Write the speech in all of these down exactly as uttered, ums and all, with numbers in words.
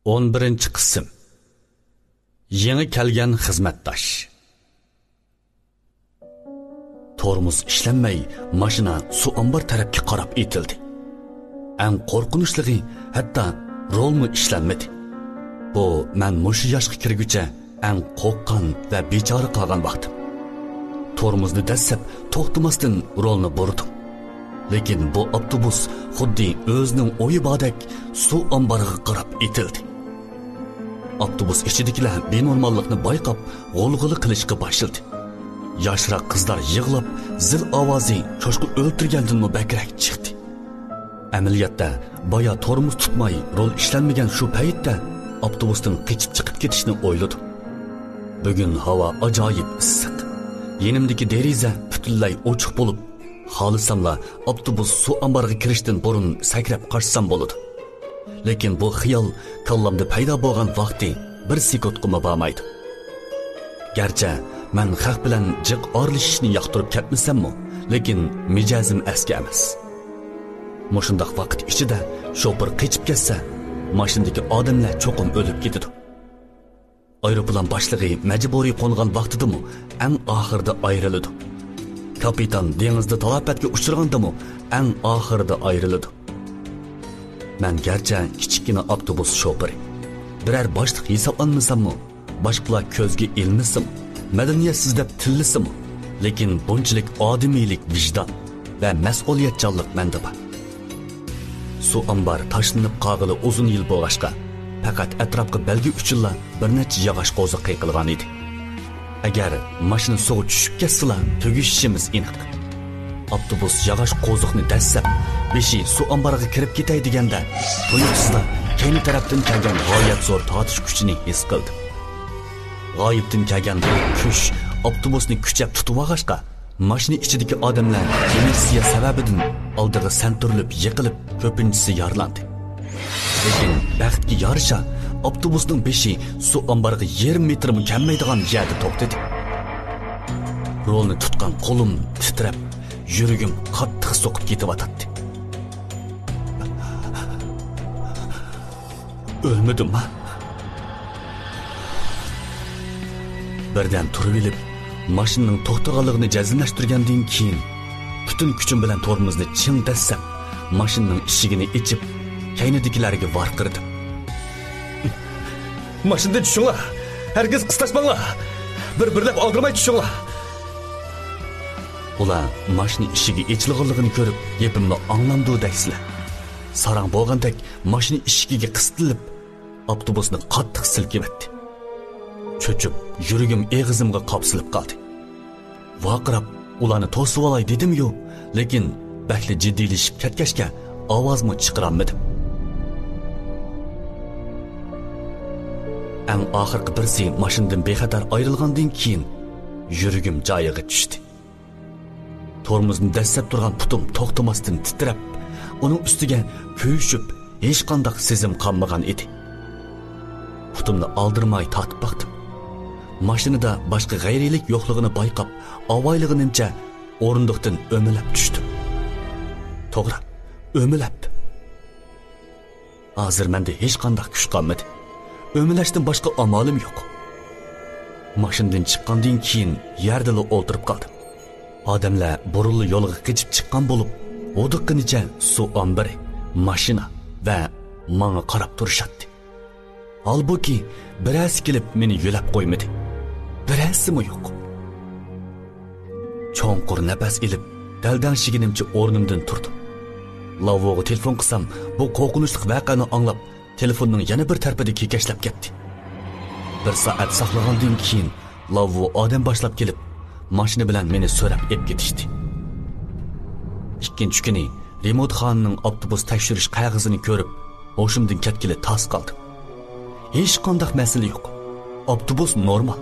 ئون بىرىنچى قىسىم. يېڭى كەلگەن خىزمەتداش. تورمۇز ئىشلەنمەي، ماشىنا سۇ ئامبار تەرەپكە قاراپ ئېتىلدى. ئەڭ قورقۇنچلۇقى، ھەتتا رولمۇ ئىشلەنمىدى. بۇ مەن مۇشۇ ياشقا كىرگۈچە ئەڭ قورققان ۋە بىچارە قالغان ۋاقتىم. تورمۇزنى دەسسەپ، توختىماستىن رولنى بۇردۇم. لېكىن بۇ ئاپتوبۇس خۇددى ئۆزىنىڭ ئويى باردەك سۇ ئامبارىغا قاراپ ئېتىلدى. ئاپتوبۇس ئىچىدىكىلەر بىنورماللىقنى بايقاپ، غۇلغۇلا قىلىشقا باشلىدى. ياشراق قىزلار يىغلاپ، زىل ئاۋازى چوشقا ئۆلتۈرگەندىنمۇ بەكرەك چىقتى. ئەمەلىيەتتە، بايا تورمۇز تۇتماي رول ئىشلەنمىگەن شۇ پەيتتە ئاپتوبۇستىن قېچىپ چىقىپ كېتىشنى ئويلىدىم. بۈگۈن ھاۋا ئاجايىپ ئىسسىق. يېنىمدىكى دېرىزە پۈتۈنلەي ئوچۇق بولۇپ، خالىساملا ئاپتوبۇس سۇ ئامبارىغا كىرىشتىن بۇرۇن سەكرەپ قاچسام بولىدۇ. لېكىن بۇ خىيال كاللامدا پەيدا بولغان ۋاقتى بىر سېكۇنتقىمۇ بارمايدۇ. گەرچە مەن خەق بىلەن جىق ئارىلىشىشنى ياقتۇرۇپ كەتمىسەممۇ، لېكىن مىجەزىم ئەسكى ئەمەس. مۇشۇنداق ۋاقىت ئىچىدە شوپۇر قېچىپ كەتسە، ماشىنىدىكى ئادەملەر چوقۇم ئۆلۈپ كېتىدۇ. ئايروپىلان باشلىقى مەجبۇرىي قونغان ۋاقتىدىمۇ ئەڭ ئاخىرىدا ئايرىلىدۇ. كاپىتان دېڭىزدا تالاپەتكە ئۇچرىغاندىمۇ ئەڭ ئاخىرىدا ئايرىلىدۇ. مەن گەرچە كىچىككىنە ئاپتوبۇس شوپۇرى، بىرەر باشلىق ھېسابلانمىساممۇ، باشقىلار كۆزگە ئىلمىسىمۇ، مەدەنىيەتسىز دەپ تىللىسىمۇ، لېكىن بۇنچىلىك ئادىمىيلىك ۋىجدان ۋە مەسئۇلىيەتچانلىق مەندە بار. سۇ ئامبار تاشلىنىپ قالغىلى ئۇزۇن يىل بولغاچقا، پەقەت ئەتراپقا بەلگە ئۈچۈنلا بىر نەچچە ياغاچ قوزۇق قېقىلغان ئىدى. ئەگەر ماشىنا سۇغا چۈشۈپ كەتسىلا، تۈگىشىشىمىز ئېنىق. ئاپتوبۇس ياغاچ قوزۇقنى دەسسەپ، بېشى سۇ ئامبارىغا كىرىپ كېتەي دېگەندە، تۇيۇقسىزلا كەينى تەرەپتىن كەلگەن غايەت زور تارتىش كۈچىنى ھېس قىلدىم. غايىبتىن كەلگەن بۇ كۈچ ئاپتوبۇسنى كۈچەپ تۇتۇۋالغاچقا، ماشىنا ئىچىدىكى ئادەملەر ئىنېرتسىيە سەۋەبىدىن ئالدىغا سەنتۈرۈلۈپ يىقىلىپ، كۆپىنچىسى يارىلاندى. لېكىن بەختكە يارىشا، ئاپتوبۇسنىڭ بېشى سۇ ئامبارغا يېرىم مېتىرمۇ كەلمەيدىغان يەردە توختىدى. رولنى تۇتقان قولۇم تىترەپ، يۈرىكىم قاتتىق سوقۇپ كېتىۋاتاتتى. ئۆلمىدىمما؟ بىردەم تۇرۇۋېلىپ، ماشىنىنىڭ توختىغانلىقىنى جەزملەشتۈرگەندىن كېيىن، پۈتۈن كۈچۈم بىلەن تورمۇزنى چىڭ دەسسەپ، ماشىنىنىڭ ئىشىكىنى ئېچىپ، كەينىدىكىلەرگە ۋارقىرىدىم. ماشىنىدىن چۈشۈڭلار! ھەرگىز قىستاشماڭلار! بىر-بىرلەپ ئالدىرىماي چۈشۈڭلار! ئۇلار ماشىنا ئىشىكى ئېچىلغانلىقىنى كۆرۈپ، گېپىمنى ئاڭلامدۇ دەيسىلەر؟ ساراڭ بولغاندەك ماشىنا ئىشىكىگە قىستىلىپ، ئاپتوبۇسنى قاتتىق سىلكىۋەتتى. چۆچۈپ، يۈرىكىم ئېغىزىمغا قاپسىلىپ قالدى. ۋارقىراپ، ئۇلارنى توسۇۋالاي دېدىميۇ، لېكىن بەكلا جىددىيلىشىپ كەتكەچكە، ئاۋازمۇ چىقىرالمىدىم. ئەڭ ئاخىرقى بىرسى ماشىنىدىن بىخەتەر ئايرىلغاندىن كېيىن، يۈرىكىم جايىغا چۈشتى. تورمۇزنى دەسسەپ تۇرغان پۇتۇم توختىماستىن تىترەپ، ئۇنىڭ ئۈستىگە كۆيۈشۈپ، ھېچقانداق سېزىم قالمىغان ئىدى. پۇتۇمنى ئالدىرىماي تارتىپ باقتىم. ماشىنىدا باشقا غەيرىيلىك يوقلۇقىنى بايقاپ، ئاۋايلىغىنىمچە ئورۇندۇقتىن ئۆمىلەپ چۈشتۈم. توغرا، ئۆمىلەپ. ھازىر مەندە ھېچقانداق كۈچ قالمىدى. ئۆمىلەشتىن باشقا ئامالىم يوق. ماشىنىدىن چىققاندىن كېيىن يەردىلا ئولتۇرۇپ قالدىم. ئادەملەر بۇرۇنلا يولغا قېچىپ چىققان بولۇپ، ھودۇققىنىچە سۇ ئامبىرى، ماشىنا ۋە ماڭا قاراپ تۇرۇشاتتى. ھالبۇكى، بىرەرسى كېلىپ مېنى يۆلەپ قويمىدى. بىرەرسىمۇ يوق. چوڭقۇر نەپەس ئېلىپ، دەلدەڭشىگىنىمچە ئورنۇمدىن تۇردۇم. لاۋۇغا تېلېفون قىلسام، بۇ قورقۇنچلۇق ۋەقەنى ئاڭلاپ، تېلېفوننىڭ يەنە بىر تەرىپىدە كېكەچلەپ كەتتى. بىر سائەت ساقلىغاندىن كېيىن، لاۋۇ ئادەم باشلاپ كېلىپ، ماشىنا بىلەن مېنى سۆرەپ ئېلىپ كېتىشتى. ئىككىنچى كۈنى رېمونتخانىنىڭ ئاپتوبۇس تەكشۈرۈش قەغىزىنى كۆرۈپ، ھوشۇمدىن كەتكىلى تاس قالدىم. ھېچقانداق مەسىلە يوق. ئاپتوبۇس نورمال.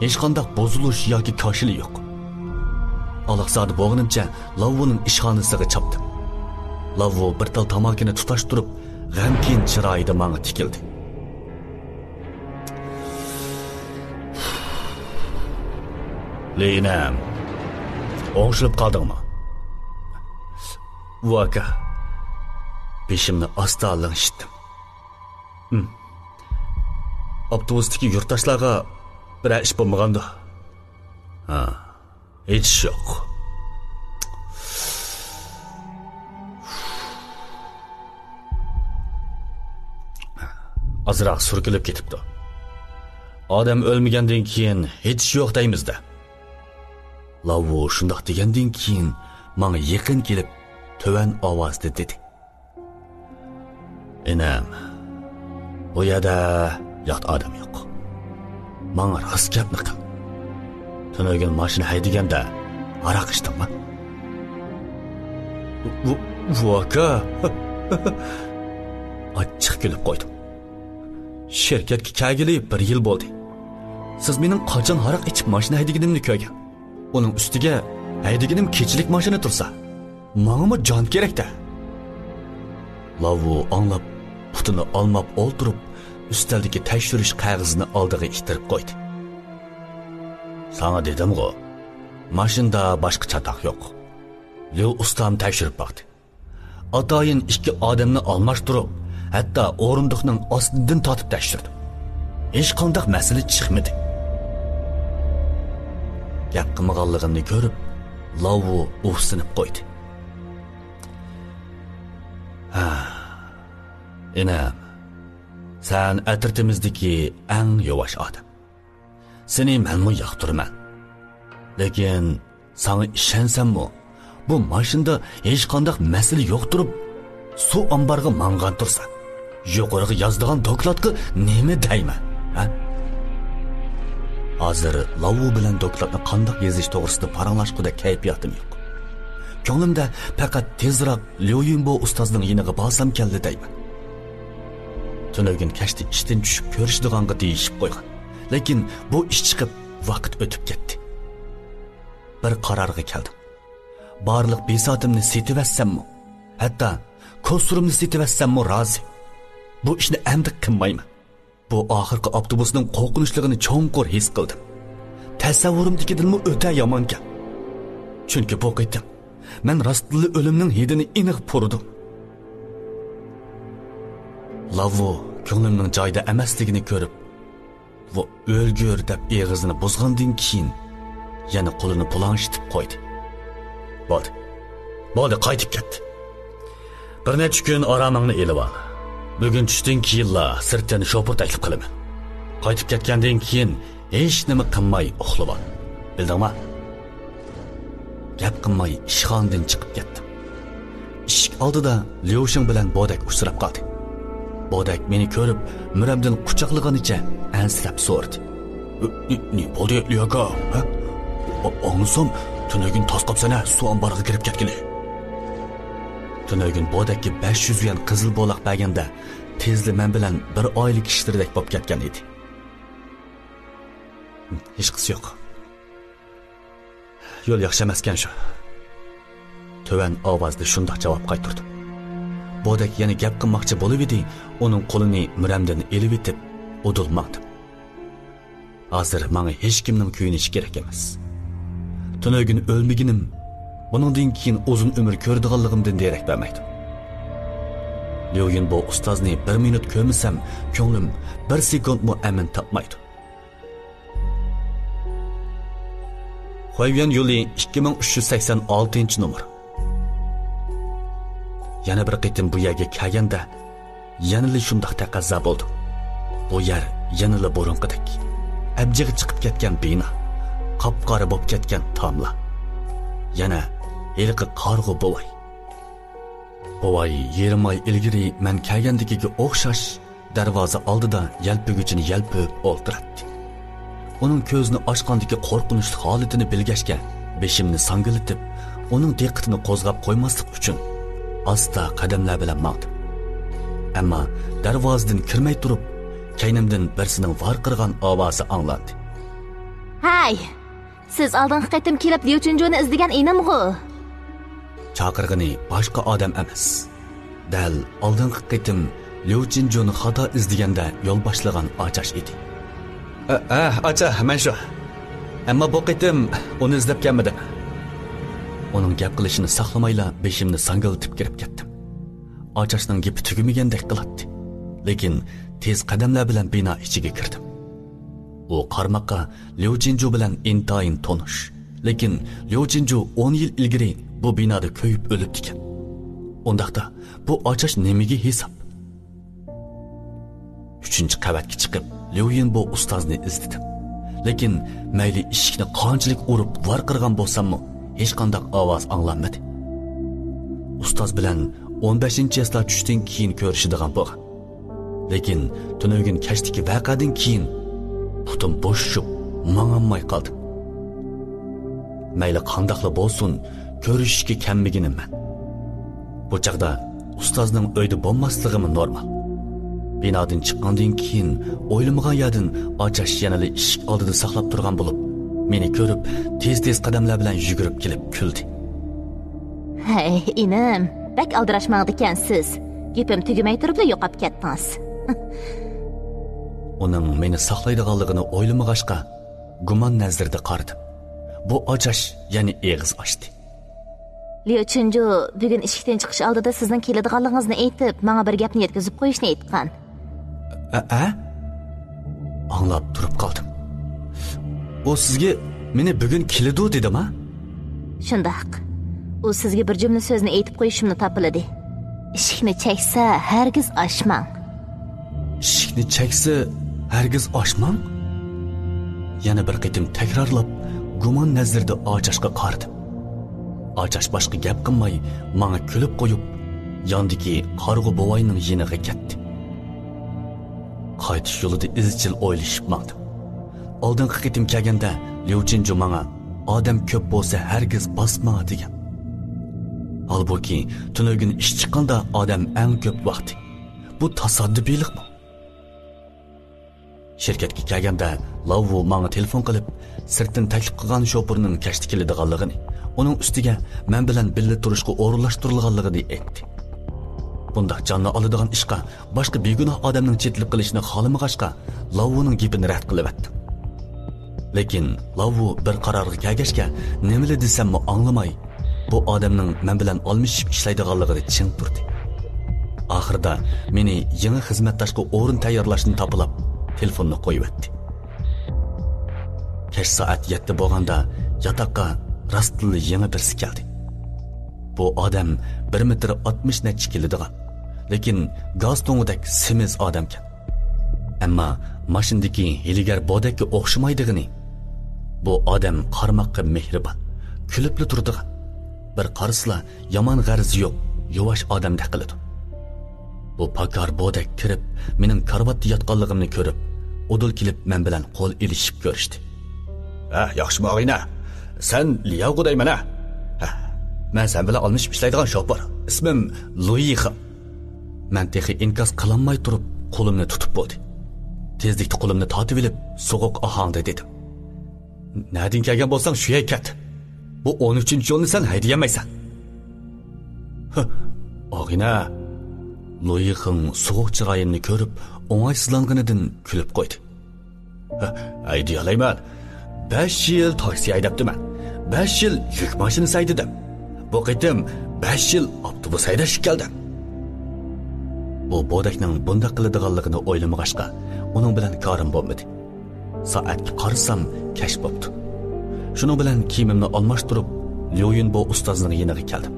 ھېچقانداق بۇزۇلۇش ياكى كاشىلى يوق. ئالاقزادە بولغىنىمچە لاۋۇنىڭ ئىشخانىسىغا چاپتىم. لاۋۇ بىر تال تاماكىنى تۇتاشتۇرۇپ، غەمكىن چىرايىدا ماڭا تىكىلدى. لىنەم، ئوڭشىلىپ قالدىڭمۇ؟ ۋۇ ئاكا. بېشىمنى ئاستا لىڭشىتتىم. ھىم. ئاپتوبۇستىكى يۇرتداشلارغا بىرەر ئىش بولمىغاندۇ؟ ھا، ھېچ ئىش يوق. ئازراق سۈركىلىپ كېتىپتۇ. ئادەم ئۆلمىگەندىن كېيىن ھېچ ئىش يوق دەيمىز-دە. لاۋۇ شۇنداق دېگەندىن كېيىن ماڭا يېقىن كېلىپ، تۆۋەن ئاۋازدا دېدى: «ئىنىم، بۇ يەردە يات ئادەم يوق. ماڭا راست گەپنى قىل. تۈنۈگۈن ماشىنا ھەيدىگەندە ھاراق ئىچتىڭمۇ؟» ۋۇ-، ۋۇ ئاكا! ئاچچىق كۈلۈپ قويدۇم. شىركەتكە كەلگىلى بىر يىل بولدى. سىز مېنىڭ قاچان ھاراق ئىچىپ ماشىنا ھەيدىگىنىمنى كۆرگەن. ئۇنىڭ ئۈستىگە ھەيدىگىنىم كېچىلىك ماشىنا تۇرسا، ماڭىمۇ جان كېرەك-دە. لاۋۇ ئاڭلاپ، پۇتىنى ئالماپ ئولتۇرۇپ، ئۈستەلدىكى تەكشۈرۈش قەغىزىنى ئالدىغا ئىتتىرىپ قويدى. ساڭا دېدىمغۇ، ماشىنىدا باشقا چاتاق يوق. ليۇ ئۇستام تەكشۈرۈپ باقتى. ئاتايىن ئىككى ئادەمنى ئالماشتۇرۇپ، ھەتتا ئورۇندۇقنىڭ ئاستىدىن تارتىپ تەكشۈردۈم. ھېچقانداق مەسىلە چىقمىدى. گەپ قىلمىغانلىقىمنى كۆرۈپ، لاۋۇ ئۇھسىنىپ قويدى. ھە، ئىنىم، سەن ئەترىتىمىزدىكى ئەڭ ياۋاش ئادەم. سېنى مەنمۇ ياقتۇرىمەن. لېكىن ساڭا ئىشەنسەممۇ، بۇ ماشىنىدا ھېچقانداق مەسىلە يوق تۇرۇپ، سۇ ئامبارغا ماڭغان تۇرسا، يۇقىرىغا يازىدىغان دوكلاتقا نېمە دەيمەن، ھە؟ ھازىر لاۋۇ بىلەن دوكلاتنى قانداق يېزىش توغرىسىدا پاراڭلاشقۇدەك كەيپىياتىم يوق. كۆڭلۈمدە پەقەت تېزراق ليۇ يۈنبو ئۇستازنىڭ يېنىغا بارسامكەنلا دەيمەن. تۈنۈگۈن كەچتە ئىشتىن چۈشۈپ كۆرۈشىدىغانغا دېيىشىپ قويغان. لېكىن بۇ ئىش چىقىپ ۋاقىت ئۆتۈپ كەتتى. بىر قارارغا كەلدىم. بارلىق بىساتىمنى سېتىۋەتسەممۇ، ھەتتا كوسۇرۇمنى سېتىۋەتسەممۇ رازى. بۇ ئىشنى ئەمدى قىلمايمەن. بۇ ئاخىرقى ئاپتوبۇسنىڭ قورقۇنچلۇقىنى چوڭقۇر ھېس قىلدىم. تەسەۋۋۇرۇمدىكىدىنمۇ ئۆتە يامانكەن. چۈنكى بۇ قېتىم مەن راستتىنلا ئۆلۈمنىڭ ھىدىنى ئېنىق پۇرىدىم. لاۋۇ كۆڭلۈمنىڭ جايىدا ئەمەسلىكىنى كۆرۈپ، ۋۇ ئۆلگۈر دەپ ئېغىزىنى بۇزغاندىن كېيىن، يەنە قولىنى بۇلاڭشىتىپ قويدى. بولدى. بولدى، قايتىپ كەت. بىر نەچچە كۈن ئارامىڭنى ئېلىۋال. بۈگۈن چۈشتىن كېيىنلا سىرتتىن شوپۇر تەكلىپ قىلىمەن. قايتىپ كەتكەندىن كېيىن ھېچنېمە قىلماي ئۇخلىۋال. بىلدىڭما؟ گەپ قىلماي ئىشخانىدىن چىقىپ كەتتىم. ئىشىك ئالدىدا ليۇشىڭ بىلەن بودەك ئۇچراپ قالدى. بودەك مېنى كۆرۈپ، مۈرەمدىن قۇچاقلىغىنىچە ئەنسىرەپ سورىدى. نېمە بولدى، ليۇكا؟ ھە؟ ئاڭلىسام، تۈنۈگۈن تاس قاپسەن ھە، سۇ ئامبارىغا كىرىپ كەتكىلى. تۈنۈگۈن بودەككە بەش يۈز يۈەن قىزىل بولاق بەرگەندە، تېزلا مەن بىلەن بىر ئائىلە كىشىلىرىدەك بولۇپ كەتكەن ئىدى. ھېچقىسى يوق. يول ياخشى ئەمەسكەن شۇ. تۆۋەن ئاۋازدا شۇنداق جاۋاب قايتۇردۇم. بودەك يەنە گەپ قىلماقچى بولۇۋىدى، ئۇنىڭ قولىنى مۈرەمدىن ئېلىۋېتىپ، ئۇدۇل ماڭدىم. ھازىر ماڭا ھېچكىمنىڭ كۆيۈنۈشى كېرەك ئەمەس. تۈنۈگۈن ئۆلمىگىنىم، بۇنىڭدىن كېيىن ئۇزۇن ئۆمۈر كۆرىدىغانلىقىمدىن دېرەك بەرمەيدۇ. ليۇ يۈنبو ئۇستازنى بىر مىنۇت كۆرمىسەم، كۆڭلۈم بىر سېكۇنتمۇ ئەمىن تاپمايدۇ. خۇەييۈەن يولى، ئىككى مىڭ ئۈچ يۈز سەكسەن ئالتىنچى نومۇر. يەنە بىر قېتىم بۇ يەرگە كەلگەندە، يەنىلا شۇنداق تەقەززا بولدۇم. بۇ يەر يەنىلا بۇرۇنقىدەك. ئەبجىقى چىقىپ كەتكەن بىنا، قاپقارا بولۇپ كەتكەن تاملار. يەنە ھېلىقى قارىغۇ بوۋاي. بوۋاي يېرىم ئاي ئىلگىرى مەن كەلگەندىكىگە ئوخشاش دەرۋازا ئالدىدا يەلپۈگۈچىنى يەلپۈپ ئولتۇراتتى. ئۇنىڭ كۆزىنى ئاچقاندىكى قورقۇنچلۇق ھالىتىنى بىلگەچكە، بېشىمنى ساڭگىلىتىپ، ئۇنىڭ دىققىتىنى قوزغاپ قويماسلىق ئۈچۈن، ئاستا قەدەملەر بىلەن ماڭدىم. ئەمما دەرۋازىدىن كىرمەي تۇرۇپ، كەينىمدىن بىرسىنىڭ ۋارقىرىغان ئاۋازى ئاڭلاندى. ھەي! سىز ئالدىنقى قېتىم كېلىپ ليۇ چىنجۇنى ئىزدىگەن ئىنىمغۇ؟ چاقىرغىنى باشقا ئادەم ئەمەس، دەل ئالدىنقى قېتىم ليۇ چىنجۇنى خاتا ئىزدىگەندە يول باشلىغان ئاچاش ئىدى. ئە، ئە، ئاچا، مەن شۇ. ئەمما بۇ قېتىم ئۇنى ئىزدەپ كەلمىدىم. ئۇنىڭ گەپ قىلىشىنى ساقلىمايلا بېشىمنى ساڭگىلىتىپ كىرىپ كەتتىم. ئاچاشنىڭ گېپى تۈگىمىگەندەك قىلاتتى. لېكىن تېز قەدەملەر بىلەن بىنا ئىچىگە كىردىم. ئۇ قارىماققا ليۇ چىنجۇ بىلەن ئىنتايىن تونۇش. لېكىن ليۇ چىنجۇ ئون يىل ئىلگىرى بۇ بىنادا كۆيۈپ ئۆلۈپتىكەن. ئۇنداقتا بۇ ئاچاش نېمىگە ھېساب؟ ئۈچىنچى قەۋەتكە چىقىپ، ليۇ يىنبو ئۇستازنى ئىزدىدىم. لېكىن مەيلى ئىشىكنى قانچىلىك ئۇرۇپ ۋارقىرىغان بولساممۇ، ھېچقانداق ئاۋاز ئاڭلانمىدى. ئۇستاز بىلەن ئون بەشىنچى ياسلار چۈشتىن كېيىن كۆرۈشىدىغان بولغان. لېكىن تۈنۈگۈن كەچتىكى ۋەقەدىن كېيىن پۇتۇم بوشىشىپ، ماڭالماي قالدىم. مەيلى قانداقلا بولسۇن، كۆرۈشۈشكە كەلمىگىنى مەن. بۇ چاغدا ئۇستازنىڭ ئۆيدە بولماسلىقىمۇ نورمال. بىنادىن چىققاندىن كېيىن ئويلىمىغان يەردىن ئاچاش يەنىلا ئىشىك ئالدىدا ساقلاپ تۇرغان بولۇپ، مېنى كۆرۈپ، تېز-تېز قەدەملەر بىلەن يۈگۈرۈپ كېلىپ كۈلدى. ھەي، ئىنىم، بەك ئالدىراش ماڭىدىكەنسىز. گېپىم تۈگىمەي تۇرۇپلا يوقاپ كەتتىڭىز. ئۇنىڭ مېنى ساقلايدىغانلىقىنى ئويلىمىغاچقا، گۇمان نەزىرىدە قارىدىم. بۇ ئاچاش يەنە ئېغىز ئاچتى. ليۇ چىنجۇ بۈگۈن ئىشىكتىن چىقىش ئالدىدا سىزنىڭ كېلىدىغانلىقىڭىزنى ئېيتىپ، ماڭا بىر گەپنى يەتكۈزۈپ قويۇشنى ئېيتقان. ئە، ئە؟ ئاڭلاپ تۇرۇپ قالدىم. ئۇ سىزگە مېنى بۈگۈن كېلىدۇ دېدىما؟ شۇنداق. ئۇ سىزگە بىر جۈملە سۆزنى ئېيتىپ قويۇشۇمنى تاپىلىدى. ئىشىكنى چەكسە، ھەرگىز ئاچماڭ. ئىشىكنى چەكسە، ھەرگىز ئاچماڭ. يەنە بىر قېتىم تەكرارلاپ، گۇمان نەزىرىدە ئاچاشقا قارىدىم. ئاچاش باشقا گەپ قىلماي، ماڭا كۈلۈپ قويۇپ، ياندىكى قارىغۇ بوۋاينىڭ يېنىغا كەتتى. قايتىش يولىدا ئىزچىل ئويلىشىپ ماڭدىم. ئالدىنقى قېتىم كەلگەندە ليۇ چىنجۇ ماڭا، «ئادەم كۆپ بولسا، ھەرگىز باسما» دېگەن. ھالبۇكى، تۈنۈگۈن ئىش چىققاندا ئادەم ئەڭ كۆپ ۋاقتى. بۇ تاسادىپىيلىقمۇ؟ شىركەتكە كەلگەندە، لاۋۋۇ ماڭا تېلېفون قىلىپ، سىرتتىن تەكلىپ قىلغان شوپۇرنىڭ كەچتە كېلىدىغانلىقىنى، ئۇنىڭ ئۈستىگە مەن بىلەن بىللە تۇرۇشقا ئورۇنلاشتۇرۇلغانلىقىنى ئېيتتى. بۇنداق جاننى ئالىدىغان ئىشقا باشقا بىگۇناھ ئادەمنىڭ چېتىلىپ قېلىشىنى خالىمىغاچقا، لاۋۋۇنىڭ گېپىنى رەت قىلىۋەتتىم. لېكىن لاۋۋۇ بىر قارارغا كەلگەچكە، نېمىلا دېسەممۇ ئاڭلىماي، بۇ ئادەمنىڭ مەن بىلەن ئالمىشىشىپ ئىشلەيدىغانلىقىدا چىڭ تۇردى. ئاخىرىدا مېنى يېڭى خىزمەتداشقا ئورۇن تەييارلاشنى تاپىلاپ، تېلېفوننى قويۇۋەتتى. كەچ سائەت يەتتە بولغاندا ياتاققا راستتىنلا يېڭى بىرسى كەلدى. بۇ ئادەم بىر مېتىر ئاتمىش نەچچە كېلىدىغان، لېكىن گاز تۇڭىدەك سېمىز ئادەمكەن. ئەمما ماشىنىدىكى ھىيلىگەر بودەككە ئوخشىمايدىغىنى، بۇ ئادەم قارىماققا مېھرىبان، كۈلۈپلا تۇرىدىغان، بىر قارىسىلا يامان غەرىزى يوق، يۇۋاش ئادەمدەك قىلىدۇ. بۇ پاكار بودەك كىرىپ، مېنىڭ كارىۋاتتا ياتقانلىقىمنى كۆرۈپ، ئۇدۇل كېلىپ مەن بىلەن قول ئېلىشىپ كۆرۈشتى. ھە، ياخشىمۇ ئاغىنە؟ سەن لياۋگۇ دەيمەن ھە؟ ھە، مەن سەن بىلەن ئالمىشىپ ئىشلەيدىغان شوپۇر. ئىسمىم لۇيىخېڭ. مەن تېخى ئىنكاس قىلالماي تۇرۇپ قولۇمنى تۇتۇپ بولدى. تېزلىكتە قولۇمنى تارتىۋېلىپ، سوغۇق ئاھاڭدا دېدىم. نەدىن كەلگەن بولساڭ شۇ يەرگە كەت. بۇ ئون ئۈچىنچى يولنى سەن ھەيدىيەلمەيسەن. ھە، ئاغىنە. لۇيىخېڭ سوغۇق چىرايىمنى كۆرۈپ، ئوڭايسىزلانغىنىدىن كۈلۈپ قويدى. ھە، ھەيدىيەلەيمەن. بەش يىل تاكسى ھەيدەپتىمەن. بەش يىل يۈك ماشىنىسى ھەيدىدىم. بۇ قېتىم بەش يىل ئاپتوبۇس ھەيدەشكە كەلدىم. بۇ بودەكنىڭ بۇنداق قىلىدىغانلىقىنى ئويلىمىغاچقا، ئۇنىڭ بىلەن كارىم بولمىدى. سائەتكە قارىسام، كەچ بوپتۇ. شۇنىڭ بىلەن كىيىمىمنى ئالماشتۇرۇپ، ليۇيۈنبو ئۇستازنىڭ يېنىغا كەلدىم.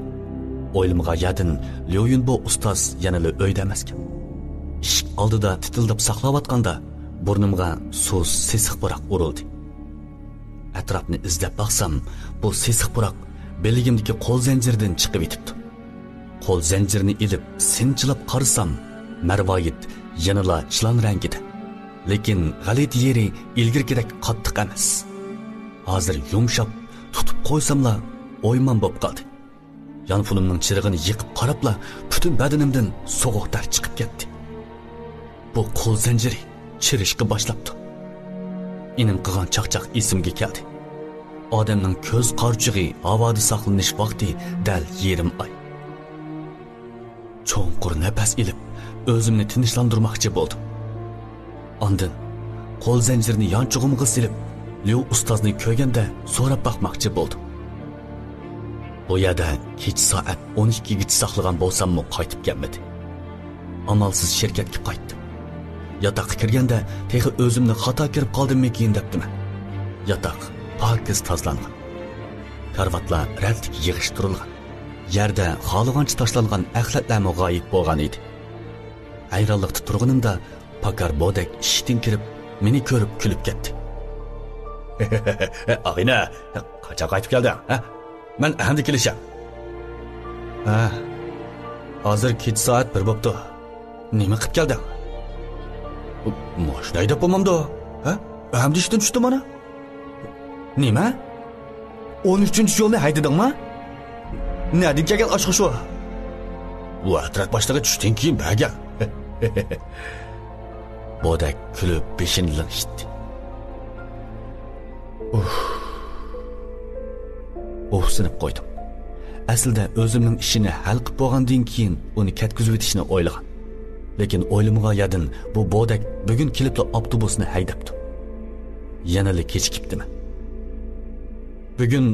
ئويلىمىغان يەردىن ليۇيۈنبو ئۇستاز يەنىلا ئۆيدە ئەمەسكەن. ئىشىك ئالدىدا تىتىلداپ ساقلاۋاتقاندا، بۇرنۇمغا سۇس سېسىق پۇراق ئۇرۇلدى. ئەتراپنى ئىزدەپ باقسام، بۇ سېسىق پۇراق بىلىگىمدىكى قول زەنجىرىدىن چىقىۋېتىپتۇ. قول زەنجىرىنى ئېلىپ، سىنچىلاپ قارىسام، مەرۋايىت يەنىلا چىلان رەڭگىدە. لېكىن غەلىتە يېرى ئىلگىرىكىدەك قاتتىق ئەمەس. ھازىر يۇمشاپ، تۇتۇپ قويساملا ئويمان بولۇپ قالدى. يانفونۇمنىڭ چىرىغىنى يېقىپ قاراپلا، پۈتۈن بەدىنىمدىن سوغۇق تەر چىقىپ كەتتى. بۇ قول زەنجىرى چىرىشقا باشلاپتۇ. ئىنىم قىلغان چاقچاق ئېسىمگە كەلدى. ئادەمنىڭ كۆز قارىچۇقى ھاۋادا ساقلىنىش ۋاقتى دەل يېرىم ئاي. چوڭقۇر نەپەس ئېلىپ، ئۆزۈمنى تىنچلاندۇرماقچى بولدۇم. ئاندىن قول زەنجىرىنى يانچۇقۇمغا سېلىپ، ليۇ ئۇستازنى كۆرگەندە سوراپ باقماقچى بولدۇم. بۇ يەردە كېچە سائەت ئون ئىككىگىچە ساقلىغان بولساممۇ قايتىپ كەلمىدى. ئامالسىز شىركەتكە قايتتىم. ياتاققا كىرگەندە تېخى ئۆزۈمنى خاتا كىرىپ قالدىممىكىن دەپتىمەن. ياتاق پاكىز تازىلانغان. كارىۋاتلار رەتلىك يىغىشتۇرۇلغان. يەردە خالىغانچە تاشلانغان ئەخلەتلەرمۇ غايىب بولغان ئىدى. ھەيرانلىقتا تۇرغىنىمدا پاكار بودەك ئىشىكتىن كىرىپ، مېنى كۆرۈپ كۈلۈپ كەتتى. ئاغىنە، قاچان قايتىپ كەلدىڭ، ھە؟ مەن ئەمدى كېلىشەم. ھە، ھازىر كېچە سائەت بىر بوپتۇ. نېمە قىپ كەلدىڭ؟ ماشىنا ھەيدەپ بولمامدۇ؟ ھە؟ ئەمدى ئىشتىن چۈشتۈم مانا. نېمە؟ ئون ئۈچىنچى يولنى ھەيدىدىڭما؟ نەدىن كەلگەن ئاشقۇ شۇ؟ بۇ ئەترەت باشلىقى چۈشتىن كېيىن بەرگەن. بودەك كۈلۈپ بېشىنى لىڭشىتتى. ئۇھ. ئۇھسىنىپ قويدۇم. ئەسلىدە ئۆزۈمنىڭ ئىشىنى ھەل قىپ بولغاندىن كېيىن ئۇنى كەتكۈزۈۋېتىشنى ئويلىغان. لېكىن ئويلىمىغان يەردىن بۇ بودەك بۈگۈن كېلىپلا ئاپتوبۇسنى ھەيدەپتۇ. يەنىلا كېچىكىپتىمەن. بۈگۈن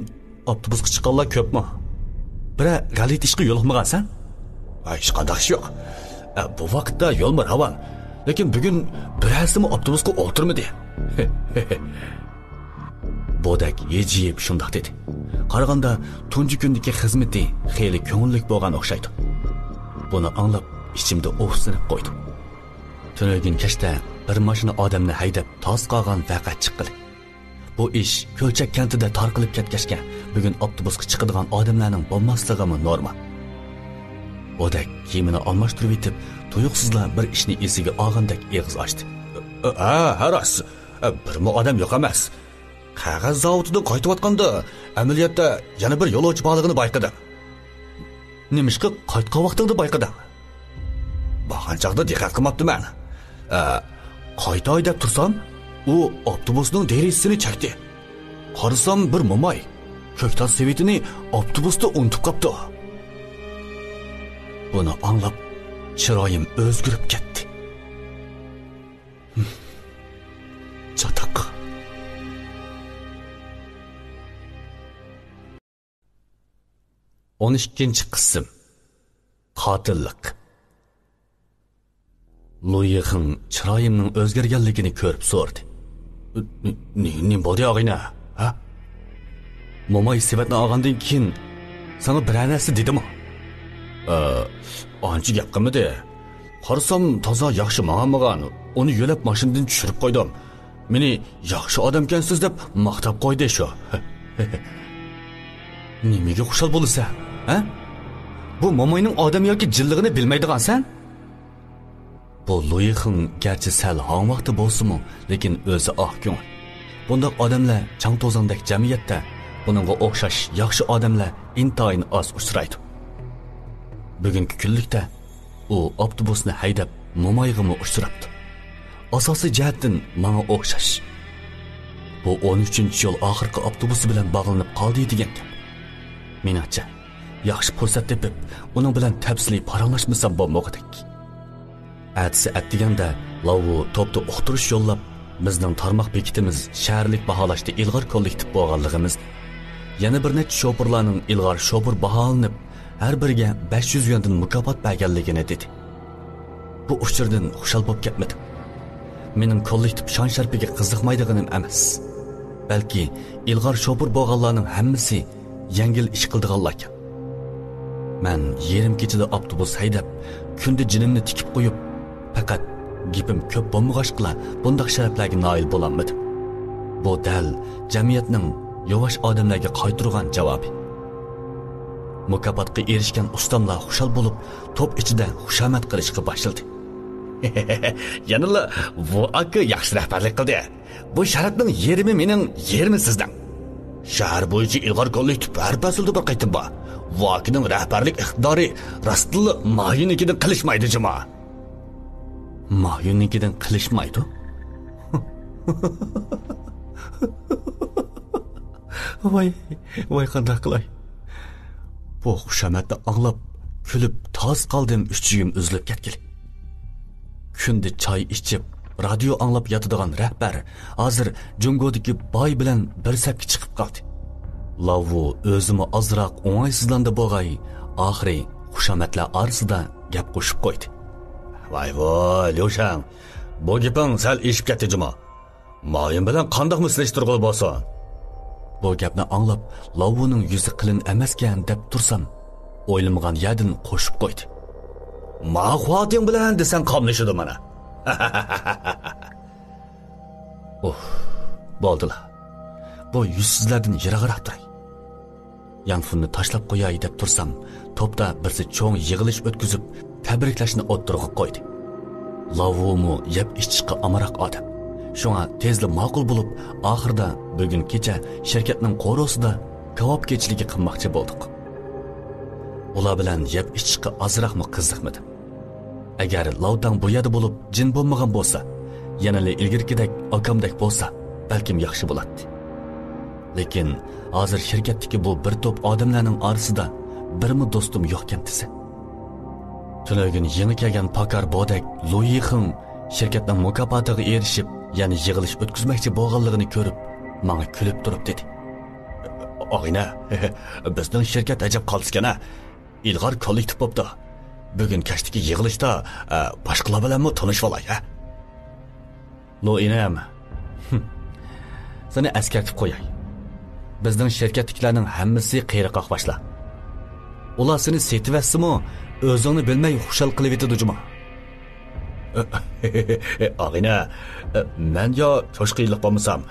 ئاپتوبۇسقا چىققانلار كۆپمۇ؟ بىرەر غەلىتە ئىشقا يولۇقمىغانسەن؟ ھە، ھېچقانداق ئىش يوق. ئە، بۇ ۋاقىتتا يولمۇ راۋان. لېكىن بۈگۈن بىرەرسىمۇ ئاپتوبۇسقا ئولتۇرمىدى. بودەك ھىجىيىپ شۇنداق دېدى. قارىغاندا تۇنجى كۈندىكى خىزمىتى خېلى كۆڭۈللۈك بولغان ئوخشايدۇ. بۇنى ئاڭلاپ ئىچىمدە ئۇھسىنىپ قويدۇم. تۈنۈگۈن كەچتە بىر ماشىنا ئادەمنى ھەيدەپ تاس قالغان ۋەقە چىققىلى. بۇ ئىش كۆلچەك كەنتىدە تارقىلىپ كەتكەچكە، بۈگۈن ئاپتوبۇسقا چىقىدىغان ئادەملەرنىڭ بولماسلىقىمۇ نورمال. بودەك كىيىمىنى ئالماشتۇرۇۋېتىپ، تۇيۇقسىزلا بىر ئىشنى ئېسىگە ئالغاندەك ئېغىز ئاچتى. ھە، ھە، راست. بىرمۇ ئادەم يوق ئەمەس. قەغەز زاۋۇتىدىن قايتىۋاتقاندا، ئەمەلىيەتتە يەنە بىر يولۇچى بارلىقىنى بايقىدىم. نېمىشقا قايتقان ۋاقتىڭدا بايقىدىڭ؟ بارغان چاغدا دىققەت قىلماپتىمەن. ئە، قايتاي دەپ تۇرسام، ئۇ ئاپتوبۇسنىڭ دېرىزىسىنى چەكتى. قارىسام، بىر موماي كۆكتات سېۋىتىنى ئاپتوبۇستا ئۇنتۇپ قاپتۇ. بۇنى ئاڭلاپ، چىرايىم ئۆزگىرىپ كەتتى. چاتاق. ئون ئىككىنچى قىسىم. قاتىللىق. لۇيىخىڭ چىرايىمنىڭ ئۆزگەرگەنلىكىنى كۆرۈپ سورىدى. نېمە بولدى، ئاغىنە؟ ھە؟ موماي سېۋەتنى ئالغاندىن كېيىن ساڭا بىرەر نەرسە دېدىمۇ؟ ئە، ئانچە گەپ قىلمىدى. قارىسام، تازا ياخشى ماڭالمىغان. ئۇنى يۆلەپ ماشىنىدىن چۈشۈرۈپ قويدۇم. مېنى ياخشى ئادەمكەنسىز دەپ ماختاپ قويدى شۇ. نېمىگە خۇشال بولىسەن، ھە؟ بۇ موماينىڭ ئادەم ياكى جىنلىقىنى بىلمەيدىغانسەن؟ بۇ لۇيىخىڭ گەرچە سەل ھاڭۋاقتا بولسىمۇ، لېكىن ئۆزى ئاق كۆڭۈل. بۇنداق ئادەملەر چاڭ-توزاندەك جەمئىيەتتە بۇنىڭغا ئوخشاش ياخشى ئادەملەر ئىنتايىن ئاز ئۇچرايدۇ. بۈگۈنكى كۈنلۈكتە ئۇ ئاپتوبۇسنى ھەيدەپ، مومايغىمۇ ئۇچراپتۇ. ئاساسىي جەھەتتىن ماڭا ئوخشاش. بۇ ئون ئۈچىنچى يول ئاخىرقى ئاپتوبۇسى بىلەن باغلىنىپ قالدى دېگەن گەپ. مېنىڭچە، ياخشى پۇرسەت تېپىپ، ئۇنىڭ بىلەن تەپسىلىي پاراڭلاشمىسام بولمىغۇدەك. ئەتىسى ئەتىگەندە لاۋۇ توپتا ئۇقتۇرۇش يوللاپ، بىزنىڭ تارماق بېكىتىمىز شەھەرلىك باھالاشتا ئىلغار كوللېكتىپ بولغانلىقىمىزنى، يەنە بىر نەچچە شوپۇرلارنىڭ ئىلغار شوپۇر باھالىنىپ، ھەر بىرىگە بەش يۈز يۈەندىن مۇكاپات بەرگەنلىكىنى دېدى. بۇ ئۇچۇردىن خۇشال بولۇپ كەتمىدىم. مېنىڭ كوللېكتىپ شان-شەرىپىگە قىزىقمايدىغىنىم ئەمەس. بەلكى ئىلغار شوپۇر بولغانلارنىڭ ھەممىسى يەڭگىل ئىش قىلىدىغانلاركەن. مەن يېرىم كېچىدە ئاپتوبۇس ھەيدەپ، كۈندە جېنىمنى تىكىپ قويۇپ، پەقەت گېپىم كۆپ بولمىغاچقىلا بۇنداق شەرەپلەرگە نائىل بولالمىدىم. بۇ دەل جەمئىيەتنىڭ ياۋاش ئادەملەرگە قايتۇرغان جاۋابى. مۇكاپاتقا ئېرىشكەن ئۇستاملار خۇشال بولۇپ، توپ ئىچىدە خۇشامەت قىلىشقا باشلىدى. يەنىلا بۇ ئاكا ياخشى رەھبەرلىك قىلدى. بۇ شەرەپنىڭ يېرىمى مېنىڭ، يېرىمى سىزنىڭ. شەھەر بويىچە ئىلغار كوللېكتىپ ھەر پەسىلدە بىر قېتىم بار. بۇ ئاكىنىڭ رەھبەرلىك ئىقتىدارى راستتىنلا ماھىرنىڭكىدىن قېلىشمايدۇ جۇما. ماھىرنىڭكىدىن قېلىشمايدۇ؟ ۋاي، ۋاي، قانداق قىلاي؟ بۇ خۇشامەتنى ئاڭلاپ، كۈلۈپ تاس قالدىم، ئۈچۈيۈم ئۈزۈلۈپ كەتكىلى. كۈندە چاي ئىچىپ، رادىيو ئاڭلاپ ياتىدىغان رەھبەر ھازىر جۇڭگودىكى باي بىلەن بىر سەپكە چىقىپ قالدى. لاۋۇ ئۆزىمۇ ئازراق ئوڭايسىزلاندى بولغاي، ئاخىرى خۇشامەتلەر ئارىسىدا گەپ قوشۇپ قويدى. ۋاي ۋاي، ليۇشاڭ، بۇ گېپىڭ سەل ئېشىپ كەتتى جۇما. مايىم بىلەن قانداقمۇ سېلىشتۇرغىلى بولسۇن؟ بۇ گەپنى ئاڭلاپ، لاۋۇنىڭ يۈزى قېلىن ئەمەسكەن دەپ تۇرسام، ئويلىمىغان يەردىن قوشۇپ قويدى. ما خۇاتىڭ بىلەن دېسەڭ قاملىشىدۇ مانا. ئۇھ، بولدىلا. بۇ يۈزسىزلەردىن يىراقراق تۇراي. يانفوننى تاشلاپ قوياي دەپ تۇرسام، توپتا بىرسى چوڭ يىغىلىش ئۆتكۈزۈپ، تەبرىكلەشنى ئوتتۇرىغا قويدى. لاۋۇمۇ يەپ ئىچىشقا ئامراق ئادەم. شۇڭا تېزلا ماقۇل بولۇپ، ئاخىرىدا بۈگۈن كېچە شىركەتنىڭ قورۇسىدا كاۋاپ كېچىلىكى قىلماقچى بولدۇق. ئۇلار بىلەن يەپ ئىچىشقا ئازراقمۇ قىزىقمىدىم. ئەگەر لاۋتاڭ بۇ يەردە بولۇپ جىن بولمىغان بولسا، يەنىلا ئىلگىرىكىدەك ئاكامدەك بولسا، بەلكىم ياخشى بولاتتى. لېكىن ھازىر شىركەتتىكى بۇ بىر توپ ئادەملەرنىڭ ئارىسىدا بىرمۇ دوستۇم يوقكەن دېسە. تۈنۈگۈن يېڭى كەلگەن پاكار بودەك لۇ يىخېڭ شىركەتنىڭ مۇكاپاتىغا ئېرىشىپ، يەنە يىغىلىش ئۆتكۈزمەكچى بولغانلىقىنى كۆرۈپ، ماڭا كۈلۈپ تۇرۇپ دېدى. ئاغىنە، بىزنىڭ شىركەت ئەجەب قالتىسكەن ھە. ئىلغار كوللېكتىپ بوپتۇ. بۈگۈن كەچتىكى يىغىلىشتا، ئە، باشقىلار بىلەنمۇ تونۇشۇۋالاي، ھە؟ لۇ ئىنىم، سېنى ئەسكەرتىپ قوياي. بىزنىڭ شىركەتتىكىلەرنىڭ ھەممىسى قېرى قاقباشلار. ئۇلار سېنى سېتىۋەتسىمۇ، ئۆزۈڭنى بىلمەي خۇشال قىلىۋېتىدۇ جۇما. ئاغىنە، مەن يا چوشقا يىللىق بولمىسام،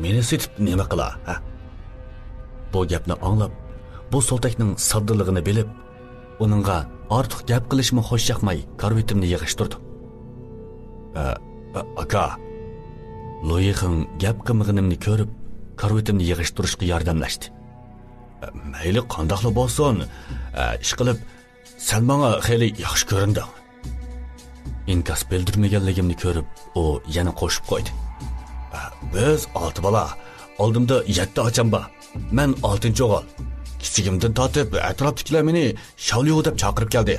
مېنى سېتىپ نېمە قىلا، ھە؟ بۇ گەپنى ئاڭلاپ، بۇ سولتەكنىڭ ساددىلىقىنى بىلىپ، ئۇنىڭغا ئارتۇق گەپ قىلىشمۇ خوش ياقماي، كارىۋىتىمنى يىغىشتۇردۇم. ئە، ئە، ئاكا، لۇيىخېڭ گەپ قىلمىغىنىمنى كۆرۈپ، كارىۋىتىمنى يىغىشتۇرۇشقا ياردەملەشتى. ئە، مەيلى قانداقلا بولسۇن، ئە، ئىشقىلىپ، سەن ماڭا خېلى ياخشى كۆرۈندۈڭ. ئىنكاس بىلدۈرمىگەنلىكىمنى كۆرۈپ، ئۇ يەنە قوشۇپ قويدى. بىز ئالتە بالا، ئالدىمدا يەتتە ئاچام بار. مەن ئالتىنچى ئوغۇل. كىچىكىمدىن تارتىپ ئەتراپتىكىلەر مېنى شاۋليۇ دەپ چاقىرىپ كەلدى.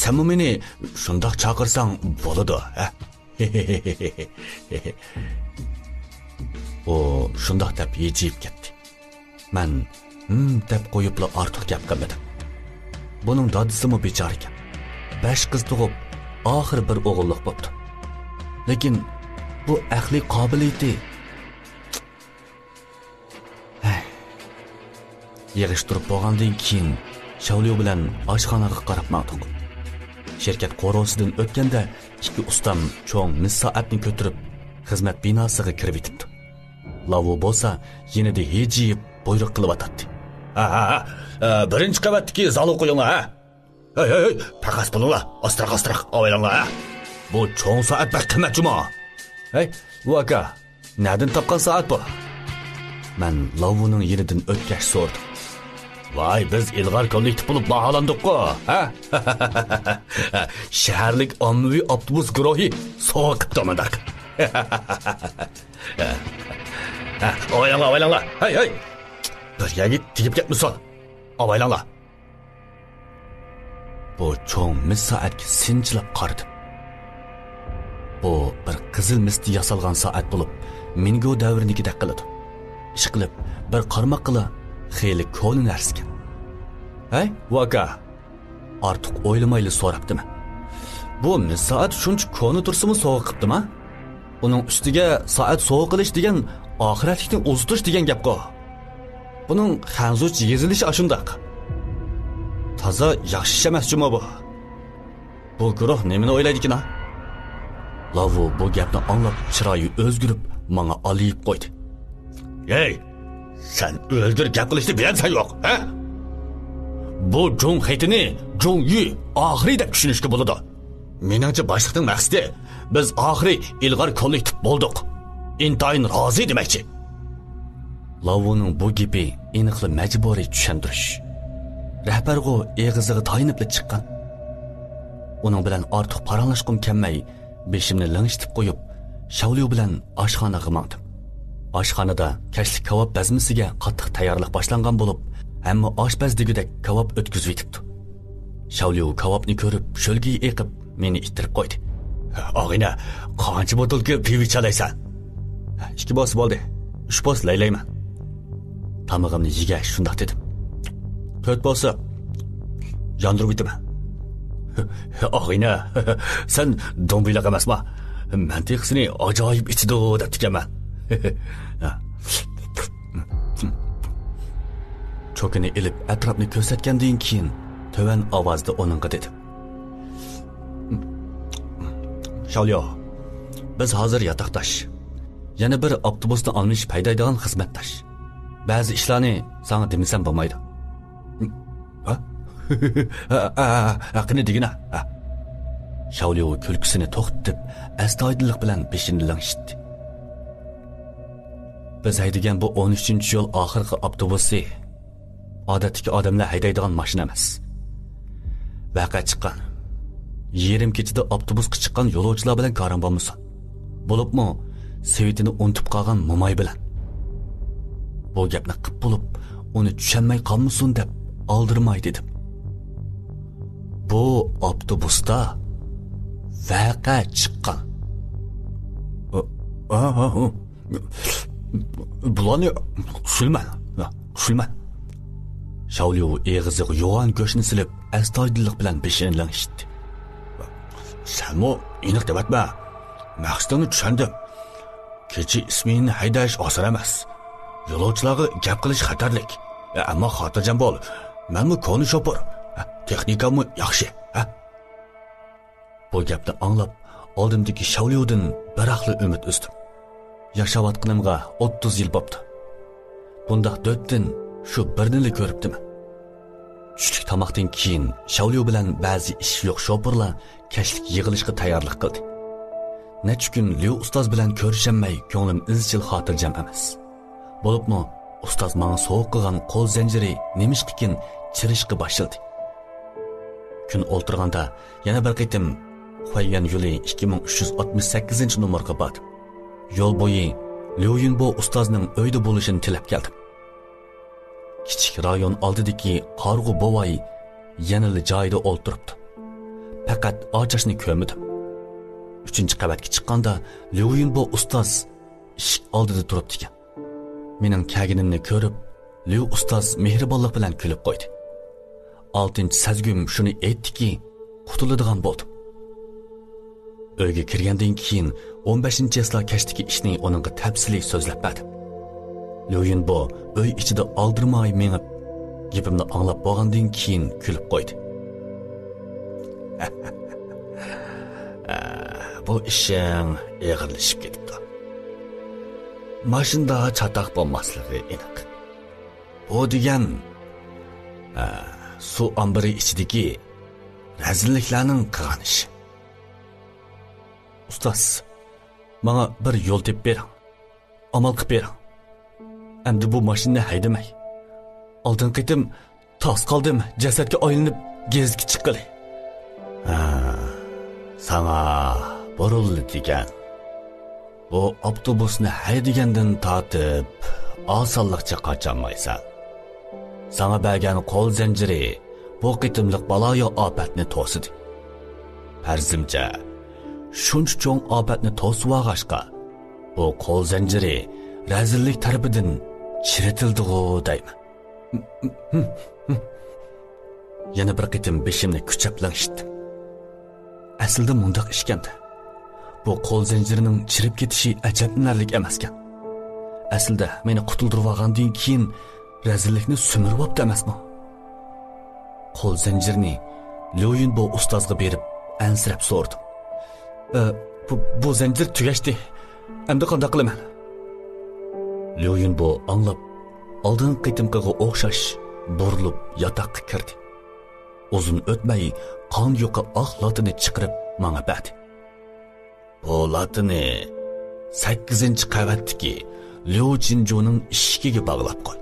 سەنمۇ مېنى شۇنداق چاقىرساڭ بولىدۇ، ھە؟ ئۇ شۇنداق دەپ ھىجىيىپ كەتتى. مەن ھىم دەپ قويۇپلا ئارتۇق گەپ قىلمىدىم. بۇنىڭ دادىسىمۇ بىچارىكەن. بەش قىز تۇغۇپ، ئاخىرى بىر ئوغۇللۇق بوپتۇ. لېكىن بۇ ئەقلىي قابىلىيىتى. ھەي. يىغىشتۇرۇپ بولغاندىن كېيىن، شاۋليۇ بىلەن ئاشخانىغا قاراپ ماڭدۇق. شىركەت قورۇسىدىن ئۆتكەندە، ئىككى ئۇستام چوڭ مىس سائەتنى كۆتۈرۈپ، خىزمەت بىناسىغا كىرىۋېتىپتۇ. لاۋۇ بولسا يېنىدا ھىجىيىپ بۇيرۇق قىلىۋاتاتتى. ھە، ھە، ھە. ئە، بىرىنچى قەۋەتتىكى زالغا قويۇڭلار، ھە. ھەي، ھەي، ھەي، پەقەس بولۇڭلار، ئاستىراق، ئاستىراق، ئاۋايلاڭلار، ھە. بۇ چوڭ سائەت بەك قىممەت جۇما. ھەي، ۋۇ ئاكا، نەدىن تاپقان سائەت بۇ؟ مەن لاۋۇنىڭ يېنىدىن ئۆتكەچ سورىدىم. ۋاي، بىز ئىلغار كوللېكتىپ بولۇپ باھالاندۇققۇ، ھە؟ شەھەرلىك ئاممىۋى ئاپتوبۇس گۇرۇھى سوۋغا قىپتۇ مۇنداق. ھە، ئاۋايلاڭلار، ئاۋايلاڭلار. ھەي، ھەي! بىر يەرگە تېگىپ كەتمىسۇن. ئاۋايلاڭلار. بۇ چوڭ مىس سائەتكە سىنچىلاپ قارىدىم. بۇ بىر قىزىل مىستىن ياسالغان سائەت بولۇپ، مىنگو دەۋرىنىڭكىدەك قىلىدۇ. ئىشقىلىپ، بىر قارىماققىلا خېلى كونا نەرسىكەن. ھەي، ۋۇ ئاكا! ئارتۇق ئويلىمايلا سوراپتىمەن. بۇ مىس سائەت شۇنچە كونا تۇرسىمۇ سوۋغا قىپتىما؟ ئۇنىڭ ئۈستىگە سائەت سوۋغا قىلىش دېگەن ئاخىرەتلىكنى ئۇزىتىش دېگەن گەپقۇ. بۇنىڭ خەنزۇچە يېزىلىشى ئاشۇنداق. تازا ياخشى ئىش ئەمەس جۇمۇ بۇ. بۇ گۇرۇھ نېمىنى ئويلايدىكىنا؟ لاۋۇ بۇ گەپنى ئاڭلاپ چىرايى ئۆزگىرىپ ماڭا ئالىيىپ قويدى. ھەي! سەن ئۆلدۈر گەپ قىلىشنى بىلەمسەن يوق، ھە؟ بۇ جۇڭ خېتىنى جۇڭ يۈ ئاخىرى دەپ چۈشىنىشكە بولىدۇ. مېنىڭچە باشلىقنىڭ مەقسىتى، بىز ئاخىرى ئىلغار كوللېكتىپ بولدۇق. ئىنتايىن رازى دېمەكچى. لاۋۇنىڭ بۇ گېپى ئېنىقلا مەجبۇرىي چۈشەندۈرۈش. رەھبەرغۇ ئېغىزىغا تايىنىپلا چىققان. ئۇنىڭ بىلەن ئارتۇق پاراڭلاشقۇم كەلمەي، بېشىمنى لىڭشىتىپ قويۇپ، شاۋليۇ بىلەن ئاشخانىغا ماڭدىم. ئاشخانىدا كەچلىك كاۋاپ بەزمىسىگە قاتتىق تەييارلىق باشلانغان بولۇپ، ھەممە ئاش بەز دېگۈدەك كاۋاپ ئۆتكۈزۈۋېتىپتۇ. شاۋليۇ كاۋاپنى كۆرۈپ، شۆلگىيى ئېقىپ، مېنى ئىتتىرىپ قويدى. ئاغىنە، قانچە بوتۇلكا پىۋا ئىچەلەيسەن؟ ئىككى بولسا بولدى. ئۈچ بولسا لەيلەيمەن. تامىقىمنى يېگەچ شۇنداق دېدىم. تۆت بولسا ياندۇرۇپ ئېتىمەن. ئاغىنە، سەن دۇڭبىلىق ئەمەسما؟ مەنتىقىسىنى ئاجايىپ ئىچىدۇ دەپتىكەنمەن. چوكىنى ئېلىپ ئەتراپنى كۆرسەتكەندىن كېيىن تۆۋەن ئاۋازدا ئۇنىڭغا دېدىم. شاۋليو، بىز ھازىر ياتاقداش. يەنە بىر ئاپتوبۇسنى ئالمىشىپ ھەيدەيدىغان خىزمەتداش. بەزى ئىشلارنى ساڭا دېمىسەم بولمايدۇ. ھە؟ ھە، ھە، ھە، ھە، قېنى دېگىنە. ھە. شاۋليۇ كۈلكىسىنى توختىتىپ، ئەستايىدىللىق بىلەن بېشىنى لىڭشىتتى. بىز ھەيدىگەن بۇ ئون ئۈچىنچى يول ئاخىرقى ئاپتوبۇسى ئادەتتىكى ئادەملەر ھەيدەيدىغان ماشىنا ئەمەس. ۋەقە چىققان، يېرىم كېچىدە ئاپتوبۇسقا چىققان يولۇچىلار بىلەن كارىڭ بولمىسۇن. بولۇپمۇ سېۋىتىنى ئۇنتۇپ قالغان موماي بىلەن. بۇ گەپنى قىپ بولۇپ، ئۇنى چۈشەنمەي قالمىسۇن دەپ ئالدىرىماي دېدىم. بۇ ئاپتوبۇستا ۋەقە چىققان. ئا، ئا، ئا، ئا. بۇلارنى چۈشۈرمەن، چۈشۈرمەن. شاۋليۇ ئېغىزىغا يوغان گۆشنى سېلىپ، ئەستايىدىللىق بىلەن بېشىنى لىڭشىتتى. سەنمۇ ئېنىق دەۋەتمە. مەقسىتىڭنى چۈشەندىم. كېچە ئىسمېنىنى ھەيدەش ئاسان ئەمەس. يولۇچىلارغا گەپ قىلىش خەتەرلىك. ئەمما خاتىرجەم بول. مەنمۇ كونا شوپۇر. تېخنىكاممۇ ياخشى. ھە؟ بۇ گەپنى ئاڭلاپ، ئالدىمدىكى شاۋليۇدىن بىراقلا ئۈمىد ئۈزدۈم. ياشاۋاتقىنىمغا ئوتتۇز يىل بوپتۇ. بۇنداق دۆتتىن شۇ بىرنىلا كۆرۈپتىمەن. چۈشلۈك تاماقتىن كېيىن شاۋليۇ بىلەن بەزى ئىشى يوق شوپۇرلار كەچلىك يىغىلىشقا تەييارلىق قىلدى. نەچچە كۈن ليۇ ئۇستاز بىلەن كۆرۈشەلمەي، كۆڭلۈم ئىزچىل خاتىرجەم ئەمەس. بولۇپمۇ ئۇستاز ماڭا سوۋغا قىلغان قول زەنجىرى نېمىشقىكىن چىرىشقا باشلىدى. كۈن ئولتۇرغاندا يەنە بىر قېتىم خۇەييۈەن يولى ئىككى مىڭ ئۈچ يۈز ئاتمىش سەككىزىنچى نومۇرغا باردىم. يول بويى ليۇ يۈنبو ئۇستازنىڭ ئۆيدە بولۇشىنى تىلەپ كەلدىم. كىچىك رايون ئالدىدىكى قارىغۇ بوۋاي يەنىلا جايىدا ئولتۇرۇپتۇ. پەقەت ئاچاشنى كۆرمىدىم. ئۈچىنچى قەۋەتكە چىققاندا ليۇ يۈنبو ئۇستاز ئىشىك ئالدىدا تۇرۇپتىكەن. مېنىڭ كەلگىنىمنى كۆرۈپ، ليۇ ئۇستاز مېھرىبانلىق بىلەن كۈلۈپ قويدى. ئالتىنچى سەزگۈم شۇنى ئېيتتىكى، قۇتۇلىدىغان بولدۇم. ئۆيگە كىرگەندىن كېيىن ئون بەشىنچى چېسلا كەچتىكى ئىشنى ئۇنىڭغا تەپسىلىي سۆزلەپ بەردىم. ليۇ يۈنبو ئۆي ئىچىدە ئالدىرىماي مېڭىپ، گېپىمنى ئاڭلاپ بولغاندىن كېيىن كۈلۈپ قويدى. بۇ ئىشىڭ ئېغىرلىشىپ كېتىپتۇ. ماشىنىدا چاتاق بولماسلىقى ئېنىق. بۇ دېگەن، ئە، سۇ ئامبىرى ئىچىدىكى رەزىللىكلەرنىڭ قىلغان ئىشى. ئۇستاز، ماڭا بىر يول تېپىپ بېرىڭ. ئامال قىلىپ بېرىڭ. ئەمدى بۇ ماشىنىنى ھەيدىمەي. ئالدىنقى قېتىم تاس قالدىم، جەسەتكە ئايلىنىپ گېزىتكە چىققىلى. ھە، ساڭا بۇرۇلدى دېگەن. بۇ ئاپتوبۇسنى ھەيدىگەندىن تارتىپ ئاسانلىقچە قاچالمايسەن. ساڭا بەرگەن قول زەنجىرى بۇ قېتىملىق بالايىئاپەتنى توسىدى. پەرىزىمچە، شۇنچە چوڭ ئاپەتنى توسۇۋالغاچقا، بۇ قول زەنجىرى رەزىللىك تەرىپىدىن چىرىتىلدىغۇ دەيمەن. يەنە بىر قېتىم بېشىمنى كۈچەپ لىڭشىتتىم. ئەسلىدە مۇنداق ئىشكەن-دە، بۇ قول زەنجىرىنىڭ چىرىپ كېتىشى ئەجەبلىنەرلىك ئەمەسكەن. ئەسلىدە مېنى قۇتۇلدۇرۇۋالغاندىن كېيىن رەزىللىكنى سۈمۈرۈۋاپتۇ ئەمەسمۇ؟ قول زەنجىرىنى ليۇ يۈنبو ئۇستازغا بېرىپ ئەنسىرەپ سورىدىم. ئە، بۇ، بۇ زەنجىر تۈگەشتى. ئەمدى قانداق قىلىمەن؟ ليۇ يۈنبو ئاڭلاپ، ئالدىنقى قېتىمقىغا ئوخشاش بۇرۇلۇپ ياتاققا كىردى. ئۇزۇن ئۆتمەي قان يۇقى ئاق لاتىنى چىقىرىپ ماڭا بەردى. بۇ لاتىنى سەككىزىنچى قەۋەتتىكى ليۇ چىنجۇنىڭ ئىشىكىگە باغلاپ قوي.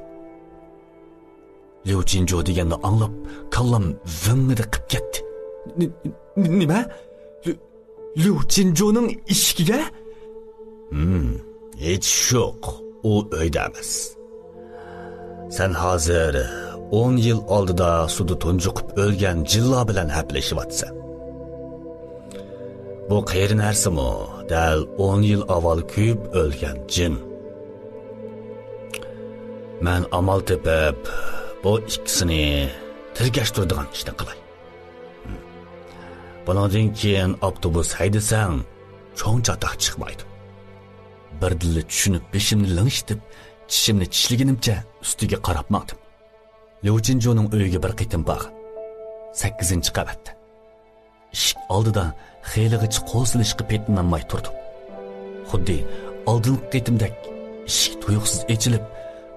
ليۇ چىنجۇ دېگەننى ئاڭلاپ، كاللام ۋىڭڭىدە قىپ كەتتى. نى-، نى-، نېمە؟ ليۇ، ليۇ چىنجۇنىڭ ئىشىكىگە؟ ھىم، ھېچ ئىش يوق. ئۇ ئۆيدە ئەمەس. سەن ھازىر ئون يىل ئالدىدا سۇدا تۇنجۇقۇپ ئۆلگەن جىنلار بىلەن ھەپىلىشىۋاتىسەن. بۇ قېرى نەرسىمۇ دەل ئون يىل ئاۋۋال كۆيۈپ ئۆلگەن جىن. مەن ئامال تېپىپ، بۇ ئىككىسىنى تىركەشتۈرىدىغان ئىشنى قىلاي. بۇنىڭدىن كېيىن ئاپتوبۇس ھەيدىسەڭ، چوڭ چاتاق چىقمايدۇ. بىردىنلا چۈشىنىپ بېشىمنى لىڭشىتىپ، چىشىمنى چىشلىگىنىمچە ئۈستىگە قاراپ ماڭدىم. ليۇ چىنجۇنىڭ ئۆيىگە بىر قېتىم بارغان. سەككىزىنچى قەۋەتتە. ئىشىك ئالدىدا خېلىغىچە قول سېلىشقا پېتىنالماي تۇردۇم. خۇددى ئالدىنقى قېتىمدەك ئىشىك تۇيۇقسىز ئېچىلىپ،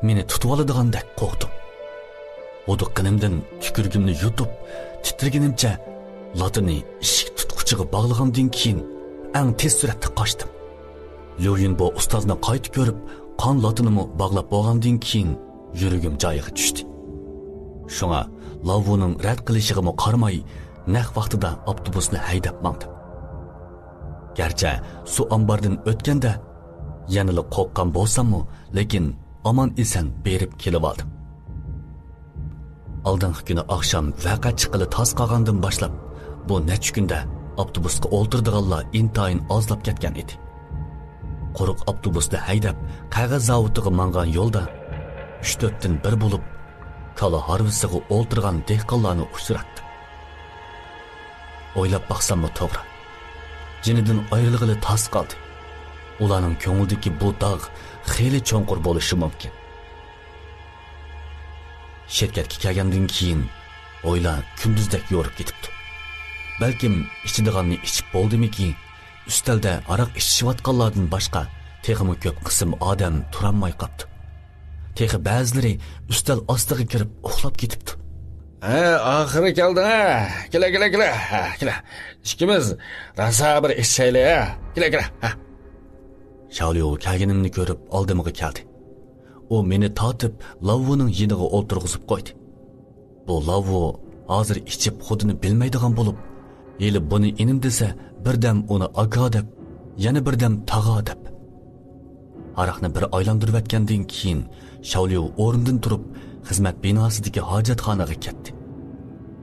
مېنى تۇتۇۋالىدىغاندەك قورقتۇم. ھودۇققىنىمدىن تۈكۈرۈكۈمنى يۇتۇپ، تىترىگىنىمچە لاتىنى ئىشىك تۇتقۇچىغا باغلىغاندىن كېيىن، ئەڭ تېز سۈرئەتتە قاچتىم. ليۇ يۈنبو ئۇستازنى قايتا كۆرۈپ، قان لاتىنىمۇ باغلاپ بولغاندىن كېيىن، يۈرىكىم جايىغا چۈشتى. شۇڭا لاۋۋۇنىڭ رەت قىلىشىغىمۇ قارىماي، نەق ۋاقتىدا ئاپتوبۇسنى ھەيدەپ ماڭدىم. گەرچە سۇ ئامباردىن ئۆتكەندە يەنىلا قورققان بولساممۇ، لېكىن ئامان-ئېسەن بېرىپ كېلىۋالدىم. ئالدىنقى كۈنى ئاخشام ۋەقە چىققىلى تاس قالغاندىن باشلاپ، بۇ نەچچە كۈندە ئاپتوبۇسقا ئولتۇرىدىغانلار ئىنتايىن ئازلاپ كەتكەن ئىدى. قۇرۇق ئاپتوبۇسنى ھەيدەپ، قەغەز زاۋۇتىغا ماڭغان يولدا ئۈچ-تۆتتىن بىر بولۇپ، كالا ھارۋىسىغا ئولتۇرغان دېھقانلارنى ئۇچراتتىم. ئويلاپ باقساممۇ توغرا. جېنىدىن ئايرىلغىلى تاس قالدى. ئۇلارنىڭ كۆڭلىدىكى بۇ داغ خېلى چوڭقۇر بولۇشى مۇمكىن. شىركەتكە كەلگەندىن كېيىن ئويلار كۈندۈزدەك يورۇپ كېتىپتۇ. بەلكىم ئىچىدىغاننى ئىچىپ بولدىمىكىن، ئۈستەلدە ھاراق ئىچىشىۋاتقانلاردىن باشقا تېخىمۇ كۆپ قىسىم ئادەم تۇرالماي قاپتۇ. تېخى بەزىلىرى ئۈستەل ئاستىغا كىرىپ ئۇخلاپ كېتىپتۇ. ھە، ئاخىرى كەلدىڭ ھە. كېلە، كېلە، كېلە. ھە، كېلە. ئىككىمىز راسا بىر ئىچىشەيلى ھە. كېلە، كېلە. ھە. شاۋليۇ كەلگىنىمنى كۆرۈپ ئالدىمغا كەلدى. ئۇ مېنى تارتىپ لاۋۋۇنىڭ يېنىغا ئولتۇرغۇزۇپ قويدى. بۇ لاۋۋۇ ھازىر ئىچىپ خۇدىنى بىلمەيدىغان بولۇپ، ھېلى بۇنى ئىنىم دېسە، بىردەم ئۇنى ئاكا دەپ، يەنە بىردەم تاغا دەپ. ھاراقنى بىر ئايلاندۇرۇۋەتكەندىن كېيىن، شاۋليۇ ئورنىدىن تۇرۇپ، خىزمەت بىناسىدىكى ھاجەتخانىغا كەتتى.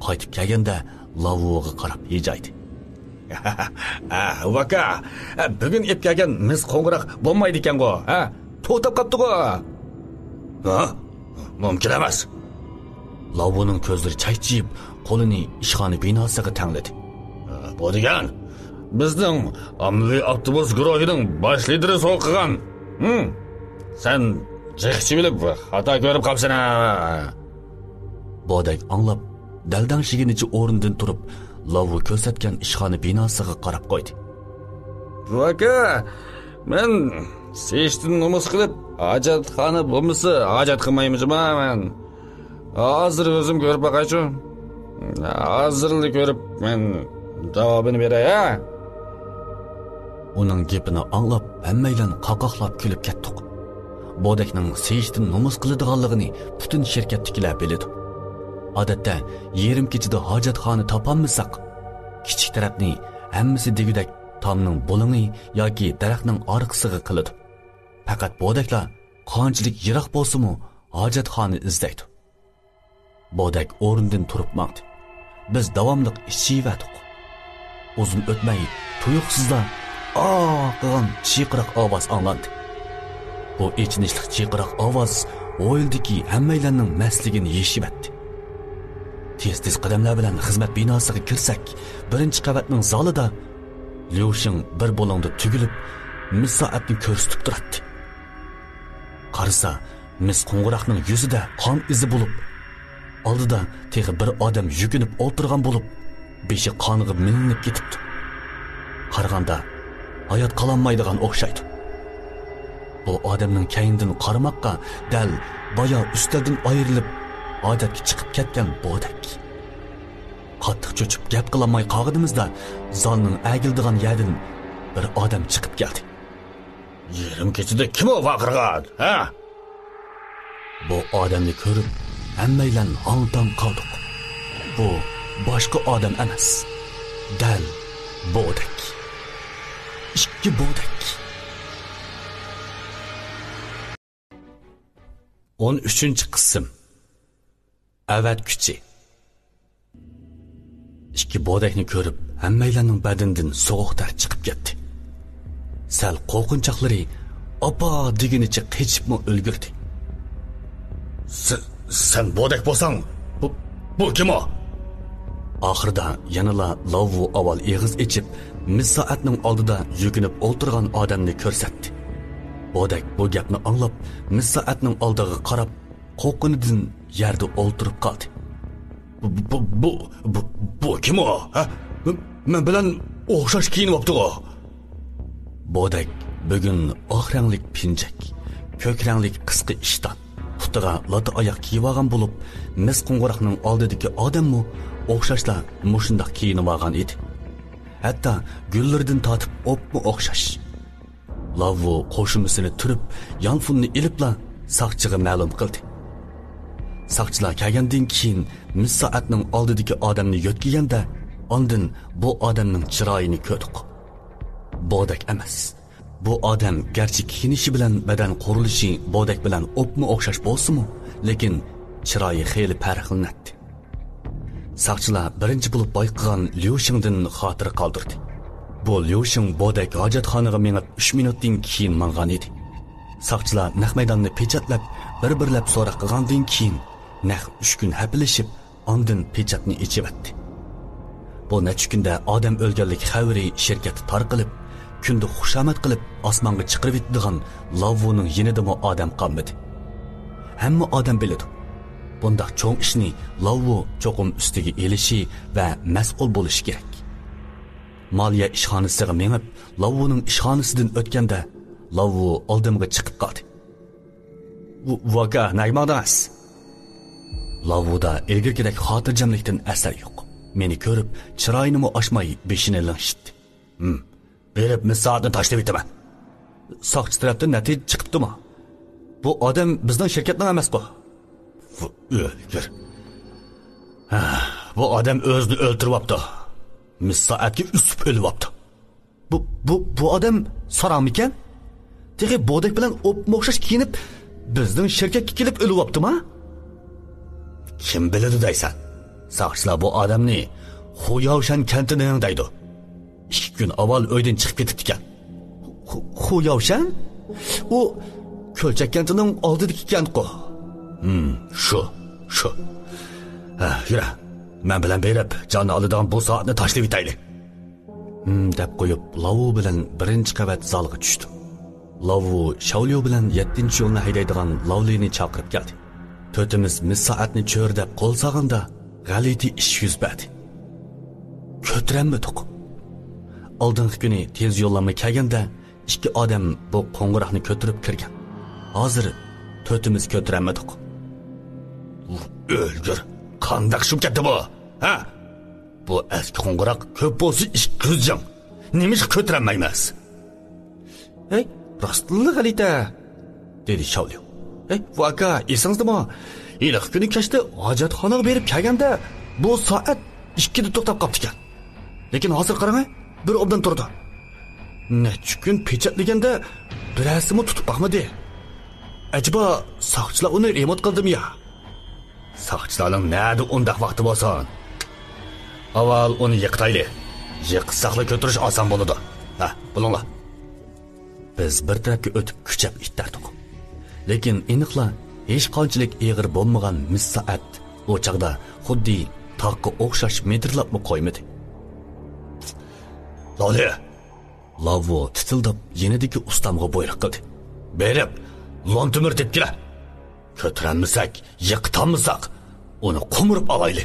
قايتىپ كەلگەندە، لاۋۋۇغا قاراپ ھىجايدى. ھە، ۋاكا، بۈگۈن ئېلىپ كەلگەن مىس قوڭغۇراق بولمايدىكەنغۇ، ھە؟ توختاپ قاپتىغۇ. ھە؟ مۇمكىن ئەمەس. لاۋۇنىڭ كۆزلىرى چايچىيىپ، قولىنى ئىشخانا بىناسىغا تەڭلىدى. بۇ دېگەن، بىزنىڭ ئاممىۋى ئاپتوبۇس گۇرۇھىنىڭ باش لىدىرى سوۋغا قىلغان. ھىم؟ سەن جىق ئىچىۋېلىپ خاتا كۆرۈپ قاپسەن ھە. بودەك ئاڭلاپ، دەلدەڭشىگىنىچە ئورنىدىن تۇرۇپ، لاۋۇ كۆرسەتكەن ئىشخانا بىناسىغا قاراپ قويدى. بۇ ئاكا، مەن سېشتىن نومۇس قىلىپ، ھاجەتخانا بولمىسا، ھاجەت قىلمايمىز جۇما مەن. ھازىر ئۆزۈم كۆرۈپ باقايچۇ. ھازىرلا كۆرۈپ، مەن جاۋابىنى بېرەي ھە. ئۇنىڭ گېپىنى ئاڭلاپ، ھەممەيلەن قاقاقلاپ كۈلۈپ كەتتۇق. بودەكنىڭ سېيىشتىن نومۇس قىلىدىغانلىقىنى پۈتۈن شىركەتتىكىلەر بىلىدۇ. ئادەتتە، يېرىم كېچىدە ھاجەتخانا تاپالمىساق، كىچىك تەرەپنى ھەممىسى دېگۈدەك تامنىڭ بۇلۇڭى ياكى دەرەخنىڭ ئارقىسىغا قىلىدۇ. پەقەت بودەكلا قانچىلىك يىراق بولسىمۇ، ھاجەتخانا ئىزدەيدۇ. بودەك ئورنىدىن تۇرۇپ ماڭدى. بىز داۋاملىق ئىچىشىۋەردۇق. ئۇزۇن ئۆتمەي، تۇيۇقسىزلا «ئا» قىلغان چىرقىراق ئاۋاز ئاڭلاندى. بۇ ئېچىنىشلىق چىرقىراق ئاۋاز ھويلىدىكى ھەممەيلەننىڭ مەستلىكىنى يېشىۋەتتى. تېز-تېز قەدەملەر بىلەن خىزمەت بىناسىغا كىرسەك، بىرىنچى قەۋەتنىڭ زالىدا ليۇشىڭ بىر بۇلۇڭدا تۈگۈلۈپ، مىس سائەتنى كۆرسىتىپ تۇراتتى. قارىسا، مىس قوڭغۇراقنىڭ يۈزىدە قان ئىزى بولۇپ، ئالدىدا تېخى بىر ئادەم يۈكۈنۈپ ئولتۇرغان بولۇپ، بېشى قانغا مىلىنىپ كېتىپتۇ. قارىغاندا، ھايات قالالمايدىغان ئوخشايدۇ. بۇ ئادەمنىڭ كەينىدىن قارىماققا دەل بايا ئۈستەلدىن ئايرىلىپ، ئادەتكە چىقىپ كەتكەن بودەك. قاتتىق چۆچۈپ گەپ قىلالماي قالغىنىمىزدا، زالنىڭ ئەگىلىدىغان يەردىن بىر ئادەم چىقىپ كەلدى. يېرىم كېچىدە كىم ئۇ ۋارقىرىغان، ھە؟ بۇ ئادەمنى كۆرۈپ، ھەممەيلەن ھاڭ-تاڭ قالدۇق. بۇ باشقا ئادەم ئەمەس. دەل بودەك. ئىككى بودەك. ئون ئۈچىنچى قىسىم. ئەۋەتكۈچى. ئىككى بودەكنى كۆرۈپ، ھەممەيلەننىڭ بەدىنىدىن سوغۇق تەر چىقىپ كەتتى. سەل قورقۇنچاقلىرى «ئاپا» دېگىنىچە قېچىپمۇ ئۈلگۈردى. «سە-، سەن بودەك بولساڭ، بۇ، بۇ كىم ئۇ؟» ئاخىرىدا يەنىلا لاۋۋۇ ئاۋۋال ئېغىز ئېچىپ، مىس سائەتنىڭ ئالدىدا يۈكۈنۈپ ئولتۇرغان ئادەمنى كۆرسەتتى. بودەك بۇ گەپنى ئاڭلاپ، مىس سائەتنىڭ ئالدىغا قاراپ، قورققىنىدىن يەردە ئولتۇرۇپ قالدى. بۇ، بۇ، بۇ، بۇ، بۇ كىم ئۇ؟ ھە؟ مەن بىلەن ئوخشاش كىيىنىۋاپتىغۇ. بودەك بۈگۈن ئاق رەڭلىك پىنجەك، كۆك رەڭلىك قىسقا ئىشتان، پۇتىغا لاتا ئاياق كىيىۋالغان بولۇپ، مىس قوڭغۇراقنىڭ ئالدىدىكى ئادەممۇ ئوخشاشلا مۇشۇنداق كىيىنىۋالغان ئىدى. ھەتتا گۈللىرىدىن تارتىپ ئوپمۇ ئوخشاش. لاۋۋۇ قوشۇمىسىنى تۈرۈپ، يانفوننى ئېلىپلا ساقچىغا مەلۇم قىلدى. ساقچىلار كەلگەندىن كېيىن، مىس سائەتنىڭ ئالدىدىكى ئادەمنى يۆتكىگەندە، ئاندىن بۇ ئادەمنىڭ چىرايىنى كۆردۇق. بودەك ئەمەس. بۇ ئادەم گەرچە كىيىنىشى بىلەن بەدەن قۇرۇلۇشى بودەك بىلەن ئوپمۇ ئوخشاش بولسىمۇ، لېكىن چىرايى خېلى پەرقلىنەتتى. ساقچىلار بىرىنچى بولۇپ بايقىغان ليۇ شىڭدىن خاتىرە قالدۇردى. بۇ ليۇ شىڭ بودەك ھاجەتخانىغا مېڭىپ ئۈچ مىنۇتتىن كېيىن ماڭغان ئىدى. ساقچىلار نەق مەيداننى پېچەتلەپ، بىر-بىرلەپ سوراق قىلغاندىن كېيىن، نەق ئۈچ كۈن ھەپىلىشىپ، ئاندىن پېچەتنى ئېچىۋەتتى. بۇ نەچچە كۈندە ئادەم ئۆلگەنلىك خەۋىرى شىركەتتە تارقىلىپ، كۈندە خۇشامەت قىلىپ ئاسمانغا چىقىرىۋېتىدىغان لاۋۋۇنىڭ يېنىدىمۇ ئادەم قالمىدى. ھەممە ئادەم بىلىدۇ، بۇنداق چوڭ ئىشنى لاۋۋۇ چوقۇم ئۈستىگە ئېلىشى ۋە مەسئۇل بولۇشى كېرەك. مالىيە ئىشخانىسىغا مېڭىپ، لاۋۋۇنىڭ ئىشخانىسىدىن ئۆتكەندە، لاۋۋۇ ئالدىمغا چىقىپ قالدى. ۋۇ-، ۋۇ ئاكا، نەگە ماڭدىڭىز؟ لاۋۇدا ئىلگىرىكىدەك خاتىرجەملىكتىن ئەسەر يوق. مېنى كۆرۈپ، چىرايىنىمۇ ئاچماي بېشىنى لىڭشىتتى. ھىم، بېرىپ مىس سائەتنى تاشلىۋېتىمەن. ساقچى تەرەپتىن نەتىجە چىقىپتىمۇ؟ بۇ ئادەم بىزنىڭ شىركەتنىڭ ئەمەسقۇ؟ ۋۇ ئۆلگۈر. ھە، بۇ ئادەم ئۆزىنى ئۆلتۈرۈۋاپتۇ. مىس سائەتكە ئۈسۈپ ئۆلۈۋاپتۇ. بۇ، بۇ، بۇ ئادەم ساراڭمىكەن؟ تېخى بودەك بىلەن ئوپمۇ ئوخشاش كىيىنىپ، بىزنىڭ شىركەتكە كېلىپ ئۆلۈۋاپتىما؟ كىم بىلىدۇ دەيسەن؟ ساقچىلار بۇ ئادەمنى خۇياۋشەن كەنتىنىڭ دەيدۇ. ئىككى كۈن ئاۋۋال ئۆيدىن چىقىپ كېتىپتىكەن. خۇ-، خۇياۋشەن؟ ئۇ كۆلچەك كەنتىنىڭ ئالدىدىكى كەنتقۇ. ھىم، شۇ، شۇ. ھە، يۈرە. مەن بىلەن بېرىپ، جاننى ئالىدىغان بۇ سائەتنى تاشلىۋېتەيلى. ھىم دەپ قويۇپ، لاۋۇ بىلەن بىرىنچى قەۋەت زالغا چۈشتۈم. لاۋۇ شاۋليۇ بىلەن يەتتىنچى يولنى ھەيدەيدىغان لاۋلىنى چاقىرىپ كەلدى. تۆتىمىز مىس سائەتنى چۆرىدەپ قول سالغاندا، غەلىتە ئىش يۈز بەردى. كۆتۈرەلمىدۇق. ئالدىنقى كۈنى تېز يوللانما كەلگەندە، ئىككى ئادەم بۇ قوڭغۇراقنى كۆتۈرۈپ كىرگەن. ھازىر تۆتىمىز كۆتۈرەلمىدۇق. ئۆلگۈر، قانداق شۇ كەتتى بۇ؟ ھە؟ بۇ ئەسكى قوڭغۇراق كۆپ بولسا ئىككى يۈز جىڭ. نېمىشقا كۆتۈرەلمەيمىز؟ ھەي، راستلا غەلىتە، دېدى شاۋليۇ. ھەي، ۋۇ ئاكا، ئېسىڭىزدىمۇ؟ ھېلىقى كۈنى كەچتە ھاجەتخانىغا بېرىپ كەلگەندە، بۇ سائەت ئىككىدە توختاپ قاپتىكەن. لېكىن ھازىر قاراڭە، بىر ئوبدان تۇرىدۇ. نەچچە كۈن پېچەتلىگەندە، بىرەرسىمۇ تۇتۇپ باقمىدى. ئەجەبا، ساقچىلار ئۇنى رېمونت قىلدىمۇ يا؟ ساقچىلارنىڭ نەدە ئۇنداق ۋاقتى بولسۇن؟ ئاۋۋال ئۇنى يىقىتايلى. يىقىتساقلا كۆتۈرۈش ئاسان بولىدۇ. ھە، بولۇڭلار. بىز بىر تەرەپكە ئۆتۈپ كۈچەپ ئىتتەردۇق. لېكىن ئېنىقلا ھېچقانچىلىك ئېغىر بولمىغان مىس سائەت ئۇ چاغدا خۇددى تاغقا ئوخشاش مىدىرلاپمۇ قويمىدى. لالى! لاۋۇ تىتىلداپ يېنىدىكى ئۇستامغا بۇيرۇق قىلدى. بېرىپ، لون تۆمۈر تېپىپ كېلە! كۆتۈرەلمىسەك، يىقىتالمىساق، ئۇنى قومۇرۇپ ئالايلى.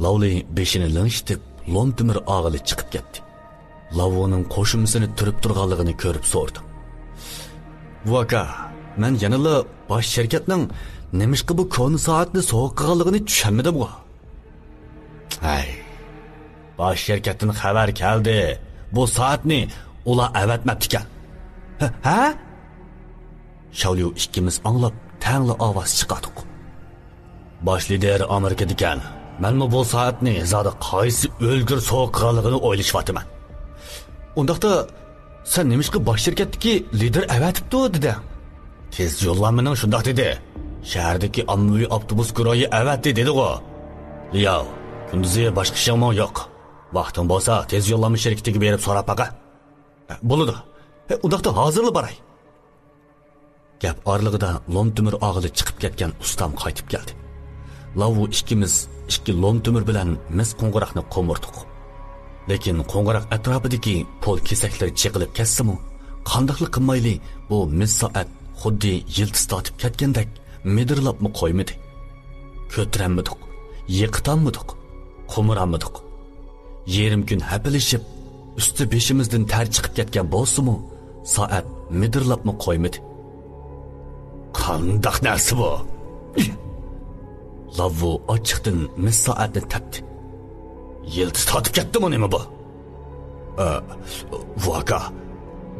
لاۋلى بېشىنى لىڭشىتىپ، لون تۆمۈر ئاغىلى چىقىپ كەتتى. لاۋۇنىڭ قوشۇمىسىنى تۈرۈپ تۇرغانلىقىنى كۆرۈپ سورىدىم. ۋۇ ئاكا، مەن يەنىلا باش شىركەتنىڭ نېمىشقا بۇ كونا سائەتنى سوۋغا قىلغانلىقىنى چۈشەنمىدىمغۇ؟ ھەي، باش شىركەتتىن خەۋەر كەلدى، بۇ سائەتنى ئۇلار ئەۋەتمەپتىكەن. ھە؟ ھە؟ شاۋليۇ ئىككىمىز ئاڭلاپ، تەڭلا ئاۋاز چىقاردۇق. باش لىدىر ئامېرىكىدىكەن. مەنمۇ بۇ سائەتنى زادى قايسى ئۆلگۈر سوۋغا قىلغانلىقىنى ئويلىشىۋاتىمەن. ئۇنداقتا، سەن نېمىشقا باش شىركەتتىكى لىدىر ئەۋەتىپتۇ دېدىڭ؟ تېز يوللانمىنىڭ شۇنداق دېدى. شەھەردىكى ئاممىۋى ئاپتوبۇس گۇرۇھى ئەۋەتتى دېدىغۇ. لياۋ، كۈندۈزى باشقا ئىشىڭمۇ يوق. ۋاقتىڭ بولسا، تېز يوللانما شىركىتىگە بېرىپ سوراپ باقە. بولىدۇ. ئۇنداقتا ھازىرلا باراي. گەپ ئارىلىقىدا لون تۆمۈر ئاغىلى چىقىپ كەتكەن ئۇستام قايتىپ كەلدى. لاۋۇ ئىككىمىز ئىككى لوم تۆمۈر بىلەن مىس قوڭغۇراقنى قومۇردۇق. لېكىن قوڭغۇراق ئەتراپىدىكى پول كېسەكلىرى چېقىلىپ كەتسىمۇ، قانداقلا قىلمايلى، بۇ مىس سائەت خۇددى يىلتىز تارتىپ كەتكەندەك مىدىرلاپمۇ قويمىدى. كۆتۈرەلمىدۇق، يىقىتالمىدۇق، قومۇرالمىدۇق. يېرىم كۈن ھەپىلىشىپ، ئۈستى بېشىمىزدىن تەر چىقىپ كەتكەن بولسىمۇ، سائەت مىدىرلاپمۇ قويمىدى. قانداق نەرسە بۇ؟ لاۋۇ ئاچچىقتىن مىس سائەتنى تەپتى. يىلتىز تارتىپ كەتتىمۇ نېمە بۇ؟ ئە، ۋاكا،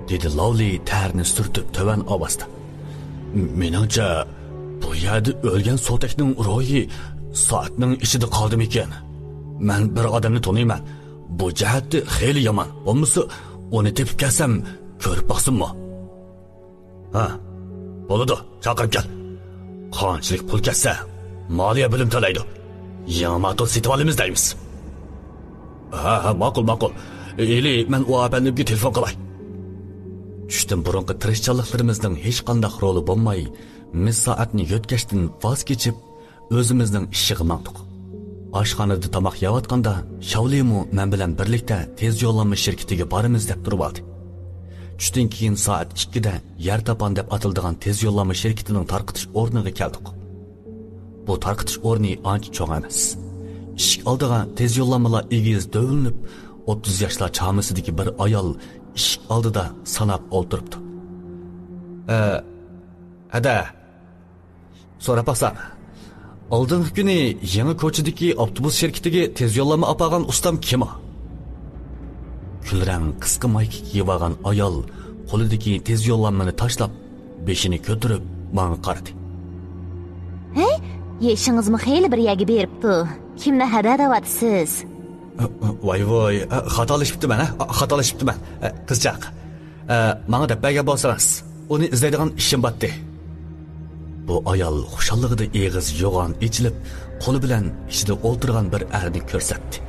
دېدى لاۋلى تەرنى سۈرتۈپ تۆۋەن ئاۋازدا. مېنىڭچە، بۇ يەردە ئۆلگەن سوتەكنىڭ روھى سائەتنىڭ ئىچىدە قالدىمىكىن؟ مەن بىر ئادەمنى تونۇيمەن. بۇ جەھەتتە خېلى يامان. بولمىسا، ئۇنى تېپىپ كەلسەم، كۆرۈپ باقسۇنمۇ؟ ھە، بولىدۇ، چاقىرىپ كەل. قانچىلىك پۇل كەتسە، مالىيە بۆلۈم تۆلەيدۇ. يېڭى موتور سېتىۋالىمىز دەيمىز. ھە، ھە، ماقۇل، ماقۇل. ئېلى، مەن ئۇ ئەپەندىمگە تېلېفون قىلاي. چۈشتىن بۇرۇنقى تىرىشچانلىقلىرىمىزنىڭ ھېچقانداق رولى بولماي، مىس سائەتنى يۆتكەشتىن ۋاز كېچىپ، ئۆزىمىزنىڭ ئىشىغا ماڭدۇق. ئاشخانىدا تاماق يەۋاتقاندا، شاۋلىمۇ مەن بىلەن بىرلىكتە تېز يوللانما شىركىتىگە بارىمىز دەپ تۇرۇۋالدى. چۈشتىن كېيىن سائەت ئىككىدە يەر تاپان دەپ ئاتىلىدىغان تېز يوللانما شىركىتىنىڭ تارقىتىش ئورنىغا كەلدۇق. بۇ تارقىتىش ئورنى ئانچە چوڭ ئەمەس. ئىشىك ئالدىغا تېز يوللانمىلار ئېگىز دۆۋىلىنىپ، ئوتتۇز ياشلار چامىسىدىكى بىر ئايال ئىشىك ئالدىدا ساناپ ئولتۇرۇپتۇ. ئە، ھەدە، سوراپ باقسام، ئالدىنقى كۈنى يېڭى كوچىدىكى ئاپتوبۇس شىركىتىگە تېز يوللانما ئاپارغان ئۇستام كىم ئۇ؟ كۈلرەڭ قىسقا مايكا كىيىۋالغان ئايال قولىدىكى تېز يوللانمىنى تاشلاپ، بېشىنى كۆتۈرۈپ ماڭا قارىدى. ھەي، يېشىڭىزمۇ خېلى بىر يەرگە بېرىپتۇ. كىمنى ھەدە دەۋاتىسىز؟ ۋاي ۋاي، خاتالىشىپتىمەن، ھە؟ خاتالىشىپتىمەن، قىزچاق. ئە، ماڭا دەپ بەرگەن بولسىڭىز، ئۇنى ئىزدەيدىغان ئىشىم باتتى. بۇ ئايال خۇشاللىقىدا ئېغىز يوغان ئېچىلىپ، قولى بىلەن ئىچىدە ئولتۇرغان بىر ئەرنى كۆرسەتتى.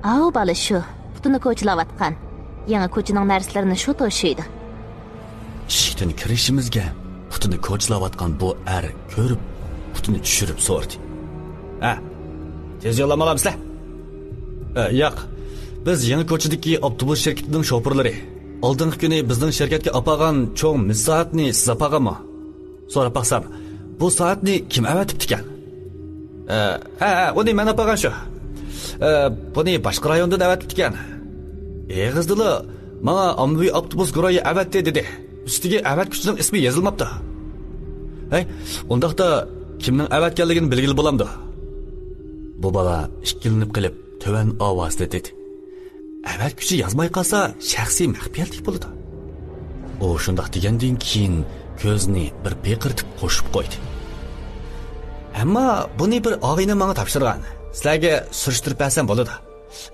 ئاۋۇ بالا شۇ، پۇتىنى كوچىلاۋاتقان. يېڭى كوچىنىڭ نەرسىلىرىنى شۇ توشۇيدۇ. ئىشىكتىن كىرىشىمىزگە پۇتىنى كوچىلاۋاتقان بۇ ئەر كۆرۈپ، پۇتىنى چۈشۈرۈپ سورىدى. ھە، تېز يوللانما ئالامسىلەر؟ ئە، ياق، بىز يېڭى كوچىدىكى ئاپتوبۇس شىركىتىنىڭ شوپۇرلىرى. ئالدىنقى كۈنى بىزنىڭ شىركەتكە ئاپارغان چوڭ مىس سائەتنى سىز ئاپارغانمۇ؟ سوراپ باقسام، بۇ سائەتنى كىم ئەۋەتىپتىكەن؟ ئە، ھە، ھە، ئۇنى مەن ئاپارغان شۇ. ئە، بۇنى باشقا رايوندىن ئەۋەتىپتىكەن. ئېغىزدىلا ماڭا ئاممىۋى ئاپتوبۇس گۇرۇھى ئەۋەتتى دېدى. ئۈستىگە ئەۋەتكۈچىنىڭ ئىسمى يېزىلماپتۇ. ھەي، ئۇنداقتا كىمنىڭ ئەۋەتكەنلىكىنى بىلگىلى بولامدۇ؟ بۇ بالا ئىككىلىنىپ قېلىپ، تۆۋەن ئاۋازدا دېدى. ئەۋەتكۈچى يازماي قالسا، شەخسىي مەخپىيەتلىك بولىدۇ. ئۇ شۇنداق دېگەندىن كېيىن، كۆزىنى بىر پىقىرتىپ قوشۇپ قويدى. ئەمما بۇنى بىر ئاغىنەم ماڭا تاپشۇرغان. سىلەرگە سۈرۈشتۈرۈپ بەرسەم بولىدۇ.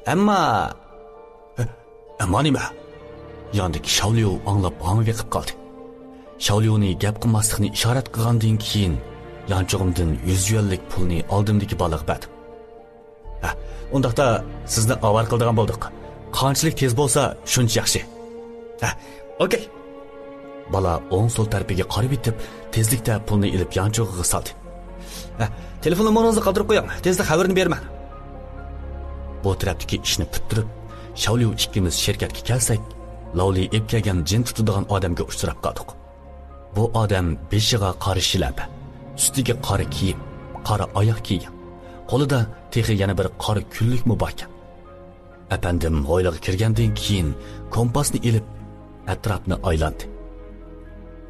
ئەمما، ئەمما نېمە؟ ياندىكى شاۋليۇ ئاڭلاپ ھاڭۋېقىپ قالدى. شاۋليۇنى گەپ قىلماسلىقنى ئىشارەت قىلغاندىن كېيىن، يانچۇقۇمدىن يۈز يۈەنلىك پۇلنى ئالدىمدىكى بالىغا بەردىم. ھە، ئۇنداقتا سىزنى ئاۋارە قىلىدىغان بولدۇق. قانچىلىك تېز بولسا، شۇنچە ياخشى. ھە، ئوكەي. بالا ئوڭ سول تەرىپىگە قارىۋېتىپ، تېزلىكتە پۇلنى ئېلىپ يانچۇقىغا سالدى. ھە، تېلېفون نومۇرىڭىزنى قالدۇرۇپ قويۇڭ، تېزلا خەۋىرىنى بېرىمەن. بۇ تەرەپتىكى ئىشنى پۈتتۈرۈپ، شاۋليۇ ئىككىمىز شىركەتكە كەلسەك، لاۋلى ئېلىپ كەلگەن جىن تۇتىدىغان ئادەمگە ئۇچراپ قالدۇق. بۇ ئادەم بېشىغا قارا شىلەمپە، ئۈستىگە قارا كىيىم، قارا ئاياغ كىيگەن. قولىدا تېخى يەنە بىر قارا كۈنلۈكمۇ باركەن. ئەپەندىم ھويلىغا كىرگەندىن كېيىن، كومپاسنى ئېلىپ، ئەتراپنى ئايلاندى.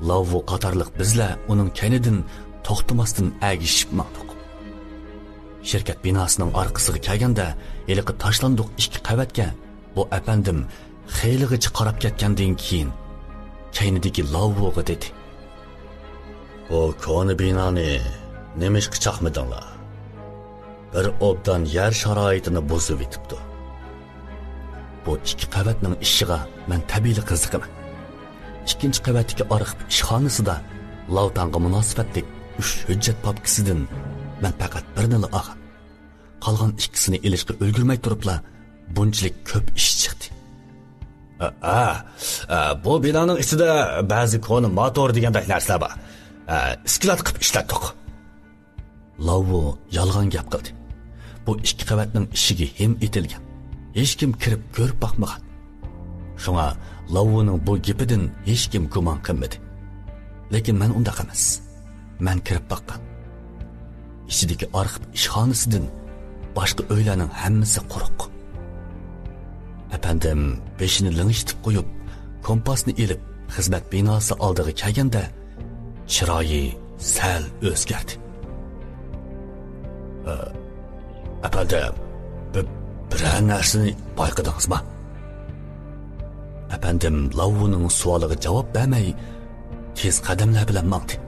لاۋۇ قاتارلىق بىزلەر ئۇنىڭ كەينىدىن توختىماستىن ئەگىشىپ ماڭدۇق. شىركەت بىناسىنىڭ ئارقىسىغا كەلگەندە، ھېلىقى تاشلاندۇق ئىككى قەۋەتكە بۇ ئەپەندىم خېلىغىچە قاراپ كەتكەندىن كېيىن، كەينىدىكى لاۋۇغا دېدى. بۇ كونا بىنانى نېمىشقا چاقمىدىڭلار؟ بىر ئوبدان يەر شارائىتىنى بۇزۇۋېتىپتۇ. بۇ ئىككى قەۋەتنىڭ ئىشىغا مەن تەبىئىيلا قىزىقىمەن. ئىككىنچى قەۋەتتىكى ئارخىپ ئىشخانىسىدا لاۋتاڭغا مۇناسىۋەتلىك ئۈچ ھۆججەت پاپكىسىدىن مەن پەقەت بىرنىلا ئالغان. قالغان ئىككىسىنى ئېلىشقا ئۈلگۈرمەي تۇرۇپلا، بۇنچىلىك كۆپ ئىش چىقتى. ئا، ئا، ئا، بۇ بىنانىڭ ئىچىدە بەزى كونا موتور دېگەندەك نەرسىلەر بار. ئا، ئىسكىلات قىلىپ ئىشلەتتۇق. لاۋۋۇ يالغان گەپ قىلدى. بۇ ئىككى قەۋەتنىڭ ئىشىكى ھىم ئېتىلگەن. ھېچكىم كىرىپ كۆرۈپ باقمىغان. شۇڭا لاۋۋۇنىڭ بۇ گېپىدىن ھېچكىم گۇمان قىلمىدى. لېكىن مەن ئۇنداق ئەمەس. مەن كىرىپ باققان. ئىچىدىكى ئارخىپ ئىشخانىسىدىن باشقا ئۆيلەرنىڭ ھەممىسى قۇرۇق. ئەپەندىم بېشىنى لىڭشىتىپ قويۇپ، كومپاسنى ئېلىپ، خىزمەت بىناسى ئالدىغا كەلگەندە، چىرايى سەل ئۆزگەردى. ئە، ئەپەندىم، بىر، بىرەر نەرسىنى بايقىدىڭىزمۇ؟ ئەپەندىم لاۋۋۇنىڭ سوئالىغا جاۋاب بەرمەي، تېز قەدەملەر بىلەن ماڭدى.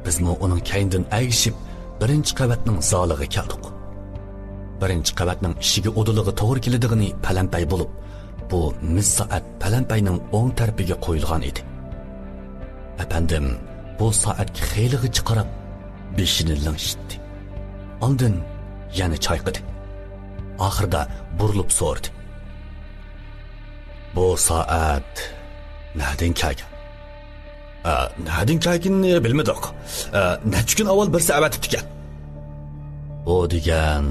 بىزمۇ ئۇنىڭ كەينىدىن ئەگىشىپ، بىرىنچى قەۋەتنىڭ زالىغا كەلدۇق. بىرىنچى قەۋەتنىڭ ئىشىكى ئۇدۇلىغا توغرا كېلىدىغىنى پەلەمپەي بولۇپ، بۇ مىس سائەت پەلەمپەينىڭ ئوڭ تەرىپىگە قويۇلغان ئىدى. ئەپەندىم بۇ سائەتكە خېلىغىچە قاراپ، بېشىنى لىڭشىتتى. ئاندىن يەنە چايقىدى. ئاخىرىدا بۇرۇلۇپ سورىدى: «بۇ سائەت نەدىن كەلگەن؟» «ئە، نەدىن كەلگىنىنى بىلمىدۇق. ئە، نەچچە كۈن ئاۋۋال بىرسى ئەۋەتىپتىكەن.» «بۇ دېگەن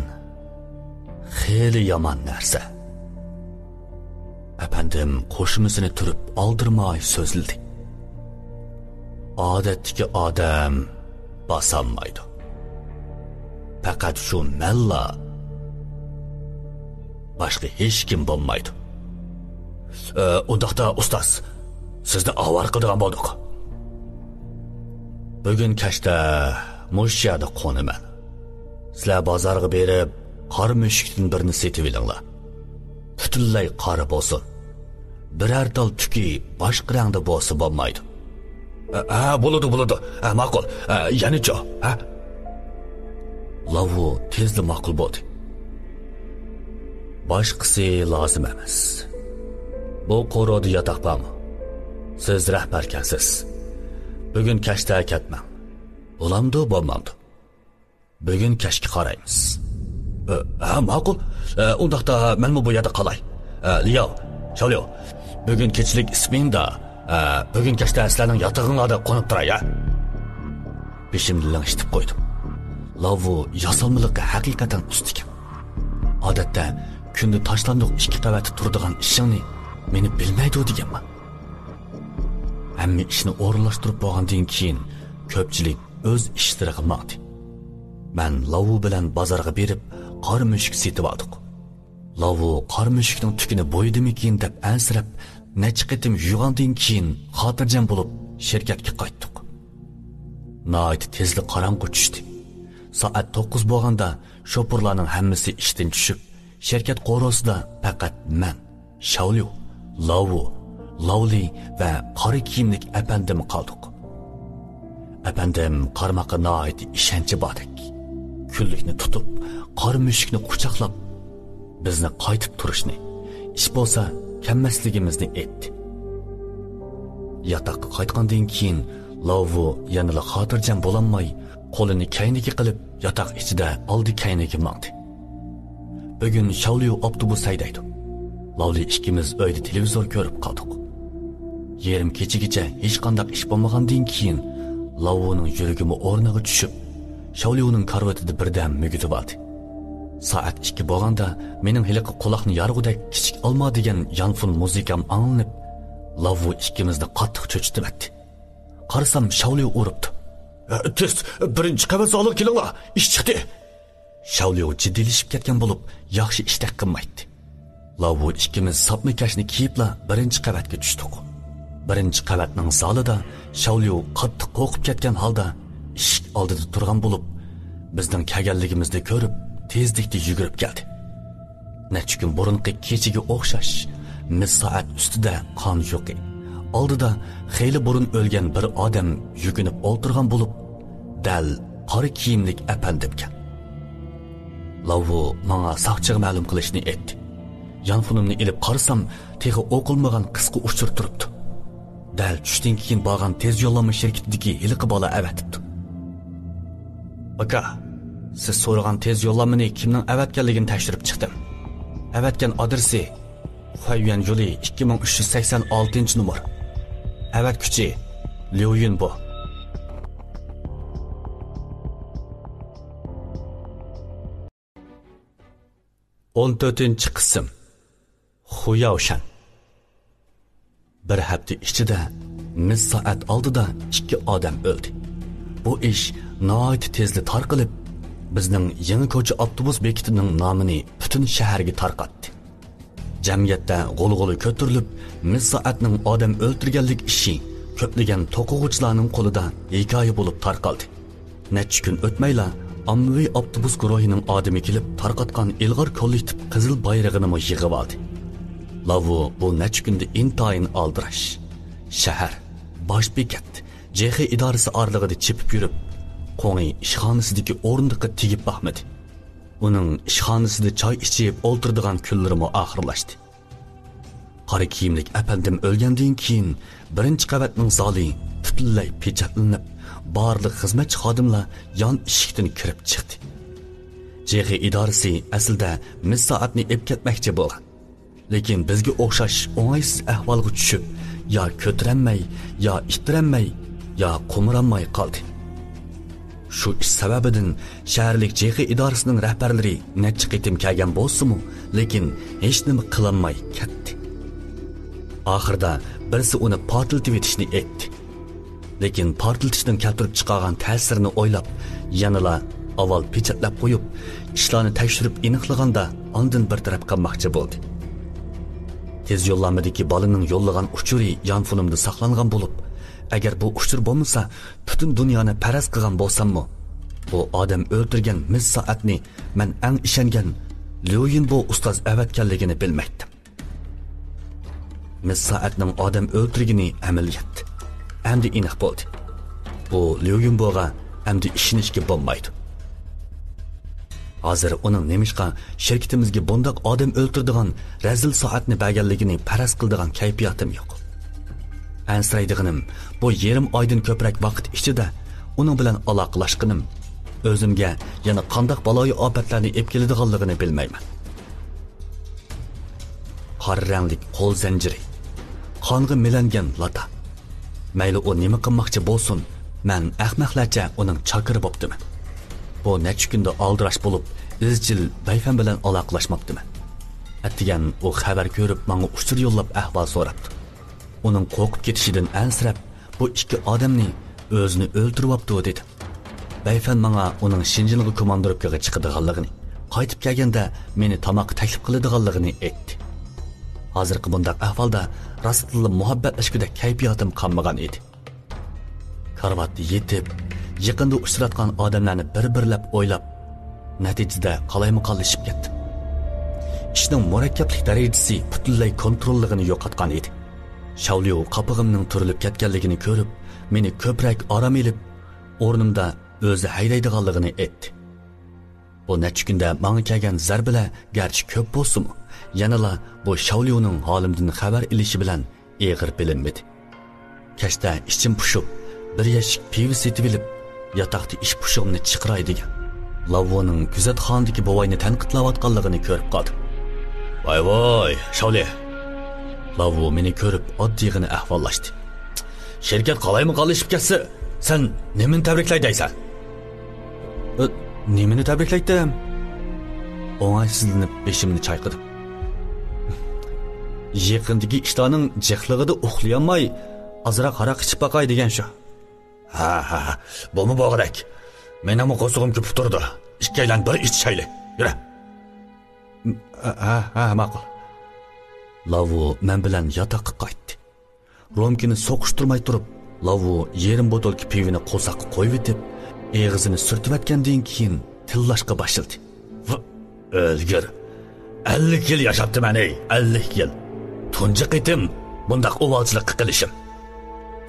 خېلى يامان نەرسە.» ئەپەندىم قوشۇمىسىنى تۈرۈپ ئالدىرىماي سۆزلىدى: «ئادەتتىكى ئادەم باسالمايدۇ. پەقەت شۇ مەنلا، باشقا ھېچكىم بولمايدۇ.» «ئە، ئۇنداقتا ئۇستاز، سىزنى ئاۋارە قىلىدىغان بولدۇق. بۈگۈن كەچتە مۇشۇ يەردە قونىمەن. سىلەر بازارغا بېرىپ، قارا مۈشۈكتىن بىرنى سېتىۋېلىڭلار. پۈتۈنلەي قارا بولسۇن. بىرەر تال تۈكى باشقا رەڭدە بولسا بولمايدۇ.» «ھە، بولىدۇ، بولىدۇ. ھە، ماقۇل. ھە، يەنىچۇ؟ ھە؟» لاۋۇ تېزلا ماقۇل بولدى. «باشقىسى لازىم ئەمەس. بۇ قورۇدا ياتاق بارمۇ؟ سىز رەھبەركەنسىز. بۈگۈن كەچتە كەتمەڭ. بولامدۇ، بولمامدۇ؟ بۈگۈن كەچكە قارايمىز.» «ئە، ھە، ماقۇل. ئە، ئۇنداقتا مەنمۇ بۇ يەردە قالاي. ئە، لياۋ، شاۋليۇ، بۈگۈن كېچىلىك ئىسمىندا، ئە، بۈگۈن كەچتە سىلەرنىڭ ياتىقىڭلاردا قونۇپ تۇراي، ھە؟» بېشىمنى لىڭشىتىپ قويدۇم. لاۋۇ ياسالمىلىقى ھەقىقەتەن ئۇستىكەن. ئادەتتە كۈندە تاشلاندۇق ئىككى قەۋەتتە تۇرىدىغان ئىشىڭنى مېنى بىلمەيدۇ دېگەنما. ھەممە ئىشنى ئورۇنلاشتۇرۇپ بولغاندىن كېيىن، كۆپچىلىك ئۆز ئىشلىرىغا ماڭدى. مەن لاۋۇ بىلەن بازارغا بېرىپ، قارا مۈشۈك سېتىۋالدۇق. لاۋۇ قارا مۈشۈكنىڭ تۈكىنى بويىدىمىكىن دەپ ئەنسىرەپ، نەچچە قېتىم يۇيغاندىن كېيىن، خاتىرجەم بولۇپ، شىركەتكە قايتتۇق. ناھايىتى تېزلا قاراڭغۇ چۈشتى. سائەت توققۇز بولغاندا، شوپۇرلارنىڭ ھەممىسى ئىشتىن چۈشۈپ، شىركەت قورۇسىدا پەقەت مەن، شاۋليۇ، لاۋۇ، لاۋلى ۋە قارا كىيىملىك ئەپەندىم قالدۇق. ئەپەندىم قارىماققا ناھايىتى ئىشەنچى باردەك. كۈنلۈكنى تۇتۇپ، قارا مۈشۈكنى قۇچاقلاپ، بىزنى قايتىپ تۇرۇشنى، ئىش بولسا كەلمەسلىكىمىزنى ئېيتتى. ياتاققا قايتقاندىن كېيىن، لاۋۇ يەنىلا خاتىرجەم بولالماي، قولىنى كەينىگە قىلىپ، ياتاق ئىچىدە ئالدى كەينىگە ماڭدى. بۈگۈن شاۋليۇ ئاپتوبۇس ھەيدەيدۇ. لاۋلى ئىككىمىز ئۆيدە تېلېۋىزور كۆرۈپ قالدۇق. يېرىم كېچىگىچە ھېچقانداق ئىش بولمىغاندىن كېيىن، لاۋۇنىڭ يۈرىكىمۇ ئورنىغا چۈشۈپ، شاۋليۇنىڭ كارىۋىتىدا بىردەم مۈگدىۋالدى. سائەت ئىككى بولغاندا، مېنىڭ ھېلىقى قۇلاقنى يارغۇدەك كىچىك ئالما دېگەن يانفون مۇزىكام ئاڭلىنىپ، لاۋۇ ئىككىمىزنى قاتتىق چۆچۈتۈۋەتتى. قارىسام، شاۋليۇ ئۇرۇپتۇ. «ئە، تېز، بىرىنچى قەۋەت زالىغا كېلىڭلار، ئىش چىقتى!» شاۋليۇ جىددىيلىشىپ كەتكەن بولۇپ، ياخشى ئىشتەك قىلمايتتى. لاۋۇ ئىككىمىز ساپما كەشنى كىيىپلا بىرىنچى قەۋەتكە چۈشتۇق. بىرىنچى قەۋەتنىڭ زالىدا شاۋليۇ قاتتىق قورقۇپ كەتكەن ھالدا ئىشىك ئالدىدا تۇرغان بولۇپ، بىزنىڭ كەلگەنلىكىمىزنى كۆرۈپ، تېزلىكتە يۈگۈرۈپ كەلدى. نەچچە كۈن بۇرۇنقى كېچىگە ئوخشاش، مىس سائەت ئۈستىدە قان يۇقى، ئالدىدا خېلى بۇرۇن ئۆلگەن بىر ئادەم يۈكۈنۈپ ئولتۇرغان بولۇپ، دەل قارا كىيىملىك ئەپەندىمكەن. لاۋۇ ماڭا ساقچىغا مەلۇم قىلىشنى ئېيتتى. يانفونۇمنى ئېلىپ قارىسام، تېخى ئوقۇلمىغان قىسقا ئۇچۇر تۇرۇپتۇ. دەل چۈشتىن كېيىن بارغان تېز يوللانما شىركىتىدىكى ھېلىقى بالا ئەۋەتىپتۇ. «ئاكا، سىز سورىغان تېز يوللانمىنى كىمنىڭ ئەۋەتكەنلىكىنى تەكشۈرۈپ چىقتىم. ئەۋەتكەن ئادرېسى: خۇەييۈەن يولى، ئىككى مىڭ ئۈچ يۈز سەكسەن ئالتىنچى نومۇر. ئەۋەتكۈچى: ليۇ يۈنبو.» ئون تۆتىنچى قىسىم. خۇياۋشەن. بىر ھەپتە ئىچىدە مىس سائەت ئالدىدا ئىككى ئادەم ئۆلدى. بۇ ئىش ناھايىتى تېزلا تارقىلىپ، بىزنىڭ يېڭى كوچا ئاپتوبۇس بېكىتىنىڭ نامىنى پۈتۈن شەھەرگە تارقاتتى. جەمئىيەتتە غۇلغۇلا كۆتۈرۈلۈپ، مىس سائەتنىڭ ئادەم ئۆلتۈرگەنلىك ئىشى كۆپلىگەن توقۇغۇچىلارنىڭ قولىدا ھېكايە بولۇپ تارقالدى. نەچچە كۈن ئۆتمەيلا، ئاممىۋى ئاپتوبۇس گۇرۇھىنىڭ ئادىمى كېلىپ تارقاتقان ئىلغار كوللېكتىپ قىزىل بايرىغىنىمۇ يىغىۋالدى. لاۋۇ بۇ نەچچە كۈندە ئىنتايىن ئالدىراش. شەھەر، باش بېكەت، جېخې ئىدارىسى ئارىلىقىدا چېپىپ يۈرۈپ، قوڭى ئىشخانىسىدىكى ئورۇندۇققا تېگىپ باقمىدى. ئۇنىڭ ئىشخانىسىدا چاي ئىچىپ ئولتۇرىدىغان كۈنلىرىمۇ ئاخىرلاشتى. قارا كىيىملىك ئەپەندىم ئۆلگەندىن كېيىن، بىرىنچى قەۋەتنىڭ زالى پۈتۈنلەي پېچەتلىنىپ، بارلىق خىزمەتچى خادىملار يان ئىشىكتىن كىرىپ چىقتى. جېخې ئىدارىسى ئەسلىدە مىس سائەتنى ئېلىپ كەتمەكچى بولغان. لېكىن بىزگە ئوخشاش ئوڭايسىز ئەھۋالغا چۈشۈپ، يا كۆتۈرەلمەي، يا ئىتتىرەلمەي، يا قومۇرالماي قالدى. شۇ ئىش سەۋەبىدىن شەھەرلىك جېخې ئىدارىسىنىڭ رەھبەرلىرى نەچچە قېتىم كەلگەن بولسىمۇ، لېكىن ھېچنېمە قىلالماي كەتتى. ئاخىرىدا بىرسى ئۇنى پارتلىتىۋېتىشنى ئېيتتى. لېكىن پارتلىتىشنىڭ كەلتۈرۈپ چىقارغان تەسىرىنى ئويلاپ، يەنىلا ئاۋۋال پېچەتلەپ قويۇپ، ئىشلارنى تەكشۈرۈپ ئېنىقلىغاندا، ئاندىن بىر تەرەپ قىلماقچى بولدى. تېز يوللانمىدىكى بالىنىڭ يوللىغان ئۇچۇرى يانفونۇمدا ساقلانغان بولۇپ، ئەگەر بۇ ئۇچۇر بولمىسا، پۈتۈن دۇنيانى پەرەز قىلغان بولساممۇ، بۇ ئادەم ئۆلتۈرگەن مىس سائەتنى مەن ئەڭ ئىشەنگەن ليۇ يىنبو ئۇستاز ئەۋەتكەنلىكىنى بىلمەيتتىم. مىس سائەتنىڭ ئادەم ئۆلتۈرگىنى ئەمەلىيەت. ئەمدى ئېنىق بولدى. بۇ ليۇ يۇنبوغا ئەمدى ئىشىنىشكە بولمايدۇ. ھازىر ئۇنىڭ نېمىشقا شىركىتىمىزگە بۇنداق ئادەم ئۆلتۈرىدىغان رەزىل سائەتنى بەرگەنلىكىنى پەرەز قىلىدىغان كەيپىياتىم يوق. ئەنسىرەيدىغىنىم، بۇ يېرىم ئايدىن كۆپرەك ۋاقىت ئىچىدە ئۇنىڭ بىلەن ئالاقىلاشقىنىم ئۆزۈمگە يەنە قانداق بالايىئاپەتلەرنى ئېلىپ كېلىدىغانلىقىنى بىلمەيمەن. قارا رەڭلىك قول زەنجىرى، قانغا مىلەنگەن لاتا. مەيلى ئۇ نېمە قىلماقچى بولسۇن، مەن ئەخمەقلەرچە ئۇنىڭ چاكىرى بوپتىمەن. بۇ نەچچە كۈندە ئالدىراش بولۇپ، ئىزچىل بەيفەن بىلەن ئالاقىلاشماپتىمەن. ئەتىگەن ئۇ خەۋەر كۆرۈپ، ماڭا ئۇچۇر يوللاپ ئەھۋال سوراپتۇ. ئۇنىڭ قورقۇپ كېتىشىدىن ئەنسىرەپ، بۇ ئىككى ئادەمنى ئۆزىنى ئۆلتۈرۈۋاپتۇ، دېدىم. بەيفەن ماڭا ئۇنىڭ شىنجىنغا كوماندىروپكىغا چىقىدىغانلىقىنى، قايتىپ كەلگەندە مېنى تاماققا تەكلىپ قىلىدىغانلىقىنى ئېيتتى. ھازىرقى بۇنداق ئەھۋالدا راستتىنلا مۇھەببەتلەشكۈدەك كەيپىياتىم قالمىغان ئىدى. كارىۋاتتا يېتىپ، يېقىندا ئۇچراتقان ئادەملەرنى بىر-بىرلەپ ئويلاپ، نەتىجىدە قالايمىقانلىشىپ كەتتىم. ئىشنىڭ مۇرەككەپلىك دەرىجىسى پۈتۈنلەي كونتروللۇقىنى يوقاتقان ئىدى. شاۋليۇ قاپىقىمنىڭ تۈرۈلۈپ كەتكەنلىكىنى كۆرۈپ، مېنى كۆپرەك ئارام ئېلىپ، ئورنۇمدا ئۆزى ھەيدەيدىغانلىقىنى ئېيتتى. بۇ نەچچە كۈندە ماڭا كەلگەن زەربىلەر گەرچە كۆپ بولسىمۇ، يەنىلا بۇ شاۋليۇنىڭ ھالىمدىن خەۋەر ئېلىشى بىلەن ئېغىر بىلىنمىدى. كەچتە ئىچىم پۇشۇپ، بىر يەشىك پىۋا سېتىۋېلىپ، ياتاقتا ئىش پۇشۇقۇمنى چىقىراي دېگەن لاۋۇنىڭ كۆزەتخانىدىكى بوۋاينى تەنقىدلەۋاتقانلىقىنى كۆرۈپ قالدىم. ۋاي ۋاي، شاۋلى! لاۋۇ مېنى كۆرۈپ ئاددىيغىنە ئەھۋاللاشتى. شىركەت قالايمىقانلىشىپ كەتسە، سەن نېمىنى تەبرىكلەي دەيسەن؟ ئە، نېمىنى تەبرىكلەيتتىم؟ ئوڭايسىزلىنىپ بېشىمنى چايقىدىم. يېقىندىكى ئىشلارنىڭ جىقلىقىدا ئۇخلىيالماي، ئازراق ھاراق ئىچىپ باقاي دېگەن شۇ. ھە، ھە، ھە، بۇمۇ بولغۇدەك. مېنىڭمۇ قورسىقىم كۆپۈپ تۇرىدۇ. ئىككىيلەن بىر ئىچىشەيلى. يۈرە. ھە، ھە، ھە، ماقۇل. لاۋۇ مەن بىلەن ياتاققا قايتتى. رومكىنى سوقۇشتۇرماي تۇرۇپ، لاۋۇ يېرىم بوتۇلكا پىۋىنى قورساققا قويۇۋېتىپ، ئېغىزىنى سۈرتۈۋەتكەندىن كېيىن تىللاشقا باشلىدى. ۋ-، ئۆلگۈر! ئەللىك يىل ياشاپتىمەن، ئەي، ئەللىك يىل! تۇنجى قېتىم بۇنداق ئۇۋالچىلىققا قېلىشىم.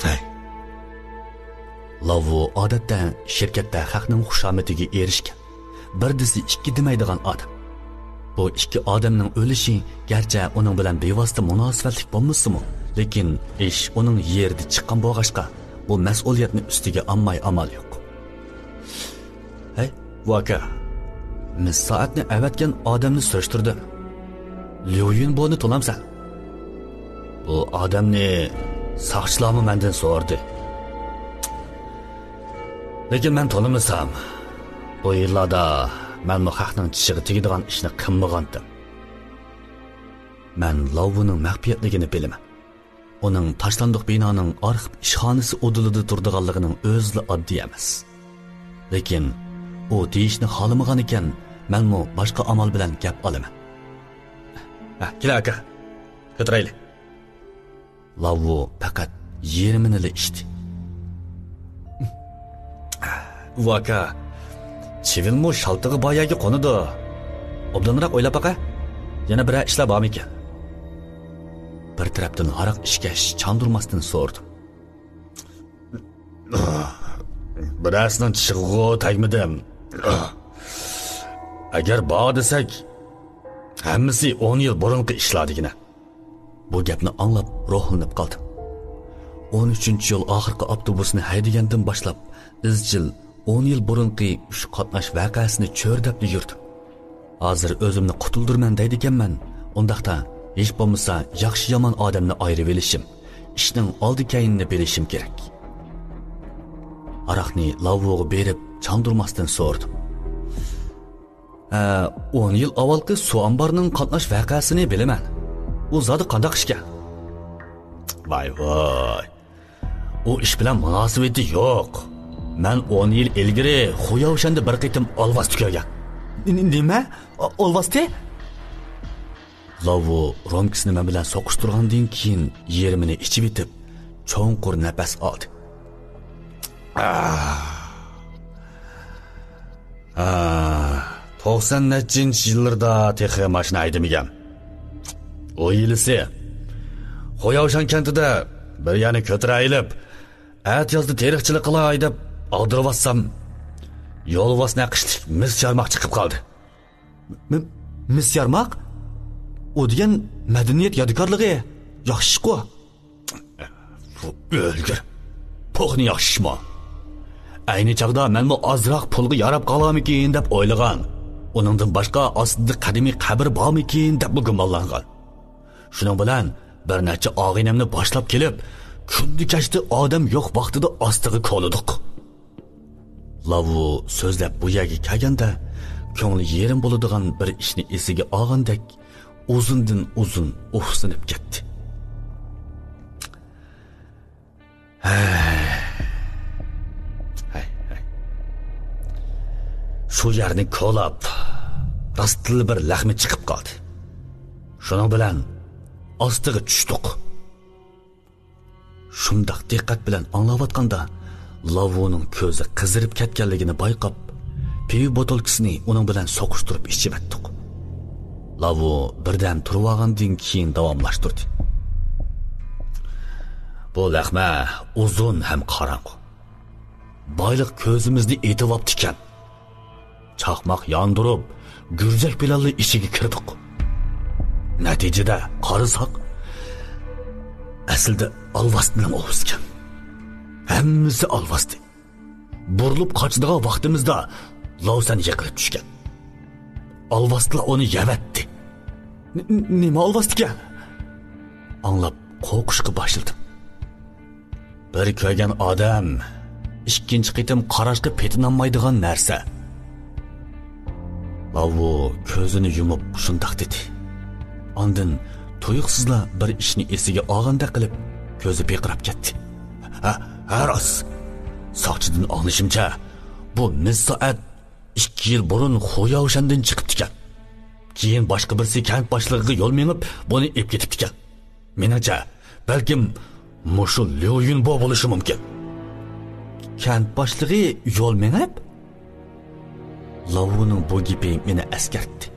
ھەي. لاۋۇ ئادەتتە شىركەتتە خەقنىڭ خۇشامىتىگە ئېرىشكەن، بىر دېسە ئىككى دېمەيدىغان ئادەم. بۇ ئىككى ئادەمنىڭ ئۆلۈشى گەرچە ئۇنىڭ بىلەن بىۋاسىتە مۇناسىۋەتلىك بولمىسىمۇ، لېكىن ئىش ئۇنىڭ يېرىدە چىققان بولغاچقا، بۇ مەسئۇلىيەتنى ئۈستىگە ئالماي ئامال يوق. ھەي، ۋاكا، مىس سائەتنى ئەۋەتكەن ئادەمنى سۈرۈشتۈردۈم. ليۇ يۈنبونى تونامسەن؟ بۇ ئادەمنى ساقچىلارمۇ مەندىن سورىدى. لېكىن مەن تونۇمىسام، بۇ يىللاردا مەنمۇ خەقنىڭ چىشىغا تېگىدىغان ئىشنى قىلمىغانتىم. مەن لاۋۋۇنىڭ مەخپىيەتلىكىنى بىلىمەن. ئۇنىڭ تاشلاندۇق بىنانىڭ ئارخىپ ئىشخانىسى ئۇدۇلىدا تۇرىدىغانلىقىنىڭ ئۆزىلا ئاددىي ئەمەس. لېكىن ئۇ دېيىشنى خالىمىغان ئىكەن، مەنمۇ باشقا ئامال بىلەن گەپ ئالىمەن. ھە، كېلە ئاكا، كۆتۈرەيلى. لاۋۋۇ پەقەت يېرىمىنىلا ئىچتى. ۋۇ ئاكا، چىۋىنمۇ شالتىغا بار يەرگە قونىدۇ. ئوبدانراق ئويلاپ باقە، يەنە بىرەر ئىشلار بارمىكىن؟ بىر تەرەپتىن ھاراق ئىچكەچ چاندۇرماستىن سورىدىم. بىرەرسىنىڭ چىشىغىغۇ تەگمىدىم. ئەگەر بار دېسەك، ھەممىسى ئون يىل بۇرۇنقى ئىشلار دېگىنە. بۇ گەپنى ئاڭلاپ روھلىنىپ قالدىم. ئون ئۈچىنچى يول ئاخىرقى ئاپتوبۇسنى ھەيدىگەندىن باشلاپ ئىزچىل ئون يىل بۇرۇنقى ئۈچ قاتناش ۋەقەسىنى چۆرىدەپلا يۈردۈم. ھازىر ئۆزۈمنى قۇتۇلدۇرىمەن دەيدىكەنمەن، ئۇنداقتا ھېچ بولمىسا ياخشى-يامان ئادەمنى ئايرىۋېلىشىم، ئىشنىڭ ئالدى-كەينىنى بىلىشىم كېرەك. ھاراقنى لاۋۋۇغا بېرىپ چاندۇرماستىن سورىدىم. ھە، ئون يىل ئاۋۋالقى سۇ ئامبارىنىڭ قاتناش ۋەقەسىنى بىلىمەن. ئۇ زادى قانداق ئىشكەن؟ ۋاي ۋاي. ئۇ ئىش بىلەن مۇناسىۋىتى يوق. مەن ئون يىل ئىلگىرى خۇياۋشەندە بىر قېتىم ئالۋاستى كۆرگەن. ن-، نېمە؟ ئا-، ئالۋاستى؟ لاۋۇ رومكىسىنى مەن بىلەن سوقۇشتۇرغاندىن كېيىن يېرىمىنى ئىچىۋېتىپ، چوڭقۇر نەپەس ئالدى. ئاھ. ھا، توقسان نەچچىنچى يىللىرىدا تېخى ماشىنا ھەيدىمىگەن. ئۇ يىلىسى خۇياۋشان كەنتىدە بىر يەرنى كۆتۈرەيلەپ، ئەتىيازدا تېرىقچىلىق قىلاي دەپ ئاغدۇرۇۋاتسام، يولۋاس نەقىشلىك مىس يارماق چىقىپ قالدى. م-، مىس يارماق؟ ئۇ دېگەن مەدەنىيەت يادىكارلىقى. ياخشىشقۇ. بۇ ئۆلگۈر. پوخنى ياخشىشما. ئەينى چاغدا مەنمۇ ئازراق پۇلغا ياراپ قالارمىكىن دەپ ئويلىغان. ئۇنىڭدىن باشقا ئاستىدا قەدىمىي قەبرە بارمىكىن دەپمۇ گۇمانلانغان. شۇنىڭ بىلەن بىر نەچچە ئاغىنەمنى باشلاپ كېلىپ، كۈندە كەچتە ئادەم يوق ۋاقتىدا ئاستىغا كولىدۇق. لاۋۇ سۆزلەپ بۇ يەرگە كەلگەندە، كۆڭلى يېرىم بولىدىغان بىر ئىشنى ئېسىگە ئالغاندەك، ئۇزۇندىن ئۇزۇن ئۇھسىنىپ كەتتى. ھەي. ھەي، ھەي. شۇ يەرنى كولاپ، راستتىنلا بىر لەخمە چىقىپ قالدى. شۇنىڭ بىلەن ئاستىغا چۈشتۇق. شۇنداق دىققەت بىلەن ئاڭلاۋاتقاندا، لاۋۇنىڭ كۆزى قىزىرىپ كەتكەنلىكىنى بايقاپ، پىۋا بوتۇلكىسىنى ئۇنىڭ بىلەن سوقۇشتۇرۇپ ئىچىۋەتتۇق. لاۋۇ بىردەم تۇرۇۋالغاندىن كېيىن داۋاملاشتۇردى. بۇ لەخمە ئۇزۇن ھەم قاراڭغۇ. بايلىق كۆزىمىزنى ئېتىۋاپتىكەن. چاقماق ياندۇرۇپ، گۈرزەك بىلەنلا ئىچىگە كىردۇق. نەتىجىدە قارىساق، ئەسلىدە ئالۋاستىنىڭ ئوۋىسىكەن. ھەممىسى ئالۋاستى. بۇرۇلۇپ قاچىدىغان ۋاقتىمىزدا لاۋسەن يىقىلىپ چۈشكەن. ئالۋاستىلار ئۇنى يەۋەتتى. ن-، ن-، نېمە ئالۋاستىكەن؟ ئاڭلاپ قورقۇشقا باشلىدىم. بىر كۆرگەن ئادەم ئىككىنچى قېتىم قاراشقا پېتىنالمايدىغان نەرسە. لاۋۇ كۆزىنى يۇمۇپ شۇنداق دېدى. ئاندىن تۇيۇقسىزلا بىر ئىشنى ئېسىگە ئالغاندەك قىلىپ كۆزى پىرقىراپ كەتتى. ھە، ھە راست. ساقچىدىن ئاڭلىشىمچە، بۇ مىس سائەت ئىككى يىل بۇرۇن خۇياۋشەندىن چىقىپتىكەن. كېيىن باشقا بىرسى كەنت باشلىقىغا يول مېڭىپ، بۇنى ئېلىپ كېتىپتىكەن. مېنىڭچە، بەلكىم مۇشۇ ليۇ يۈنبو بولۇشى مۇمكىن. كەنت باشلىقى يول مېڭىپ؟ لاۋۇنىڭ بۇ گېپى مېنى ئەسكەرتتى.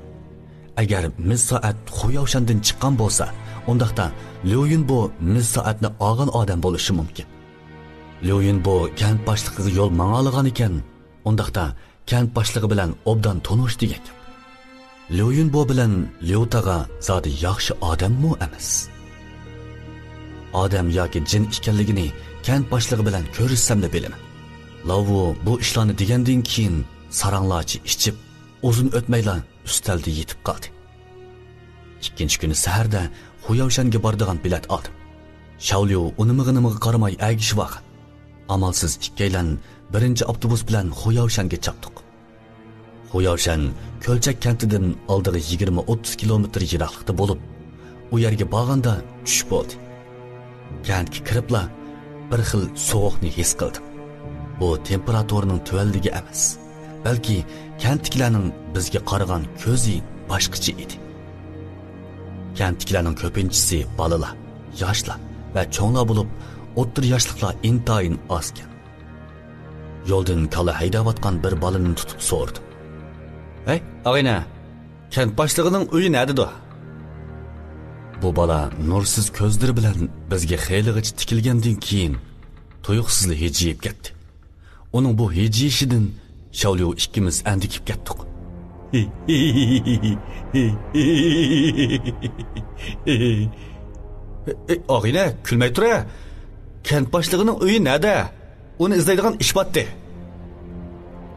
ئەگەر مىس سائەت خۇياۋشەندىن چىققان بولسا، ئۇنداقتا ليۇ يۈنبو مىس سائەتنى ئالغان ئادەم بولۇشى مۇمكىن. ليۇ يۈنبو كەنت باشلىقىغا يول ماڭالىغان ئىكەن، ئۇنداقتا كەنت باشلىقى بىلەن ئوبدان تونۇش دېگەن گەپ. ليۇ يۈنبو بىلەن ليۇ تاغا زادى ياخشى ئادەممۇ ئەمەس. ئادەم ياكى جىن ئىكەنلىكىنى كەنت باشلىقى بىلەن كۆرۈشسەملا بىلىمەن. لاۋۇ بۇ ئىشلارنى دېگەندىن كېيىن ساراڭلارچە ئىچىپ، ئۇزۇن ئۆتمەيلا ئۈستەلدە يېتىپ قالدى. ئىككىنچى كۈنى سەھەردە خۇياۋشەنگە بارىدىغان بېلەت ئالدىم. شاۋليۇ ئۇنىمىغىنىمغا قارىماي ئەگىشىۋالغان. ئامالسىز ئىككىيلەن بىرىنچى ئاپتوبۇس بىلەن خۇياۋشەنگە چاپتۇق. خۇياۋشەن كۆلچەك كەنتىدىن ئالدىغا يىگىرمە ئوتتۇز كىلومېتىر يىراقلىقتا بولۇپ، ئۇ يەرگە بارغاندا چۈش بولدى. كەنتكە كىرىپلا بىر خىل سوغۇقنى ھېس قىلدىم. بۇ تېمپېراتۇرىنىڭ تۆۋەنلىكى ئەمەس، بەلكى كەنتتىكىلەرنىڭ بىزگە قارىغان كۆزى باشقىچە ئىدى. كەنتتىكىلەرنىڭ كۆپىنچىسى بالىلار، ياشلار ۋە چوڭلار بولۇپ، ئوتتۇرا ياشلىقلار ئىنتايىن ئازكەن. يولدىن كالا ھەيدەۋاتقان بىر بالىنى تۇتۇپ سورىدىم. ھەي، ئاغىنە، كەنت باشلىقىنىڭ ئۆيى نەدىدۇ؟ بۇ بالا نۇرسىز كۆزلىرى بىلەن بىزگە خېلىغىچە تىكىلگەندىن كېيىن، تۇيۇقسىزلا ھىجىيىپ كەتتى. ئۇنىڭ بۇ ھىجىيىشىدىن شاۋليۇ ئىككىمىز ئەندىكىپ كەتتۇق. ئاغىنە، كۈلمەي تۇرە. كەنت باشلىقىنىڭ ئۆيى نەدە؟ ئۇنى ئىزدەيدىغان ئىش باتتى.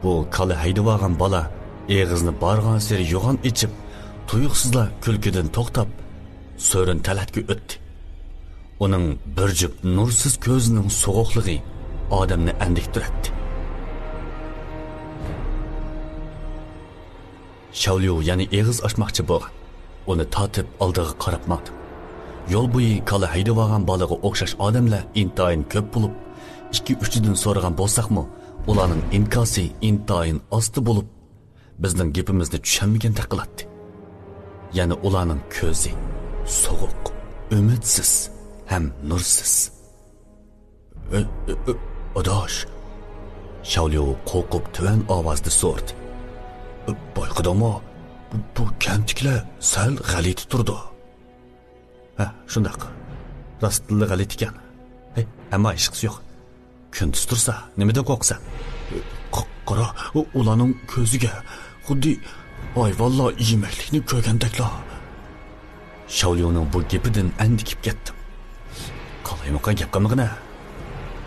بۇ كالا ھەيدىۋالغان بالا ئېغىزنى بارغانسېرى يوغان ئېچىپ، تۇيۇقسىزلا كۈلكىدىن توختاپ، سۆرۈن تەلەتكە ئۆتتى. ئۇنىڭ بىر جۈپ نۇرسىز كۆزىنىڭ سوغۇقلۇقى ئادەمنى ئەندىكتۈرەتتى. شاۋليۇ يەنە ئېغىز ئاچماقچى بولغان. ئۇنى تارتىپ ئالدىغا قاراپ ماڭدىم. يول بويى كالا ھەيدىۋالغان بالىغا ئوخشاش ئادەملەر ئىنتايىن كۆپ بولۇپ، ئىككى-ئۈچىدىن سورىغان بولساقمۇ، ئۇلارنىڭ ئىنكاسى ئىنتايىن ئاستا بولۇپ، بىزنىڭ گېپىمىزنى چۈشەنمىگەندەك قىلاتتى. يەنە ئۇلارنىڭ كۆزى سوغۇق، ئۈمىدسىز ھەم نۇرسىز. ئاداش، شاۋليۇ قورقۇپ تۆۋەن ئاۋازدا سورىدى. بايقىدىڭمۇ؟ بۇ، بۇ كەنتتىكىلەر سەل غەلىتە تۇرىدۇ. ھە، شۇنداق. راستتىنلا غەلىتە ئىكەن. ھەي، ئەمما ھېچقىسى يوق. كۈندۈز تۇرسا، نېمىدىن قورقىسەن؟ قارا، ئۇلارنىڭ كۆزىگە خۇددى ھايۋانلار يېمەكلىكنى كۆرگەندەكلا. شاۋليۇنىڭ بۇ گېپىدىن ئەندىكىپ كەتتىم. قالايمىقان گەپ قىلمىغىنە.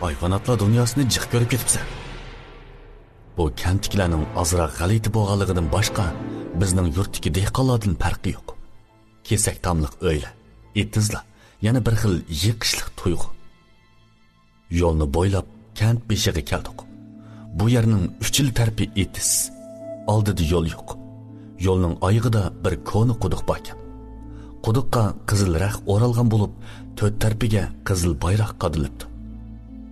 ھايۋاناتلار دۇنياسىنى جىق كۆرۈپ كېتىپسەن. بۇ كەنتتىكىلەرنىڭ ئازراق غەلىتە بولغانلىقىدىن باشقا، بىزنىڭ يۇرتتىكى دېھقانلاردىن پەرقى يوق. كېسەك تاملىق ئۆيلەر، ئېتىزلار، يەنە بىر خىل يېقىشلىق تۇيغۇ. يولنى بويلاپ كەنت بېشىغا كەلدۇق. بۇ يەرنىڭ ئۈچىلا تەرىپى ئېتىز. ئالدىدا يول يوق. يولنىڭ ئايىغىدا بىر كونا قۇدۇق باركەن. قۇدۇققا قىزىل رەخ ئورالغان بولۇپ، تۆت تەرىپىگە قىزىل بايراق قادىلىپتۇ.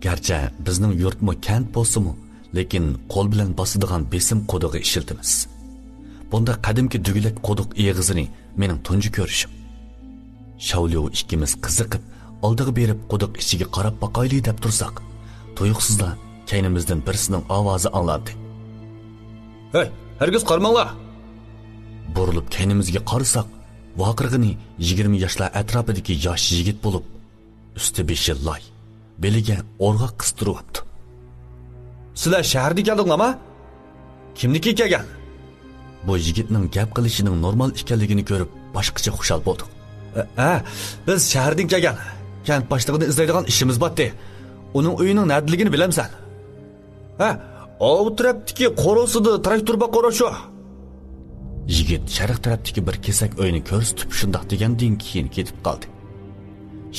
گەرچە بىزنىڭ يۇرتمۇ كەنت بولسىمۇ، لېكىن قول بىلەن باسىدىغان بېسىم قۇدۇقى ئىشلىتىمىز. بۇنداق قەدىمكى دۈگىلەك قۇدۇق ئېغىزىنى مېنىڭ تۇنجى كۆرۈشۈم. شاۋليۇ ئىككىمىز قىزىقىپ، ئالدىغا بېرىپ قۇدۇق ئىچىگە قاراپ باقايلى دەپ تۇرساق، تۇيۇقسىزلا كەينىمىزدىن بىرسىنىڭ ئاۋازى ئاڭلاندى. ھەي، ھەرگىز قارىماڭلار! بۇرۇلۇپ كەينىمىزگە قارىساق، ۋارقىرىغىنى يىگىرمە ياشلار ئەتراپىدىكى ياش يىگىت بولۇپ، ئۈستى بېشى لاي، بېلىگە ئورغاق قىستۇرۇۋاپتۇ. سىلەر شەھەردىن كەلدىڭلارما؟ كىمنىڭكى كەلگەن؟ بۇ يىگىتنىڭ گەپ قىلىشىنىڭ نورمال ئىكەنلىكىنى كۆرۈپ، باشقىچە خۇشال بولدۇق. ھە، بىز شەھەردىن كەلگەن. كەنت باشلىقىنى ئىزدەيدىغان ئىشىمىز باتتى. ئۇنىڭ ئۆيىنىڭ نەدىلىكىنى بىلەمسەن؟ ھە، ئاۋۇ تەرەپتىكى قورۇسىدا تىراكتور بار قورا شۇ. يىگىت شەرق تەرەپتىكى بىر كېسەك ئۆينى كۆرسىتىپ شۇنداق دېگەندىن كېيىن كېتىپ قالدى.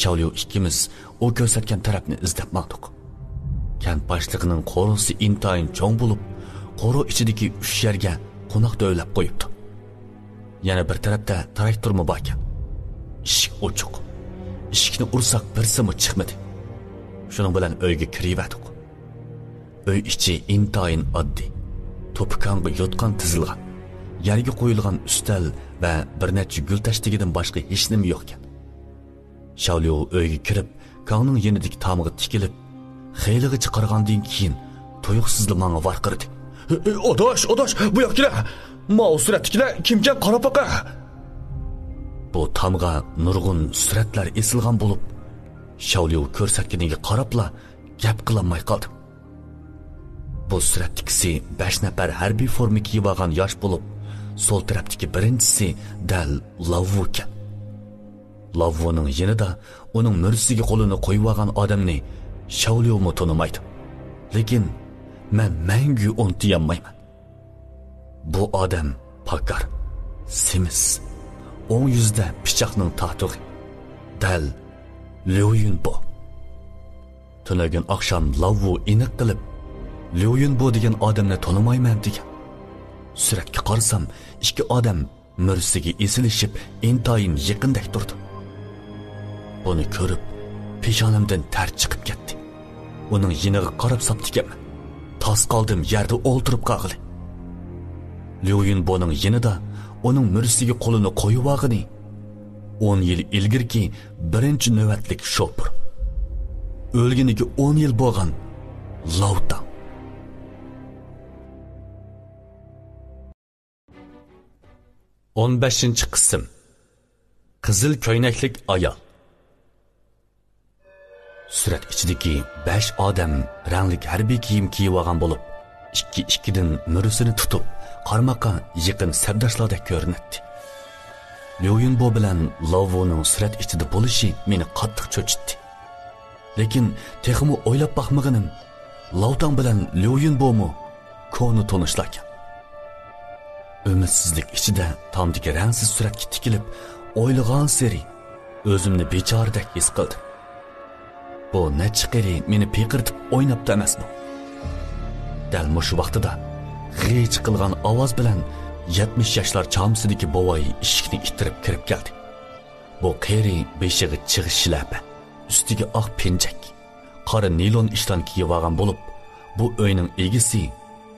شاۋليۇ ئىككىمىز ئۇ كۆرسەتكەن تەرەپنى ئىزدەپ ماڭدۇق. كەنت باشلىقىنىڭ قورۇسى ئىنتايىن چوڭ بولۇپ، قورۇ ئىچىدىكى ئۈچ يەرگە قوناق تۆۋلەپ قويۇپتۇ. يەنە بىر تەرەپتە تىراكتورمۇ باركەن. ئىشىك ئوچۇق. ئىشىكنى ئۇرساق بىرسىمۇ چىقمىدى. شۇنىڭ بىلەن ئۆيگە كىرىۋەردۇق. ئۆي ئىچى ئىنتايىن ئاددىي. توپا كاڭغا يوتقان تىزىلغان. يەرگە قويۇلغان ئۈستەل ۋە بىر نەچچە گۈل تەشتىكىدىن باشقا ھېچنېمە يوقكەن. شاۋليۇ ئۆيگە كىرىپ، كاڭنىڭ يېنىدىكى تامغا تىكىلىپ، خېلىغىچە قارىغاندىن كېيىن، تۇيۇقسىزلا ماڭا ۋارقىرىدى. ئاداش، ئاداش، بۇ ياققا كېلە! ماۋۇ سۈرەتتىكىلەر كىمكەن، قاراپ باقە! بۇ تامغا نۇرغۇن سۈرەتلەر ئېسىلغان بولۇپ، شاۋليۇ كۆرسەتكىنىگە قاراپلا گەپ قىلالماي قالدىم. بۇ سۈرەتتىكىسى بەش نەپەر ھەربىي فورما كىيىۋالغان ياش بولۇپ، سول تەرەپتىكى بىرىنچىسى دەل لاۋۋۇكەن. لاۋۋۇنىڭ يېنىدا ئۇنىڭ مۈرىسىگە قولىنى قويۇۋالغان ئادەمنى شاۋليۇمۇ تونۇمايدۇ. لېكىن مەن مەڭگۈ ئۇنتۇيالمايمەن. بۇ ئادەم پاكار، سېمىز، ئوڭ يۈزىدە پىچاقنىڭ تاتۇغى. دەل ليۇ يۈنبو. تۈنۈگۈن ئاخشام لاۋۋۇ ئېنىق قىلىپ، ليۇ يۈنبو دېگەن ئادەمنى تونۇمايمەن دېگەن. سۈرەتكە قارىسام، ئىككى ئادەم مۈرىسىگە ئېسىلىشىپ، ئىنتايىن يېقىندەك تۇرىدۇ. بۇنى كۆرۈپ، پېشانەمدىن تەر چىقىپ كەتتى. ئۇنىڭ يېنىغا قاراپ ساپتىكەنمەن. تاس قالدىم يەردە ئولتۇرۇپ قالغىلى. ليۇ يۈنبونىڭ يېنىدا ئۇنىڭ مۈرىسىگە قولىنى قويۇۋالغىنى ئون يىل ئىلگىرىكى بىرىنچى نۆۋەتلىك شوپۇر، ئۆلگىنىگە ئون يىل بولغان لاۋتاڭ. ئون بەشىنچى قىسىم. قىزىل كۆينەكلىك ئايال. سۈرەت ئىچىدىكى بەش ئادەم رەڭلىك ھەربىي كىيىم كىيىۋالغان بولۇپ، ئىككى-ئىككىدىن مۈرىسىنى تۇتۇپ، قارىماققا يېقىن سەپداشلاردەك كۆرۈنەتتى. ليۇ يۈنبو بىلەن لاۋۇنىڭ سۈرەت ئىچىدە بولۇشى مېنى قاتتىق چۆچۈتتى. لېكىن تېخىمۇ ئويلاپ باقمىغىنىم، لاۋتاڭ بىلەن ليۇ يۈنبومۇ كونا تونۇشلاركەن. ئۈمىدسىزلىك ئىچىدە تامدىكى رەڭسىز سۈرەتكە تىكىلىپ، ئويلىغانسېرى ئۆزۈمنى بىچارىدەك ھېس قىلدىم. بۇ نەچچە قېرى مېنى پىقىرتىپ ئويناپتۇ ئەمەسمۇ؟ دەل مۇشۇ ۋاقتىدا غىچ قىلغان ئاۋاز بىلەن يەتمىش ياشلار چامىسىدىكى بوۋاي ئىشىكنى ئىتتىرىپ كىرىپ كەلدى. بۇ قېرى بېشىغا چىغ شىلەپە، ئۈستىگە ئاق پېنجەك، قارا نىلون ئىشتان كىيىۋالغان بولۇپ، بۇ ئۆينىڭ ئىگىسى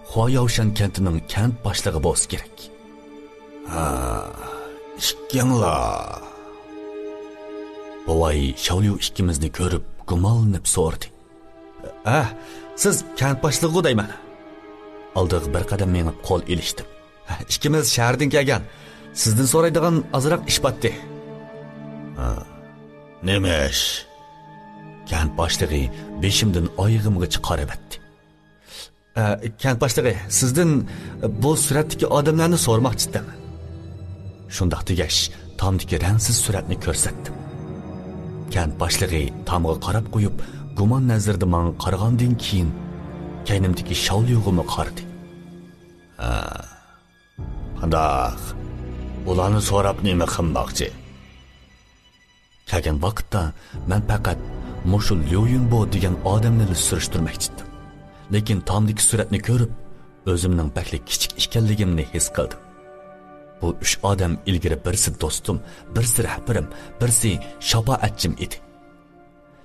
خۇاياۋشان كەنتىنىڭ كەنت باشلىقى بولسا كېرەك. ھا، ئىككىڭلار. بوۋاي شاۋليۇ ئىككىمىزنى كۆرۈپ گۇمانلىنىپ سورىدى. ھە، سىز كەنت باشلىقىغۇ دەيمەن. ئالدىغا بىر قەدەم مېڭىپ قول ئېلىشتىم. ئىككىمىز شەھەردىن كەلگەن. سىزدىن سورايدىغان ئازراق ئىش باتتى. ھا، نېمە ئىش؟ كەنت باشلىقى بېشىمدىن ئايىغىمغىچە قارىۋەتتى. ئە، كەنت باشلىقى، سىزدىن بۇ سۈرەتتىكى ئادەملەرنى سورىماقچىدىم. شۇنداق دېگەچ، تامدىكى رەڭسىز سۈرەتنى كۆرسەتتىم. كەنت باشلىقى تامغا قاراپ قويۇپ، گۇمان نەزىرىدە ماڭا قارىغاندىن كېيىن، كەينىمدىكى شاۋليۇغىمۇ قارىدى. ھە، قانداق؟ ئۇلارنى سوراپ نېمە قىلماقچى؟ كەلگەن ۋاقىتتا مەن پەقەت مۇشۇ ليۇ يۈنبو دېگەن ئادەمنىلا سۈرۈشتۈرمەكچىدىم. لېكىن تامدىكى سۈرەتنى كۆرۈپ، ئۆزۈمنىڭ بەكلا كىچىك ئىكەنلىكىمنى ھېس قىلدىم. بۇ ئۈچ ئادەم ئىلگىرى بىرسى دوستۇم، بىرسى رەھبىرىم، بىرسى شاپائەتچىم ئىدى.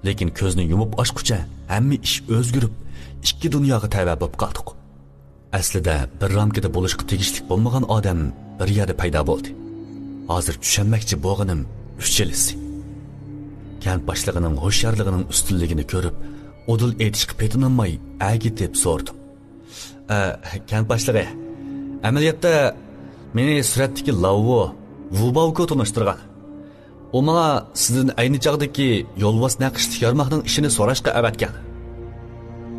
لېكىن كۆزنى يۇمۇپ ئاچقۇچە ھەممە ئىش ئۆزگىرىپ، ئىككى دۇنياغا تەۋە بولۇپ قالدۇق. ئەسلىدە بىر رامكىدا بولۇشقا تېگىشلىك بولمىغان ئادەم بىر يەردە پەيدا بولدى. ھازىر چۈشەنمەكچى بولغىنىم ئۈچىلىسى. كەنت باشلىقىنىڭ ھوشيارلىقىنىڭ ئۈستۈنلۈكىنى كۆرۈپ، ئۇدۇل ئېيتىشقا پېتىنالماي ئەگىتىپ سورىدىم. ئە، كەنت باشلىقى، ئەمەلىيەتتە مېنى سۈرەتتىكى لاۋۇ، ۋۇباۋكو تونۇشتۇرغان. ئۇ ماڭا سىزدىن ئەينى چاغدىكى يولۋاس نەقىشلىك يارماقنىڭ ئىشىنى سوراشقا ئەۋەتكەن.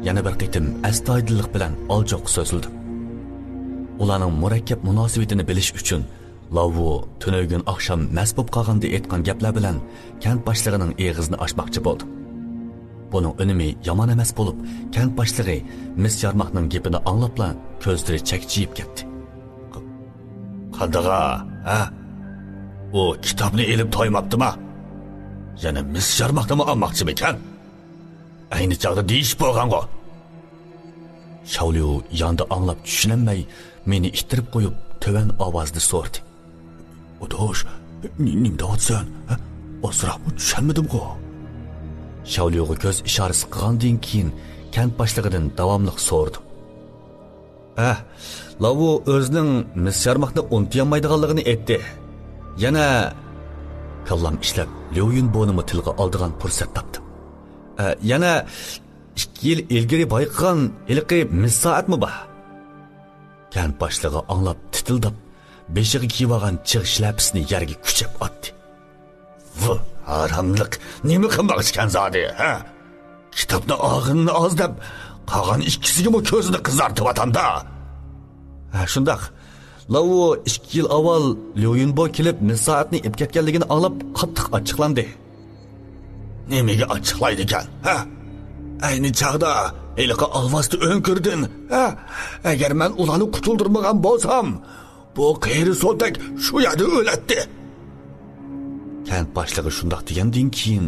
يەنە بىر قېتىم ئەستايىدىللىق بىلەن ئالجوققا سۆزلىدىم. ئۇلارنىڭ مۇرەككەپ مۇناسىۋىتىنى بىلىش ئۈچۈن، لاۋۇ تۈنۈگۈن ئاخشام مەست بولۇپ قالغاندا ئېيتقان گەپلەر بىلەن كەنت باشلىقىنىڭ ئېغىزىنى ئاچماقچى بولدۇم. بۇنىڭ ئۈنۈمى يامان ئەمەس بولۇپ، كەنت باشلىقى مىس يارماقنىڭ گېپىنى ئاڭلاپلا كۆزلىرى چەكچىيىپ كەتتى. قانداقا، ھە؟ ئۇ كىتابنى ئېلىپ تويماپتىما؟ يەنە مىس يارماقنىمۇ ئالماقچىمىكەن؟ ئەينى چاغدا دېيىشىپ بولغانغۇ. شاۋليۇ ياندا ئاڭلاپ چۈشىنەلمەي، مېنى ئىتتىرىپ قويۇپ، تۆۋەن ئاۋازدا سورىدى. ئۇدۇش، نېمە دەۋاتىسەن؟ ھە؟ ئازراقمۇ چۈشەنمىدىمغۇ؟ شاۋليۇغا كۆز ئىشارىسى قىلغاندىن كېيىن، كەنت باشلىقىدىن داۋاملىق سورىدىم. ئە، لاۋۇ ئۆزىنىڭ مىس يارماقنى ئۇنتۇيالمايدىغانلىقىنى ئېيتتى. يەنە كاللام ئىشلەپ، ليۇ يۈنبونىمۇ تىلغا ئالىدىغان پۇرسەت تاپتىم. ئە، يەنە ئىككى يىل ئىلگىرى بايقىغان ھېلىقى مىس سائەتمۇ بار. كەنت باشلىقى ئاڭلاپ تىتىلداپ، بېشىغا كىيىۋالغان چىغ شىلەپىسىنى يەرگە كۈچەپ ئاتتى. ۋۇ، ھاراملىق، نېمە قىلماقچىكەن زادى، ھە؟ كىتابنى ئالغىنىنى ئاز دەپ، قالغان ئىككىسىگىمۇ كۆزىنى قىزارتىۋاتامدا. ھە، شۇنداق. لاۋۇ ئىككى يىل ئاۋۋال ليۇ يۈنبو كېلىپ مىس سائەتنى ئېلىپ كەتكەنلىكىنى ئاڭلاپ قاتتىق ئاچچىقلاندى. نېمىگە ئاچچىقلايدىكەن، ھە؟ ئەينى چاغدا ھېلىقى ئالۋاستى ئۆڭكۈردىن، ھە؟ ئەگەر مەن ئۇلارنى قۇتۇلدۇرمىغان بولسام، بۇ قېرى سولتەك شۇ يەردە ئۆلەتتى. كەنت باشلىقى شۇنداق دېگەندىن كېيىن،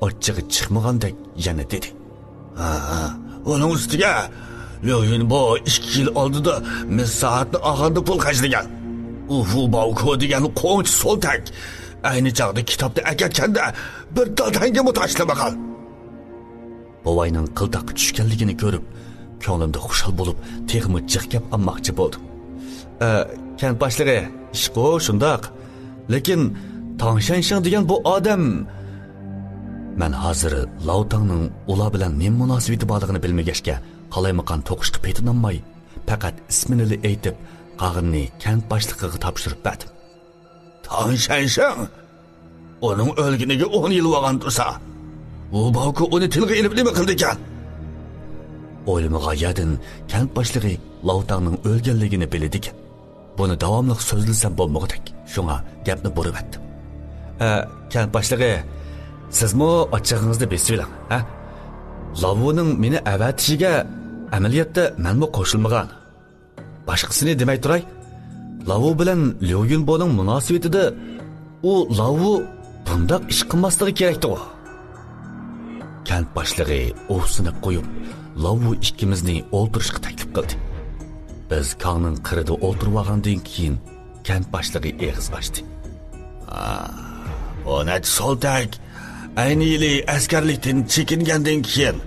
ئاچچىقى چىقمىغاندەك يەنە دېدى. ھا، ئۇنىڭ ئۈستىگە، ليۇ يۈنبو ئىككى يىل ئالدىدا مىس سائەتنى ئالغاندا پۇل خەجلىگەن. ئۇ ۋۇ باۋكو دېگەن قوڭچى سولتەك ئەينى چاغدا كىتابنى ئەكەتكەندە بىر تال تەڭگىمۇ تاشلىمىغان. بوۋاينىڭ قىلتاققا چۈشكەنلىكىنى كۆرۈپ، كۆڭلۈمدە خۇشال بولۇپ، تېخىمۇ جىق گەپ ئالماقچى بولدۇم. ئە، كەنت باشلىقى، ئىشقۇ شۇنداق. لېكىن تاڭ شەنشىڭ دېگەن بۇ ئادەم. مەن ھازىر لاۋتاڭنىڭ ئۇلار بىلەن نېمە مۇناسىۋىتى بارلىقىنى بىلمىگەچكە، قالايمىقان توقۇشقا پېتىنالماي، پەقەت ئىسمىنىلا ئېيتىپ، قالغىنىنى كەنت باشلىقىغا تاپشۇرۇپ بەردىم. تاڭ شەنشىڭ؟ ئۇنىڭ ئۆلگىنىگە ئون يىل بولغان تۇرسا، ۋۇ باۋكۇ ئۇنى تىلغا ئېلىپ نېمە قىلىدىكەن؟ ئويلىمىغان يەردىن كەنت باشلىقى لاۋتاڭنىڭ ئۆلگەنلىكىنى بىلىدىكەن. بۇنى داۋاملىق سۆزلىسەم بولمىغۇدەك، شۇڭا گەپنى بۇرۇۋەتتىم. ئە، كەنت باشلىقى، سىزمۇ ئاچچىقىڭىزنى بېسىۋېلىڭ، ھە؟ لاۋۇنىڭ مېنى ئەۋەتىشىگە ئەمەلىيەتتە مەنمۇ قوشۇلمىغان. باشقىسىنى دېمەي تۇراي، لاۋۇ بىلەن ليۇ يۈنبونىڭ مۇناسىۋىتىدە ئۇ لاۋۇ بۇنداق ئىش قىلماسلىقى كېرەكتىغۇ. كەنت باشلىقى ئۇھسىنىپ قويۇپ، لاۋۇ ئىككىمىزنى ئولتۇرۇشقا تەكلىپ قىلدى. بىز كاڭنىڭ قىرىدا ئولتۇرۇۋالغاندىن كېيىن، كەنت باشلىقى ئېغىز ئاچتى. ئا، بۇ نەچچە سولتەك ئەينى يىلى ئەسكەرلىكتىن چېكىنگەندىن كېيىن،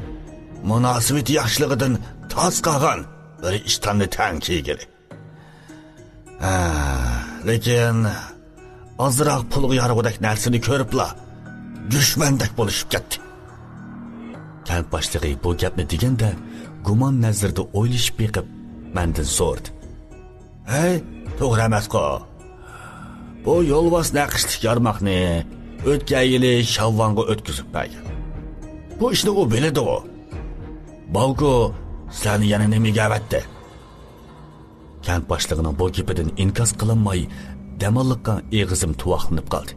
مۇناسىۋىتى ياخشىلىقىدىن تاس قالغان بىر ئىشتاننى تەڭ كىيگىلى. ھە، لېكىن ئازراق پۇلغا يارىغۇدەك نەرسىنى كۆرۈپلا، دۈشمەندەك بولۇشۇپ كەتتى. كەنت باشلىقى بۇ گەپنى دېگەندە، گۇمان نەزىرىدە ئويلىشىپ بېقىپ، مەندىن سورىدى. ھەي، توغرا ئەمەسقۇ؟ بۇ يولۋاس نەقىشلىك يارماقنى ئۆتكەن يىلى شاۋۋاڭغا ئۆتكۈزۈپ بەرگەن. بۇ ئىشنى ئۇ بىلىدىغۇ. باۋكۇ سەن يەنە نېمىگە ئەۋەتتى؟ كەنت باشلىقىنىڭ بۇ گېپىدىن ئىنكاس قىلالماي، دەماللىققا ئېغىزىم تۇۋاقلىنىپ قالدى.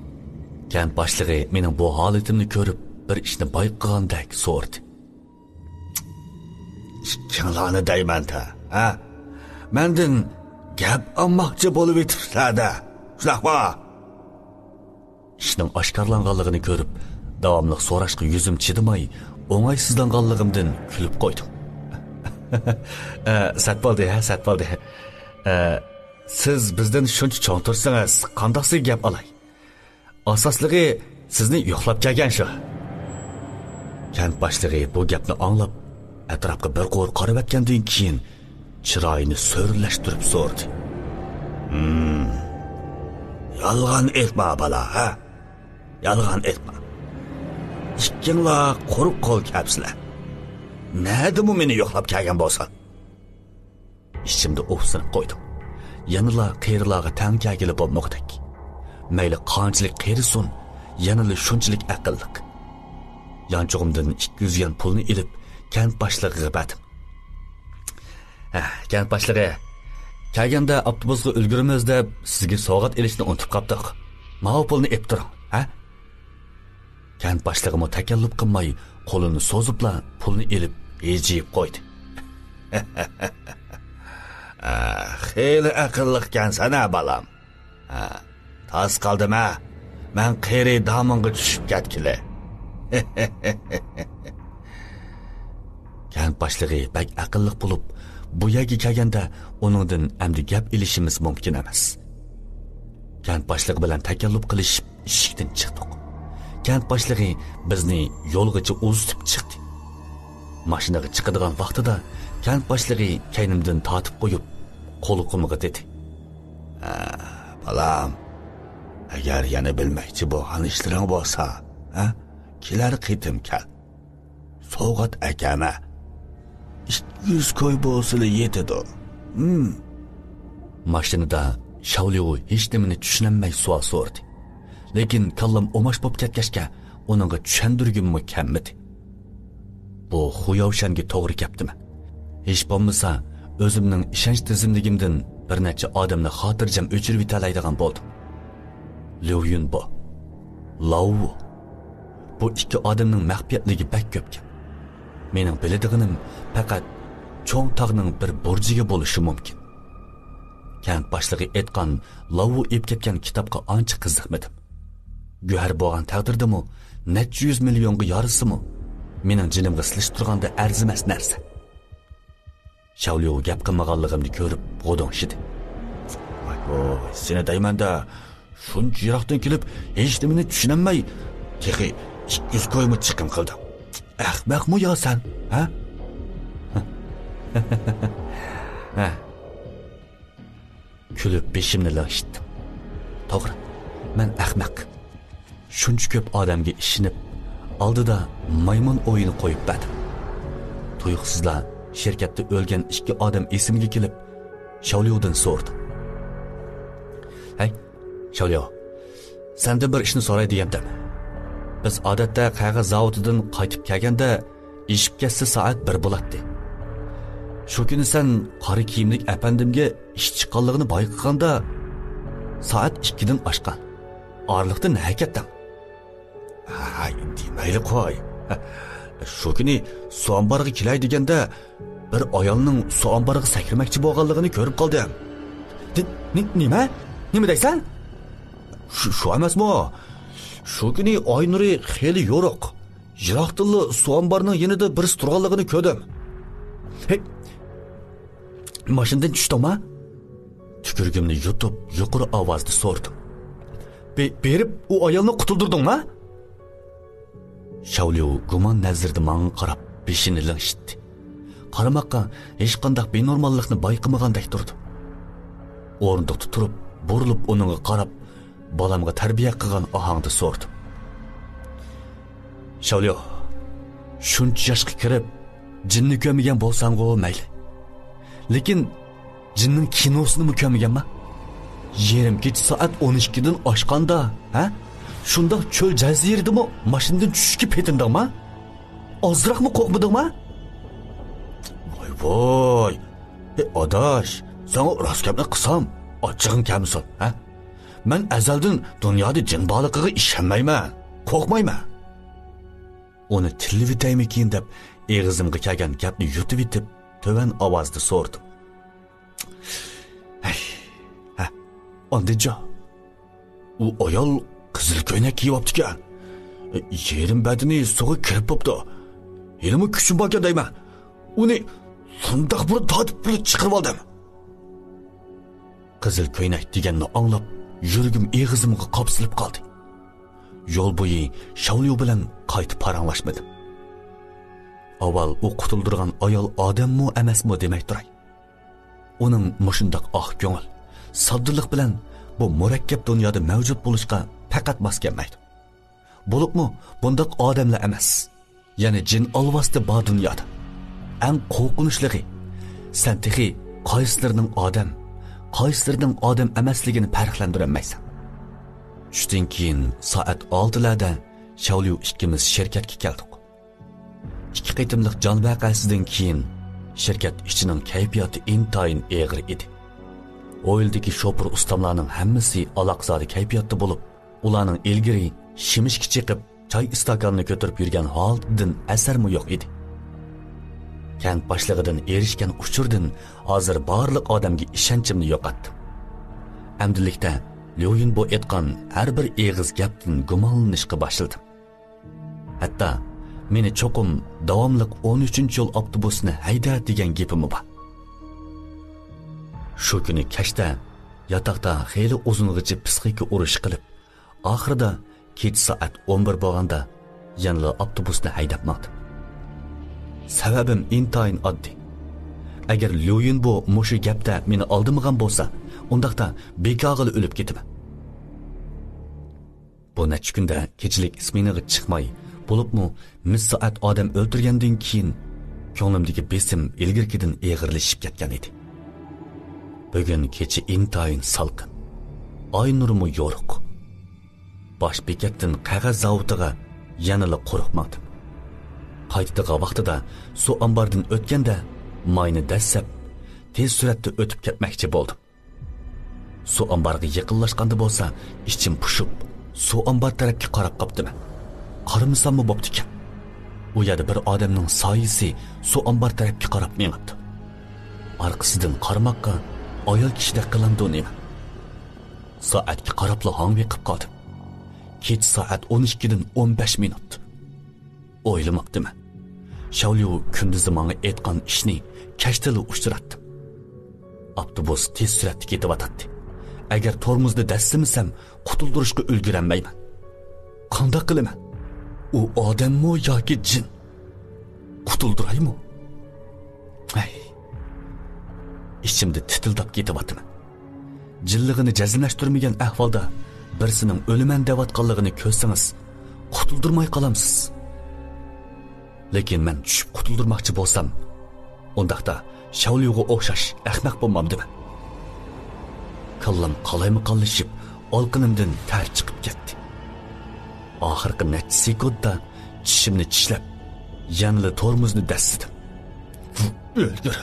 كەنت باشلىقى مېنىڭ بۇ ھالىتىمنى كۆرۈپ، بىر ئىشنى بايقىغاندەك سورىدى. ئىككىڭلارنى دەيمەن-تە، ھە؟ مەندىن گەپ ئالماقچى بولۇۋېتىپسىلەر-دە، شۇنداقمۇ؟ ئىشنىڭ ئاشكارىلانغانلىقىنى كۆرۈپ، داۋاملىق سوراشقا يۈزۈم چىدىماي، ئوڭايسىزلانغانلىقىمدىن كۈلۈپ قويدۇم. ئە، سەت بولدى، ھە، سەت بولدى. ئە، سىز بىزدىن شۇنچە چوڭ تۇرسىڭىز، قانداقسىغا گەپ ئالاي؟ ئاساسلىقى، سىزنى يوقلاپ كەلگەن شۇ. كەنت باشلىقى بۇ گەپنى ئاڭلاپ، ئەتراپقا بىر قۇر قارىۋەتكەندىن كېيىن، چىرايىنى سۆرلەشتۈرۈپ سورىدى. ھىم، يالغان ئېيتما، بالا، ھە؟ يالغان ئېيتما. ئىككىڭلار قۇرۇق قول كەپسىلەر. نەدىمۇ مېنى يوقلاپ كەلگەن بولسا؟ ئىچىمدە ئۇھسىنىپ قويدۇم. يەنىلا قېرىلارغا تەڭ كەلگىلى بولمىغۇدەك. مەيلى قانچىلىك قېرىسۇن، يەنىلا شۇنچىلىك ئەقىللىق. يانچۇقۇمدىن ئىككى يۈز يۈەن پۇلنى ئېلىپ، كەنت باشلىقىغا بەردىم. ھە، كەنت باشلىقى، كەلگەندە ئاپتوبۇسقا ئۈلگۈرىمىز دەپ، سىزگە سوۋغات ئېلىشنى ئۇنتۇپ قاپتۇق. ماۋۇ پۇلنى ئېلىپ تۇرۇڭ، ھە؟ كەنت باشلىقىمۇ تەكەللۇپ قىلماي، قولىنى سوزۇپلا، پۇلنى ئېلىپ، ھىجىيىپ قويدى. ئە، خېلى ئەقىللىقكەنسەن ھە، بالام. ھە، تاس قالدىم ھە. مەن قېرى دامىڭغا چۈشۈپ كەتكىلى. كەنت باشلىقى بەك ئەقىللىق بولۇپ، بۇ يەرگە كەلگەندە ئۇنىڭدىن ئەمدى گەپ ئېلىشىمىز مۇمكىن ئەمەس. كەنت باشلىقى بىلەن تەكەللۇپ قىلىشىپ، ئىشىكتىن چىقتۇق. كەنت باشلىقى بىزنى يولغىچە ئۇزىتىپ چىقتى. ماشىنىغا چىقىدىغان ۋاقتىدا كەنت باشلىقى كەينىمدىن تارتىپ قويۇپ، قۇلىقىمغا دېدى: «ھە، بالام، ئەگەر يەنە بىلمەكچى بولغان ئىشلىرىڭ بولسا، ھە، كېلەر قېتىم كەل. سوۋغات ئەكەمە. ئىككى يۈز كوي بولسىلا يېتىدۇ. ھىم.» ماشىنىدا شاۋليۇ ھېچنېمىنى چۈشىنەلمەي سوئال سورىدى. لېكىن كاللام ئوماش بولۇپ كەتكەچكە، ئۇنىڭغا چۈشەندۈرگۈممۇ كەلمىدى. بۇ خۇياۋشەنگە توغرا كەپتىمەن. ھېچ بولمىسا، ئۆزۈمنىڭ ئىشەنچ تىزىملىكىمدىن بىر نەچچە ئادەمنى خاتىرجەم ئۆچۈرۈۋېتەلەيدىغان بولدۇم. ليۇ يۈنبو، لاۋۇ. بۇ ئىككى ئادەمنىڭ مەخپىيەتلىكى بەك كۆپكەن. مېنىڭ بىلىدىغىنىم پەقەت چوڭ تاغنىڭ بىر بۇرجىگە بولۇشى مۇمكىن. كەنت باشلىقى ئېيتقان لاۋۇ ئېلىپ كەتكەن كىتابقا ئانچە قىزىقمىدىم. گۆھەر بولغان تەقدىردىمۇ، نەچچە يۈز مىليونغا يارىسىمۇ، مېنىڭ جېنىمغا سېلىشتۇرغاندا ئەرزىمەس نەرسە. شاۋليۇ گەپ قىلمىغانلىقىمنى كۆرۈپ غۇدۇڭشىدى. ۋاي، سېنى دەيمەن-دە، شۇنچە يىراقتىن كېلىپ، ھېچنېمىنى چۈشىنەلمەي، تېخى ئىككى يۈز كويمۇ چىقىم قىلدىڭ. ئەخمەقمۇ يا سەن، ھە؟ ھە. كۈلۈپ بېشىمنى لىڭشىتتىم. توغرا، مەن ئەخمەق. شۇنچە كۆپ ئادەمگە ئىشىنىپ، ئالدىدا مايمۇن ئويۇنى قويۇپ بەردىم. تۇيۇقسىزلا شىركەتتە ئۆلگەن ئىككى ئادەم ئېسىمگە كېلىپ، شاۋليۇدىن سورىدىم. ھەي، شاۋليۇ، سەندىن بىر ئىشنى سوراي دېگەنتىم. بىز ئادەتتە قەغەز زاۋۇتىدىن قايتىپ كەلگەندە، ئېشىپ كەتسە سائەت بىر بولاتتى. شۇ كۈنى سەن قارا كىيىملىك ئەپەندىمگە ئىش چىققانلىقىنى بايقىغاندا، سائەت ئىككىدىن ئاشقان. ئارىلىقتا نەگە كەتتىڭ؟ ھاي، دېمەيلى قوي. شۇ كۈنى سۇ ئامبارغا كېلەي دېگەندە، بىر ئايالنىڭ سۇ ئامبارغا سەكرىمەكچى بولغانلىقىنى كۆرۈپ قالدىم. نى-، نى-، نېمە؟ نېمە دەيسەن؟ شۇ، شۇ ئەمەسمۇ؟ شۇ كۈنى ئاي نۇرى خېلى يورۇق. يىراقتىنلا سۇ ئامبارنىڭ يېنىدا بىرسى تۇرغانلىقىنى كۆردۈم. ھەي، ماشىنىدىن چۈشتۈڭما؟ تۈكۈرۈكۈمنى يۇتۇپ، يۇقىرى ئاۋازدا سورىدىم. بې-، بېرىپ ئۇ ئايالنى قۇتۇلدۇردۇڭما؟ شاۋليۇ گۇمان نەزىرىدە ماڭا قاراپ بېشىنى لىڭشىتتى. قارىماققا ھېچقانداق بىنورماللىقنى بايقىمىغاندەك تۇرىدۇ. ئورۇندۇقتا تۇرۇپ، بۇرۇلۇپ ئۇنىڭغا قاراپ، بالامغا تەربىيە قىلغان ئاھاڭدا سورىدىم. شاۋليۇ، شۇنچە ياشقا كىرىپ، جىننى كۆرمىگەن بولساڭغۇ مەيلى. لېكىن جىننىڭ كىنوسىنىمۇ كۆرمىگەنما؟ يېرىم كېچە سائەت ئون ئىككىدىن ئاشقاندا، ھە؟ شۇنداق چۆل جەزىرىدىمۇ ماشىنىدىن چۈشۈشكە پېتىندىڭما؟ ئازراقمۇ قورقمىدىڭما؟ ۋاي ۋاي! ئەي ئاداش، ساڭا راست گەپنى قىلسام، ئاچچىقىڭ كەلمىسۇن، ھە؟ مەن ئەزەلدىن دۇنيادا جىن بارلىقىغا ئىشەنمەيمەن، قورقمايمەن. ئۇنى تىللىۋېتەيمىكىن دەپ، ئېغىزىمغا كەلگەن گەپنى يۇتۇۋېتىپ، تۆۋەن ئاۋازدا سورىدىم. ھەي، ھە، ئاندىنچۇ؟ ئۇ ئايال قىزىل كۆينەك كىيىۋاپتىكەن. يېرىم بەدىنى سۇغا كىرىپ بوپتۇ. ھېلىمۇ كۈچۈم باركەن دەيمەن. ئۇنى شۇنداق بىر تارتىپ بىر چىقىرىۋالدىم. قىزىل كۆينەك دېگەننى ئاڭلاپ، يۈرىكىم ئېغىزىمغا قاپسىلىپ قالدى. يول بويى شاۋليۇ بىلەن قايتا پاراڭلاشمىدىم. ئاۋۋال ئۇ قۇتۇلدۇرغان ئايال ئادەممۇ ئەمەسمۇ دېمەي تۇراي. ئۇنىڭ مۇشۇنداق ئاق كۆڭۈل، ساددىلىق بىلەن بۇ مۇرەككەپ دۇنيادا مەۋجۇت بولۇشقا پەقەت ماس كەلمەيدۇ. بولۇپمۇ بۇنداق ئادەملا ئەمەس، يەنى جىن ئالۋاستى بار دۇنيادا. ئەڭ قورقۇنچلۇقى، سەن تېخى قايسىلىرىنىڭ ئادەم، قايسىلىرىنىڭ ئادەم ئەمەسلىكىنى پەرقلەندۈرەلمەيسەن. چۈشتىن كېيىن سائەت ئالتىلەردە شاۋليۇ ئىككىمىز شىركەتكە كەلدۇق. ئىككى قېتىملىق جان ۋەقەسىدىن كېيىن شىركەت ئىچىنىڭ كەيپىياتى ئىنتايىن ئېغىر ئىدى. ھويلىدىكى شوپۇر ئۇستاملارنىڭ ھەممىسى ئالاقزادە كەيپىياتتا بولۇپ، ئۇلارنىڭ ئىلگىرى شىمىشكا چېقىپ، چاي ئىستاكانىنى كۆتۈرۈپ يۈرگەن ھالىتىدىن ئەسەرمۇ يوق ئىدى. كەنت باشلىقىدىن ئېرىشكەن ئۇچۇردىن ھازىر بارلىق ئادەمگە ئىشەنچىمنى يوقاتتىم. ئەمدىلىكتە ليۇيىنبو ئېيتقان ھەر بىر ئېغىز گەپتىن گۇمانلىنىشقا باشلىدىم. ھەتتا مېنى چوقۇم داۋاملىق ئون ئۈچىنچى يول ئاپتوبۇسىنى ھەيدە دېگەن گېپىمۇ بار. شۇ كۈنى كەچتە ياتاقتا خېلى ئۇزۇنغىچە پىسخىكا ئۇرۇشى قىلىپ، ئاخىرىدا كېچە سائەت ئون بىر بولغاندا يەنىلا ئاپتوبۇسنى ھەيدەپ ماڭدىم. سەۋەبىم ئىنتايىن ئاددىي. ئەگەر ليۇيىنبو مۇشۇ گەپتە مېنى ئالدىمىغان بولسا، ئۇنداقتا بىكارغىلا ئۆلۈپ كېتىمەن. بۇ نەچچە كۈندە كېچىلىك ئىسمېنىغا چىقماي، بولۇپمۇ مىس سائەت ئادەم ئۆلتۈرگەندىن كېيىن، كۆڭلۈمدىكى بېسىم ئىلگىرىكىدىن ئېغىرلىشىپ كەتكەن ئىدى. بۈگۈن كېچە ئىنتايىن سالقىن. ئاي نۇرىمۇ يورۇق. باش بېكەتتىن قەغەز زاۋۇتىغا يەنىلا قۇرۇق ماڭدىم. قايتىدىغان ۋاقتىدا سۇ ئامباردىن ئۆتكەندە، ماينى دەسسەپ، تېز سۈرئەتتە ئۆتۈپ كەتمەكچى بولدۇم. سۇ ئامبارغا يېقىنلاشقاندا بولسا، ئىچىم پۇشۇپ، سۇ ئامبار تەرەپكە قاراپ قاپتىمەن. قارىمىساممۇ بوپتىكەن. ئۇ يەردە بىر ئادەمنىڭ سايىسى سۇ ئامبار تەرەپكە قاراپ مېڭىپتۇ. ئارقىسىدىن قارىماققا ئايال كىشىدەك قىلامدۇ نېمە؟ سائەتكە قاراپلا ھاڭۋېقىپ قالدىم. كېچە سائەت ئون ئىككىدىن ئون بەش مىنۇت. ئويلىماپتىمەن. شاۋليۇ كۈندۈزى ماڭا ئېيتقان ئىشنى كەچتىلا ئۇچراتتىم. ئاپتوبۇس تېز سۈرئەتتە كېتىۋاتاتتى. ئەگەر تورمۇزنى دەسسىمىسەم، قۇتۇلدۇرۇشقا ئۈلگۈرەلمەيمەن. قانداق قىلىمەن؟ ئۇ ئادەممۇ ياكى جىن؟ قۇتۇلدۇرايمۇ؟ ھەي، ئىچىمدە تىتىلداپ كېتىۋاتىمەن. جىنلىقىنى جەزملەشتۈرمىگەن ئەھۋالدا بىرسىنىڭ ئۆلىمەن دەۋاتقانلىقىنى كۆرسىڭىز، قۇتۇلدۇرماي قالامسىز. لېكىن مەن چۈشۈپ قۇتۇلدۇرماقچى بولسام، ئۇنداقتا شاۋليۇغا ئوخشاش ئەخمەق بولمامدىمەن؟ كاللام قالايمىقانلىشىپ، ئالقىنىمدىن تەر چىقىپ كەتتى. ئاخىرقى نەچچە سېكۇنتتا چىشىمنى چىشلەپ، يەنىلا تورمۇزنى دەسسىدىم. ئۆلدۈر.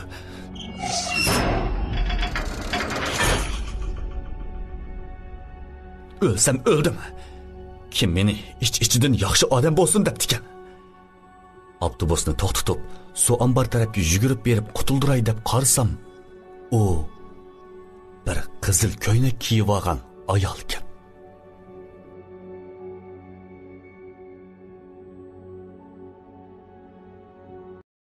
ئۆلسەم ئۆلدۈم. كىم مېنى ئىچ-ئىچىدىن ياخشى ئادەم بولسۇن دەپتىكەن؟ ئاپتوبۇسنى توختىتىپ، سۇ ئامبار تەرەپكە يۈگۈرۈپ بېرىپ قۇتۇلدۇراي دەپ قارىسام، ئۇ بىر قىزىل كۆينەك كىيىۋالغان ئايالكەن.